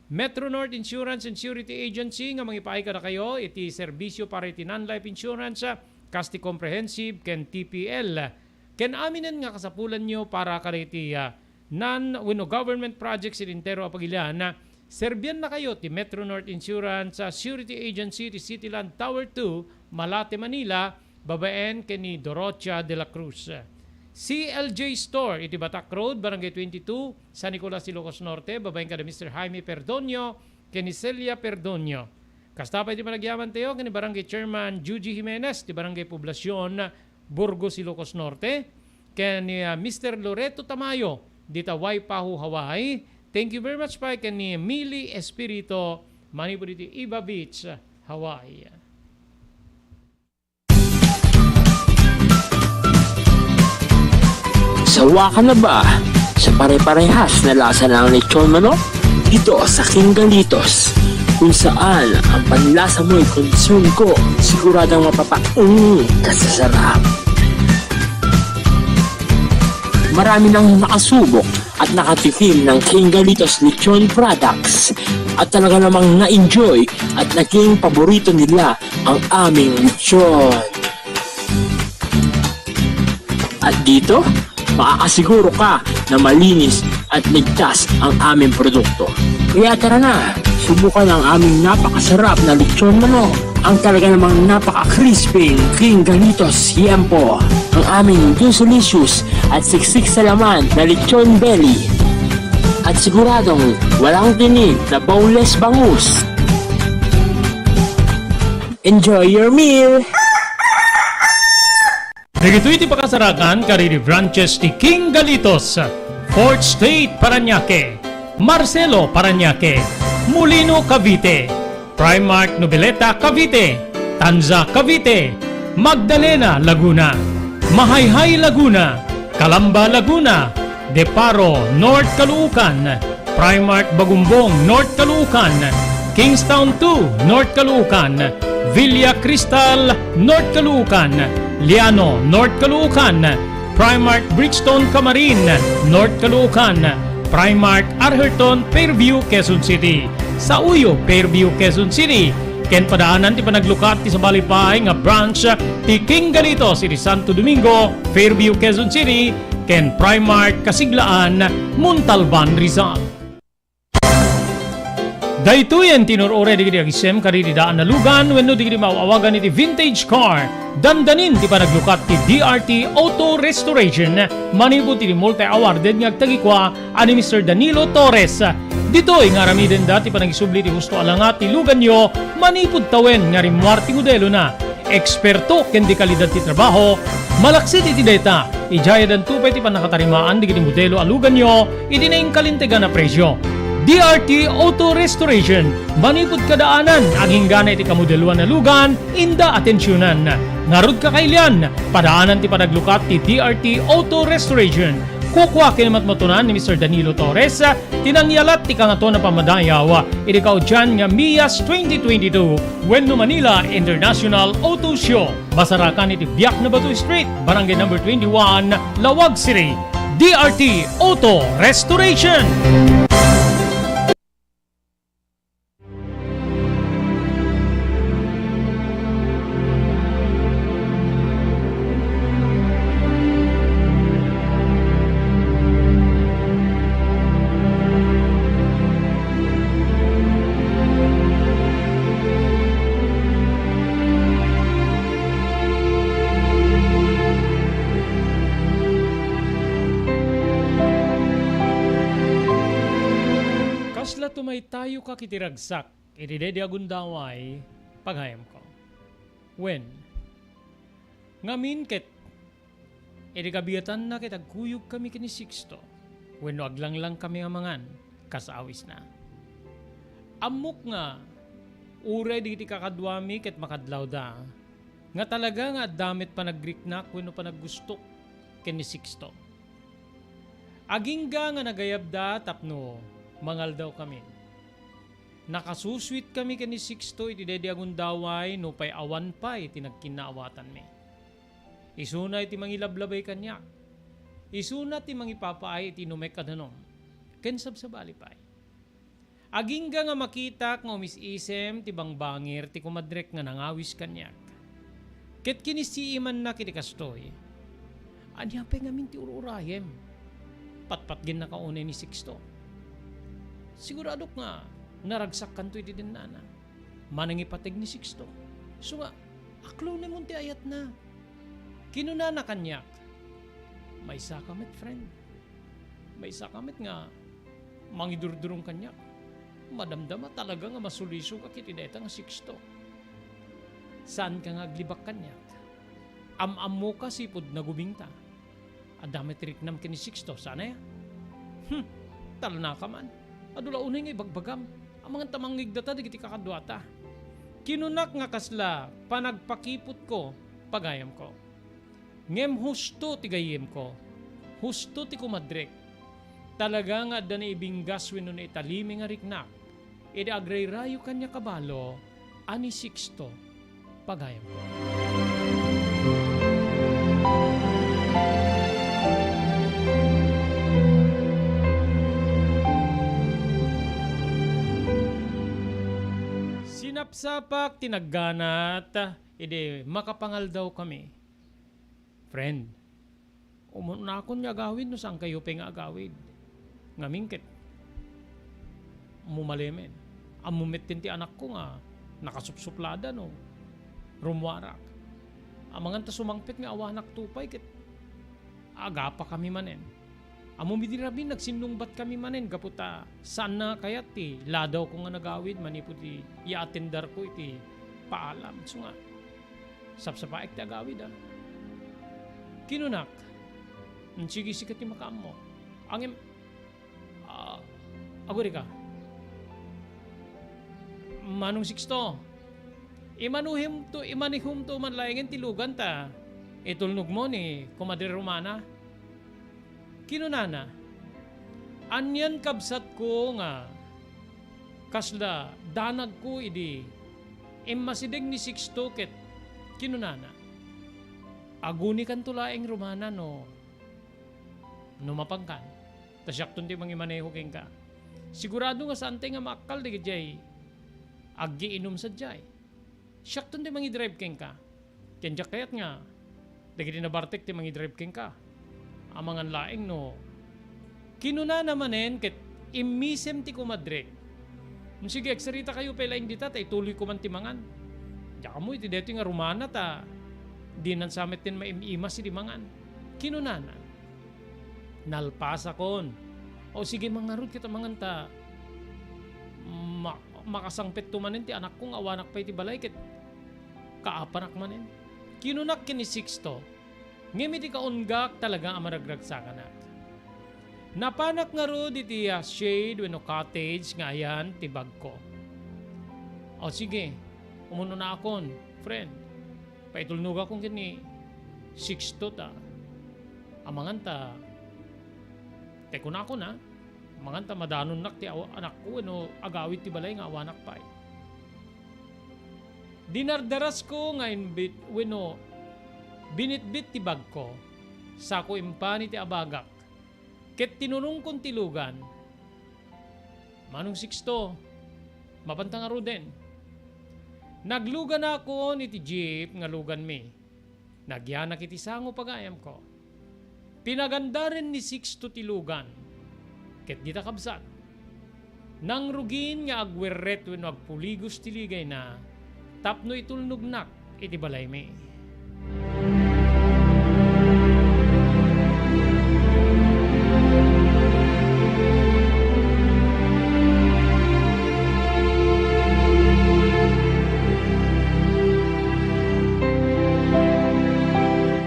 Metro North Insurance and Security Agency nga mangipaay kadakayo iti serbisyo para iti non-life insurance, ah, kas ti comprehensive ken T P L. Ken aminen nga kasapulanyo para kadagiti, ah, non wenno government projects iti entero a pagilian, ah, serbiannakayo ti Metro North Insurance, ah, Security Agency ti Cityland Tower two, Malate, Manila, babaen ken ni Dorothea de la Cruz. C L J Store iti Batak Road, Barangay twenty-two, San Nicolas, Ilocos Norte, babaen kada Mister Jaime Perdonio ken ni Celia Perdonio. Kasta pay ti panagyamantayo ken ni Barangay Chairman Juji Jimenez ti Barangay Poblacion, Burgos, Ilocos Norte, ken ni, ah, Mister Loreto Tamayo dita Waipahu, Hawaii. Thank you very much pay ken ni Mili Espirito manipud iti Iba Beach, Hawaii. Sawa ka na ba sa pare-parehas na lasa ng lechon manok? Dito sa King Galitos, kung saan ang panlasa mo'y concern ko, siguradong mapapaung ka sa sarap. Marami nang nakasubok at nakatikim ng King Galitos Lechon Products at talaga namang na-enjoy at naging paborito nila ang aming lechon. At dito, makakasiguro ka na malinis at ligtas ang aming produkto. Kaya tara na, subukan ang aming napakasarap na lechon manok, ang talaga namang napaka-crispy King Galitos Yempo, ang aming juicy-licious at siksik sa laman na lechon belly, at siguradong walang tinik na boneless bangus. Enjoy your meal! Dagitoy ti pakasarakan kadagiti branches ti King Galitos, Fourth Street, Parañaque, Marcelo, Parañaque, Molino, Cavite, Primark, Noveleta, Cavite, Tanza, Cavite, Magdalena, Laguna, Mahayhay, Laguna, Calamba, Laguna, De Paro, North Caloocan, Primark Bagumbong, North Caloocan, Kingstown two, North Caloocan, Villa Cristal, North Caloocan, Liano, North Caloocan, Primark Brixton Camarin, North Caloocan, Primark Atherton, Fairview, Quezon City, Sauyo, Fairview, Quezon City, ken padaanan ti panaglukat ti sabali pay nga branch ti King Galitos iti Santo Domingo, Fairview, Quezon City, ken Primark Kasiglaan, Montalban, Rizal. Daytoyen ti inur-uray dagiti agisem kadagiti daan a lugan wenno dagiti maaw-awagan iti vintage car. Dandanin ti panaglukat ti D R T Auto Restoration manipud iti multi-awarded nga agtagikua a ni Mister Danilo Torres. Ditoy nga aramidenda ti panagisubli ti husto a langa ti luganyo manipud tawen nga rimmuar ti modelona. Eksperto ken de kalidad ti trabaho, malaksid iti dayta, idiay addanto pay ti pannakatarimaan dagiti modelo a luganyo iti naingkalintegan a presio. D R T Auto Restoration, manipud kadaanan, aginggana iti kamodeloan a lugan, inda atensionan. Ngarud, kakailian, padaanan ti panaglukat ti D R T Auto Restoration. Kukua ken matmatunan ni Mister Danilo Torres ti nangyalat ti Kangatoan a Pammadayaw iti kaudian nga MIAS twenty twenty-two wenno Manila International Auto Show. Masarakan iti Biak na Bato Street, Barangay Number twenty-one, Laoag City. D R T Auto Restoration. Kasla tumaytayoka iti ragsak iti daydi a gundaway, pagayamko. Wen, ngamin ket, idi kabiatanna ket agkuyogkami ken ni Sixto wenno aglanglang kami a mangan kas awisna. Ammok nga, uray dagiti kakaduami ket makadlawda, nga talaga nga adda met panagriknak wenno panaggustok ken ni Sixto. Agingga nga nagayabda tapno mangaldawkami. Nakasusuitkami ken ni Sixto iti daydi a gundaway nupay awan pay ti nagkinnaawatanmi. Isuna ti mangilablabay kaniak. Isuna ti mangipapaay iti inumek a danum. Ken sabsabali pay. Agingga nga makitak nga umis-isem ti bangbangir ti kumadrek nga nangawis kaniak. Ket kinisiimannak iti kastoy, "Ania pay ngamin ti ur-urayem?" Patpatgennaka unay ni Sixto. Siguradok nga naragsakkanto iti dennana. Manangipateg ni Sixto. Isu nga, aklonemon ti ayatna. Kinunana kaniak, "Maysaka met, friend. Maysaka met nga mangidurdurong kaniak. Madamdama talaga nga masulisogak iti dayta nga Sixto. Saanka nga aglibak kaniak. Am-ammoka sipud nagubingta. Adda met riknam ken ni Sixto, saan aya?" "Hmm, talnaka man. Adu la unay nga ibagbagam. Amangan ta mangngegdata dagiti kakaduata." Kinunak nga kasla panagpakiputko, pagayamko. Ngem husto ti gayyemko, husto ti kumadrek. Talaga nga adda naibinggas wenno naitalimi nga riknak idi agrayrayo kaniak a balo a ni Sixto, pagayamko. Sinapsapak ti nagganat idi makapangaldawkami. Friend, umuna-, unakon nga agawid no saan kayo pay nga agawid. Ngamin ket, mumalemen. Ammom metten ti anakko nga nakasupsuplada no rummuarak. Amangan ta sumangpet nga awanak tupay ket agapakami manen. Ammom idi rabii, nagsinnungbatkami manen gapu ta saanna kayat ti ladawko nga nagawid manipud ti yaatendarko iti paalam. Isu nga, sapsapaek ti agawid, a. Kinunak, "Sige, sika ti makaammo. Ngem, a, agurika. Manong Sixto, imanuhimto, imanihumto man laengen ti lugan ta itulnogmo ni Komadre Romana." Kinunana, Anian, kabsatko, nga kasla danagko idi immasideg ni Sixto ket kinunana, "Agunikanto laeng rumana no, no mapankan. Ta siakton ti mangimaneho kenka. Sigurado nga saantay nga maakkal dagiti agiinum sadiay." Siakton ti mangidrive kenka. Ken diak kayat nga dagiti nabartek ti mangidrive kenka. Amangan laeng no kinunana manen ket immisem ti kumadrek. Sige, agsaritakayo pay laeng dita ta ituloyko man ti mangan. Diak ammo iti daytoy nga rumana ta dinan sa metten maim-imas idi mangan. Kinunana, "Nalpasakon. O sige, mangarud ket amangan ta ma-, makasangpetto manen ti anakko nga awanak pay ti balay ket kaapanak manen." Kinunak ken ni Sixto, ngem iti kaunggak talaga a maragragsakanak. Napanak ngarud iti, ah, shade wenno cottage nga ayan ti bagko. "O sige, umun-unaakon, friend. Paitulnogakon ken ni Sixto ta amangan ta, tay kunakon, a, amangan ta madanonnak ti awa-, anakko wenno agawid ti balay nga awanak pay." Dinardarasko nga imbit-, wenno binitbit ti bagko, sako impan iti abagak, ket tinurongkon ti lugan. "Manong Sixto, mapanta ngaruden." Nagluganakon iti jeep nga luganmi. Nagyanak iti sango, pagayamko. Pinagandaren ni Sixto ti lugan. Ket dita, kabsat, nangrugin nga agwerret wenno agpuligos ti ligayna tapno itulnognak iti balaymi.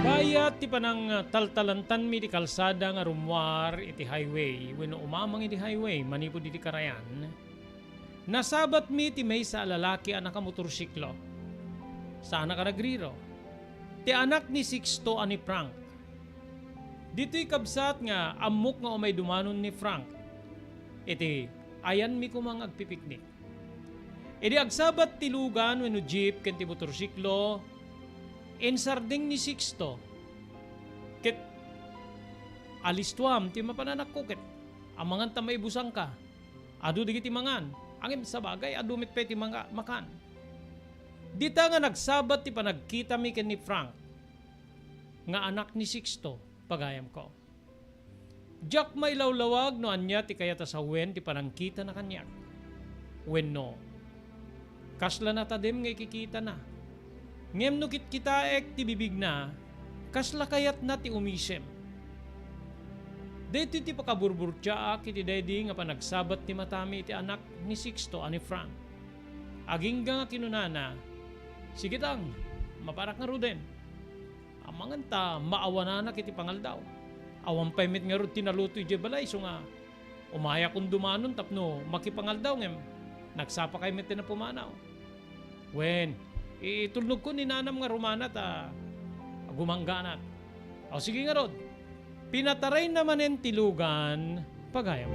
Bayat ti panangtaltalantanmi ti kalsada nga rummuar iti highway wenno umamang iti highway manipud iti karayan, nasabatmi ti maysa a lalaki a nakamotorsiklo. Saanak a nagriro. Ti anak ni Sixto a ni Frank. Ditoy, kabsat, nga ammok nga umay dumanon ni Frank iti ayanmi koma nga agpipiknik. Idi agsabat ti lugan wenno jeep ken ti motorsiklo, insardeng ni Sixto ket, "Alistuam ti mapan anakko ket amangan ta maibusangka. Adu dagiti mangan, ngem sabagay, adu met pay ti manga-, makan." Dita nga nagsabat ti panagkitami ken ni Frank nga anak ni Sixto, pagayamko. Diak mailawlawag no ania ti kayat a sawen ti panangkitana kaniak wenno kasla natadem nga ikikitana. Ngem no kitkitaek ti bibigna, kasla kayatna ti umisem. Daytoy ti pakaburburtiaak iti daydi nga panagsabat ti matami iti anak ni Sixto a ni Frank. Agingga nga kinunana, "Sige tang, mapanak ngaruden. Amangan ta maawananak iti pangaldaw. Awan pay met ngarud ti naluto idiay balay, isu nga umayakon dumanon tapno makipangaldaw ngem nagsapakay met ti napumanaw. Wen, itulnogko ni nanam nga rumana ta agumangganak." O, sige ngarud, pinatarayna manen ti lugan, pagayam.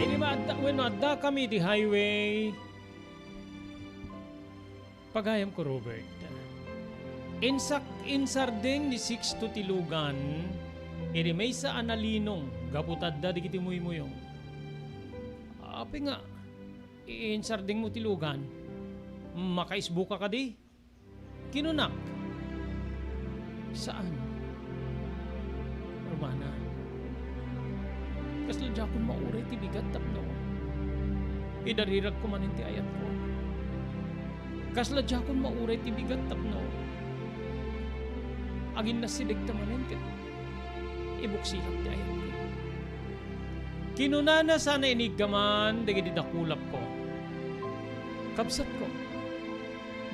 Idi maadda, wenno addakami iti highway, pagayamko, Robert, insak-, insardeng ni Sixto ti lugan idi maysa a nalinong gapu ta adda dagiti muymuyong. "Apay nga insardengmo ti lugan? Makaisboka kadi?" kinunak. "Saan, rumana. Kasla diakon mauray ti bigat tapno idariragko manen ti ayatko. Kasla diakon mauray ti bigat tapno aginnassidegta manen ket ibuksilak ti ayatko." Kinunana sana iniggaman dagiti dakulapko, "Kabsatko,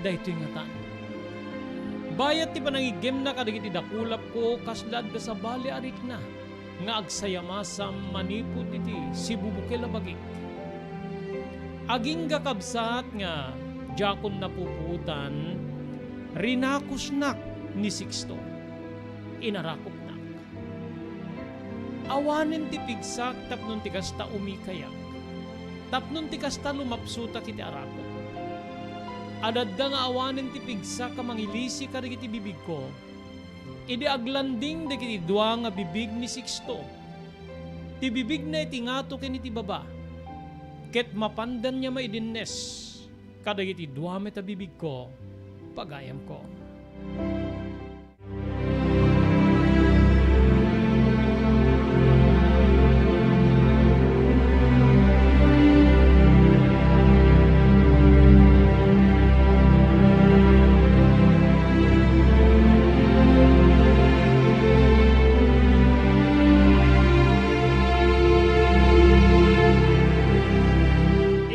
daytoy ngatan. Bayat ti panangiggemna kadagiti dakulapko, kasla adda sabali a rikna nga agsayamasam manipud iti sibubukel a bagik. Agingga, kabsat, nga diakon napupuotan, rinakusnak ni Sixto. Inarakupnak. Awanen ti pigsak tapno ti kasta umikayak, tapno ti kasta lumapsutak iti arakup. Adda nga awanen ti pigsak a mangilisi kadagiti bibigko, idi aglanding dagiti dua nga bibig ni Sixto. Ti bibigna iti ngato ken iti baba, ket mapandanna maidinnes kadagiti dua met a bibigko, pagayamko.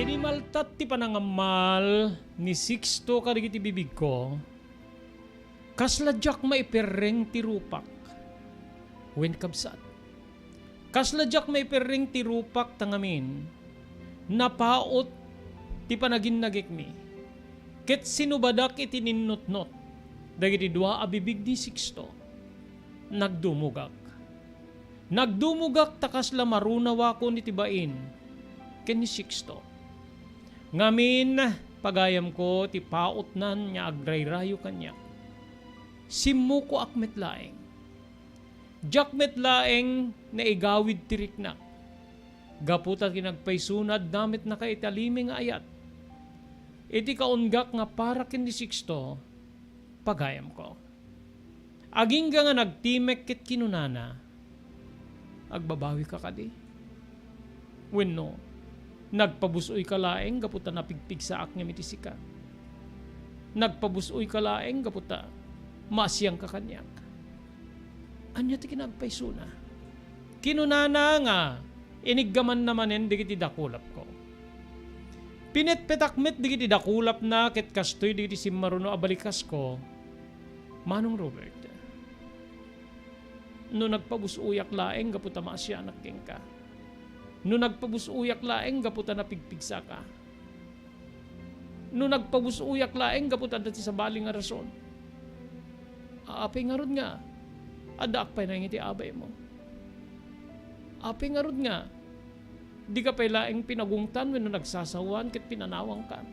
Idi maltat ti panangammal ni Sixto kadagiti bibigko, kasla diak maiperreng ti rupak. Wen, kabsat, kasla diak maiperreng ti rupak ta ngamin, napaut ti panaginnagekmi, ket sinubadak iti ninnutnot dagiti dua a bibig ni Sixto. Nagdumogak. Nagdumogak ta kasla marunawakon iti bain ken ni Sixto. Ngamin, pagayamko, ti pautnan nga agrayrayo kaniak. Simmukoak met laeng. Diak met laeng naigawid ti riknak, gapu ta kinagpaysona adda met nakaitalimi nga ayat. Iti kaunggak nga para ken ni Sixto, pagayamko. Agingga nga nagtimek ket kinunana, "Agbabawika kadi? Wenno, nagpabus-oyka laeng gapu ta napigpigsaak ngem iti sika? Nagpabus-oyka laeng gapu ta maasiangka kaniak?" Ania ti kinagpaysona? Kinunana nga iniggamanna manen dagiti dakulapko. Pinetpetak met dagiti dakulapna ket kastoy dagiti simmaruno a balikasko, "Manong Robert, no nagpabus-oyak laeng gapu ta maasianak kenka, no nagpabus-oyak laeng gapu ta napigpigsaka, no nagpabus-oyak laeng gapu ta adda ti sabali nga rason, apay ngarud nga addaak pay laeng iti abaymo? Apay ngarud nga dika pay laeng pinagungtan wenno nagsasaoan ket pinanawangkan?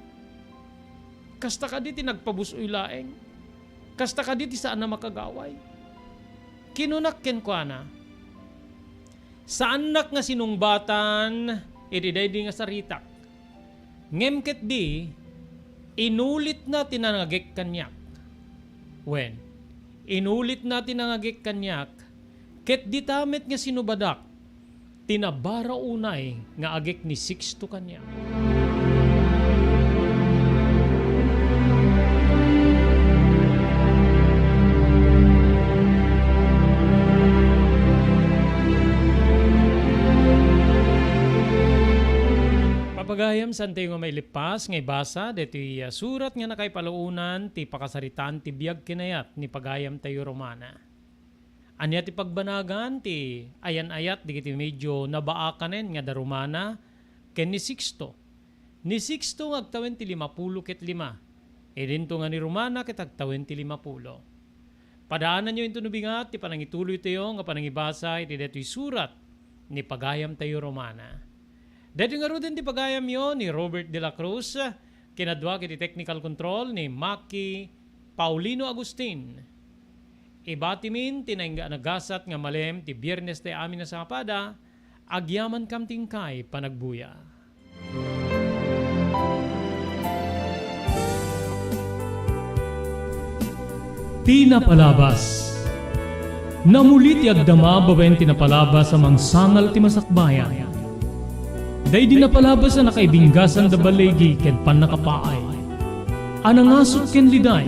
Kasta kadi ti nagpabus-oy laeng? Kasta kadi ti saan a makagaway?" Kinunak kenkuana, "Saannak nga sinungbatan iti daydi nga saritak. Ngem ketdi, inulitna ti nangagek kaniak. Wen, inulitna ti nangagek kaniak, ket dita met nga sinubadak ti nabara unay nga agek ni Sixto kaniak." Papagayam, saantayo nga mailippas nga ibasa daytoy a surat nga nakaipaloonan ti pakasaritaan ti biag ken ayat ni pagayamtayo Romana. Ania ti pagbanagan ti ayan-ayat dagiti medio nabaakanen nga da Romana ken ni Sixto? Ni Sixto nga agtawen ti limapulo ket lima, idinto nga ni Romana ket agtawen ti limapulo. Padaananyo inton ubingat ti panangituloytayo nga panangibasa iti daytoy surat ni pagayamtayo Romana. Daytoy ngaruden ti pagayamyo ni Robert de la Cruz, kinadua iti technical control ni Maki Paulino Agustin. Ibatimin ti nainga a nagasat nga malem ti Biernes ti amin a sangapada, agyamankam ti inkay panagbuya. Ti napalabas. Namuli ti agdama babaen ti napalabas a mangsangal ti masakbayan. Daydi napalabas a nakaibinggasan da baligi ken pannakapaay, a nangasut ken liday,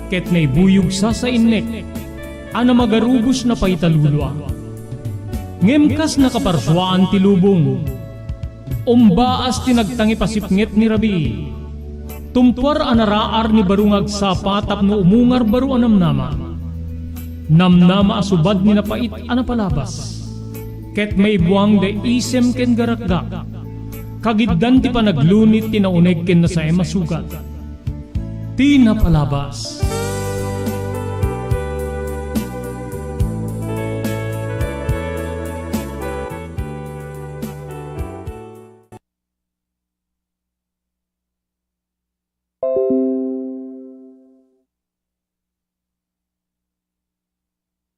ket naibuyog sasainnek, a namagarubos napaitalulua. Ngem kas nakaparsuaan ti lubong, umbaas ti nagtangipasipnget ni rabii. Tumpuar a naraar ni baro nga agsapa tapno umungar baro a namnama. Namnama a subad ni napait a napalabas, ket maibuang da isem ken garakgak. Kagiddan ti panaglunit ti nauneg ken nasaem a sugat. Ti napalabas.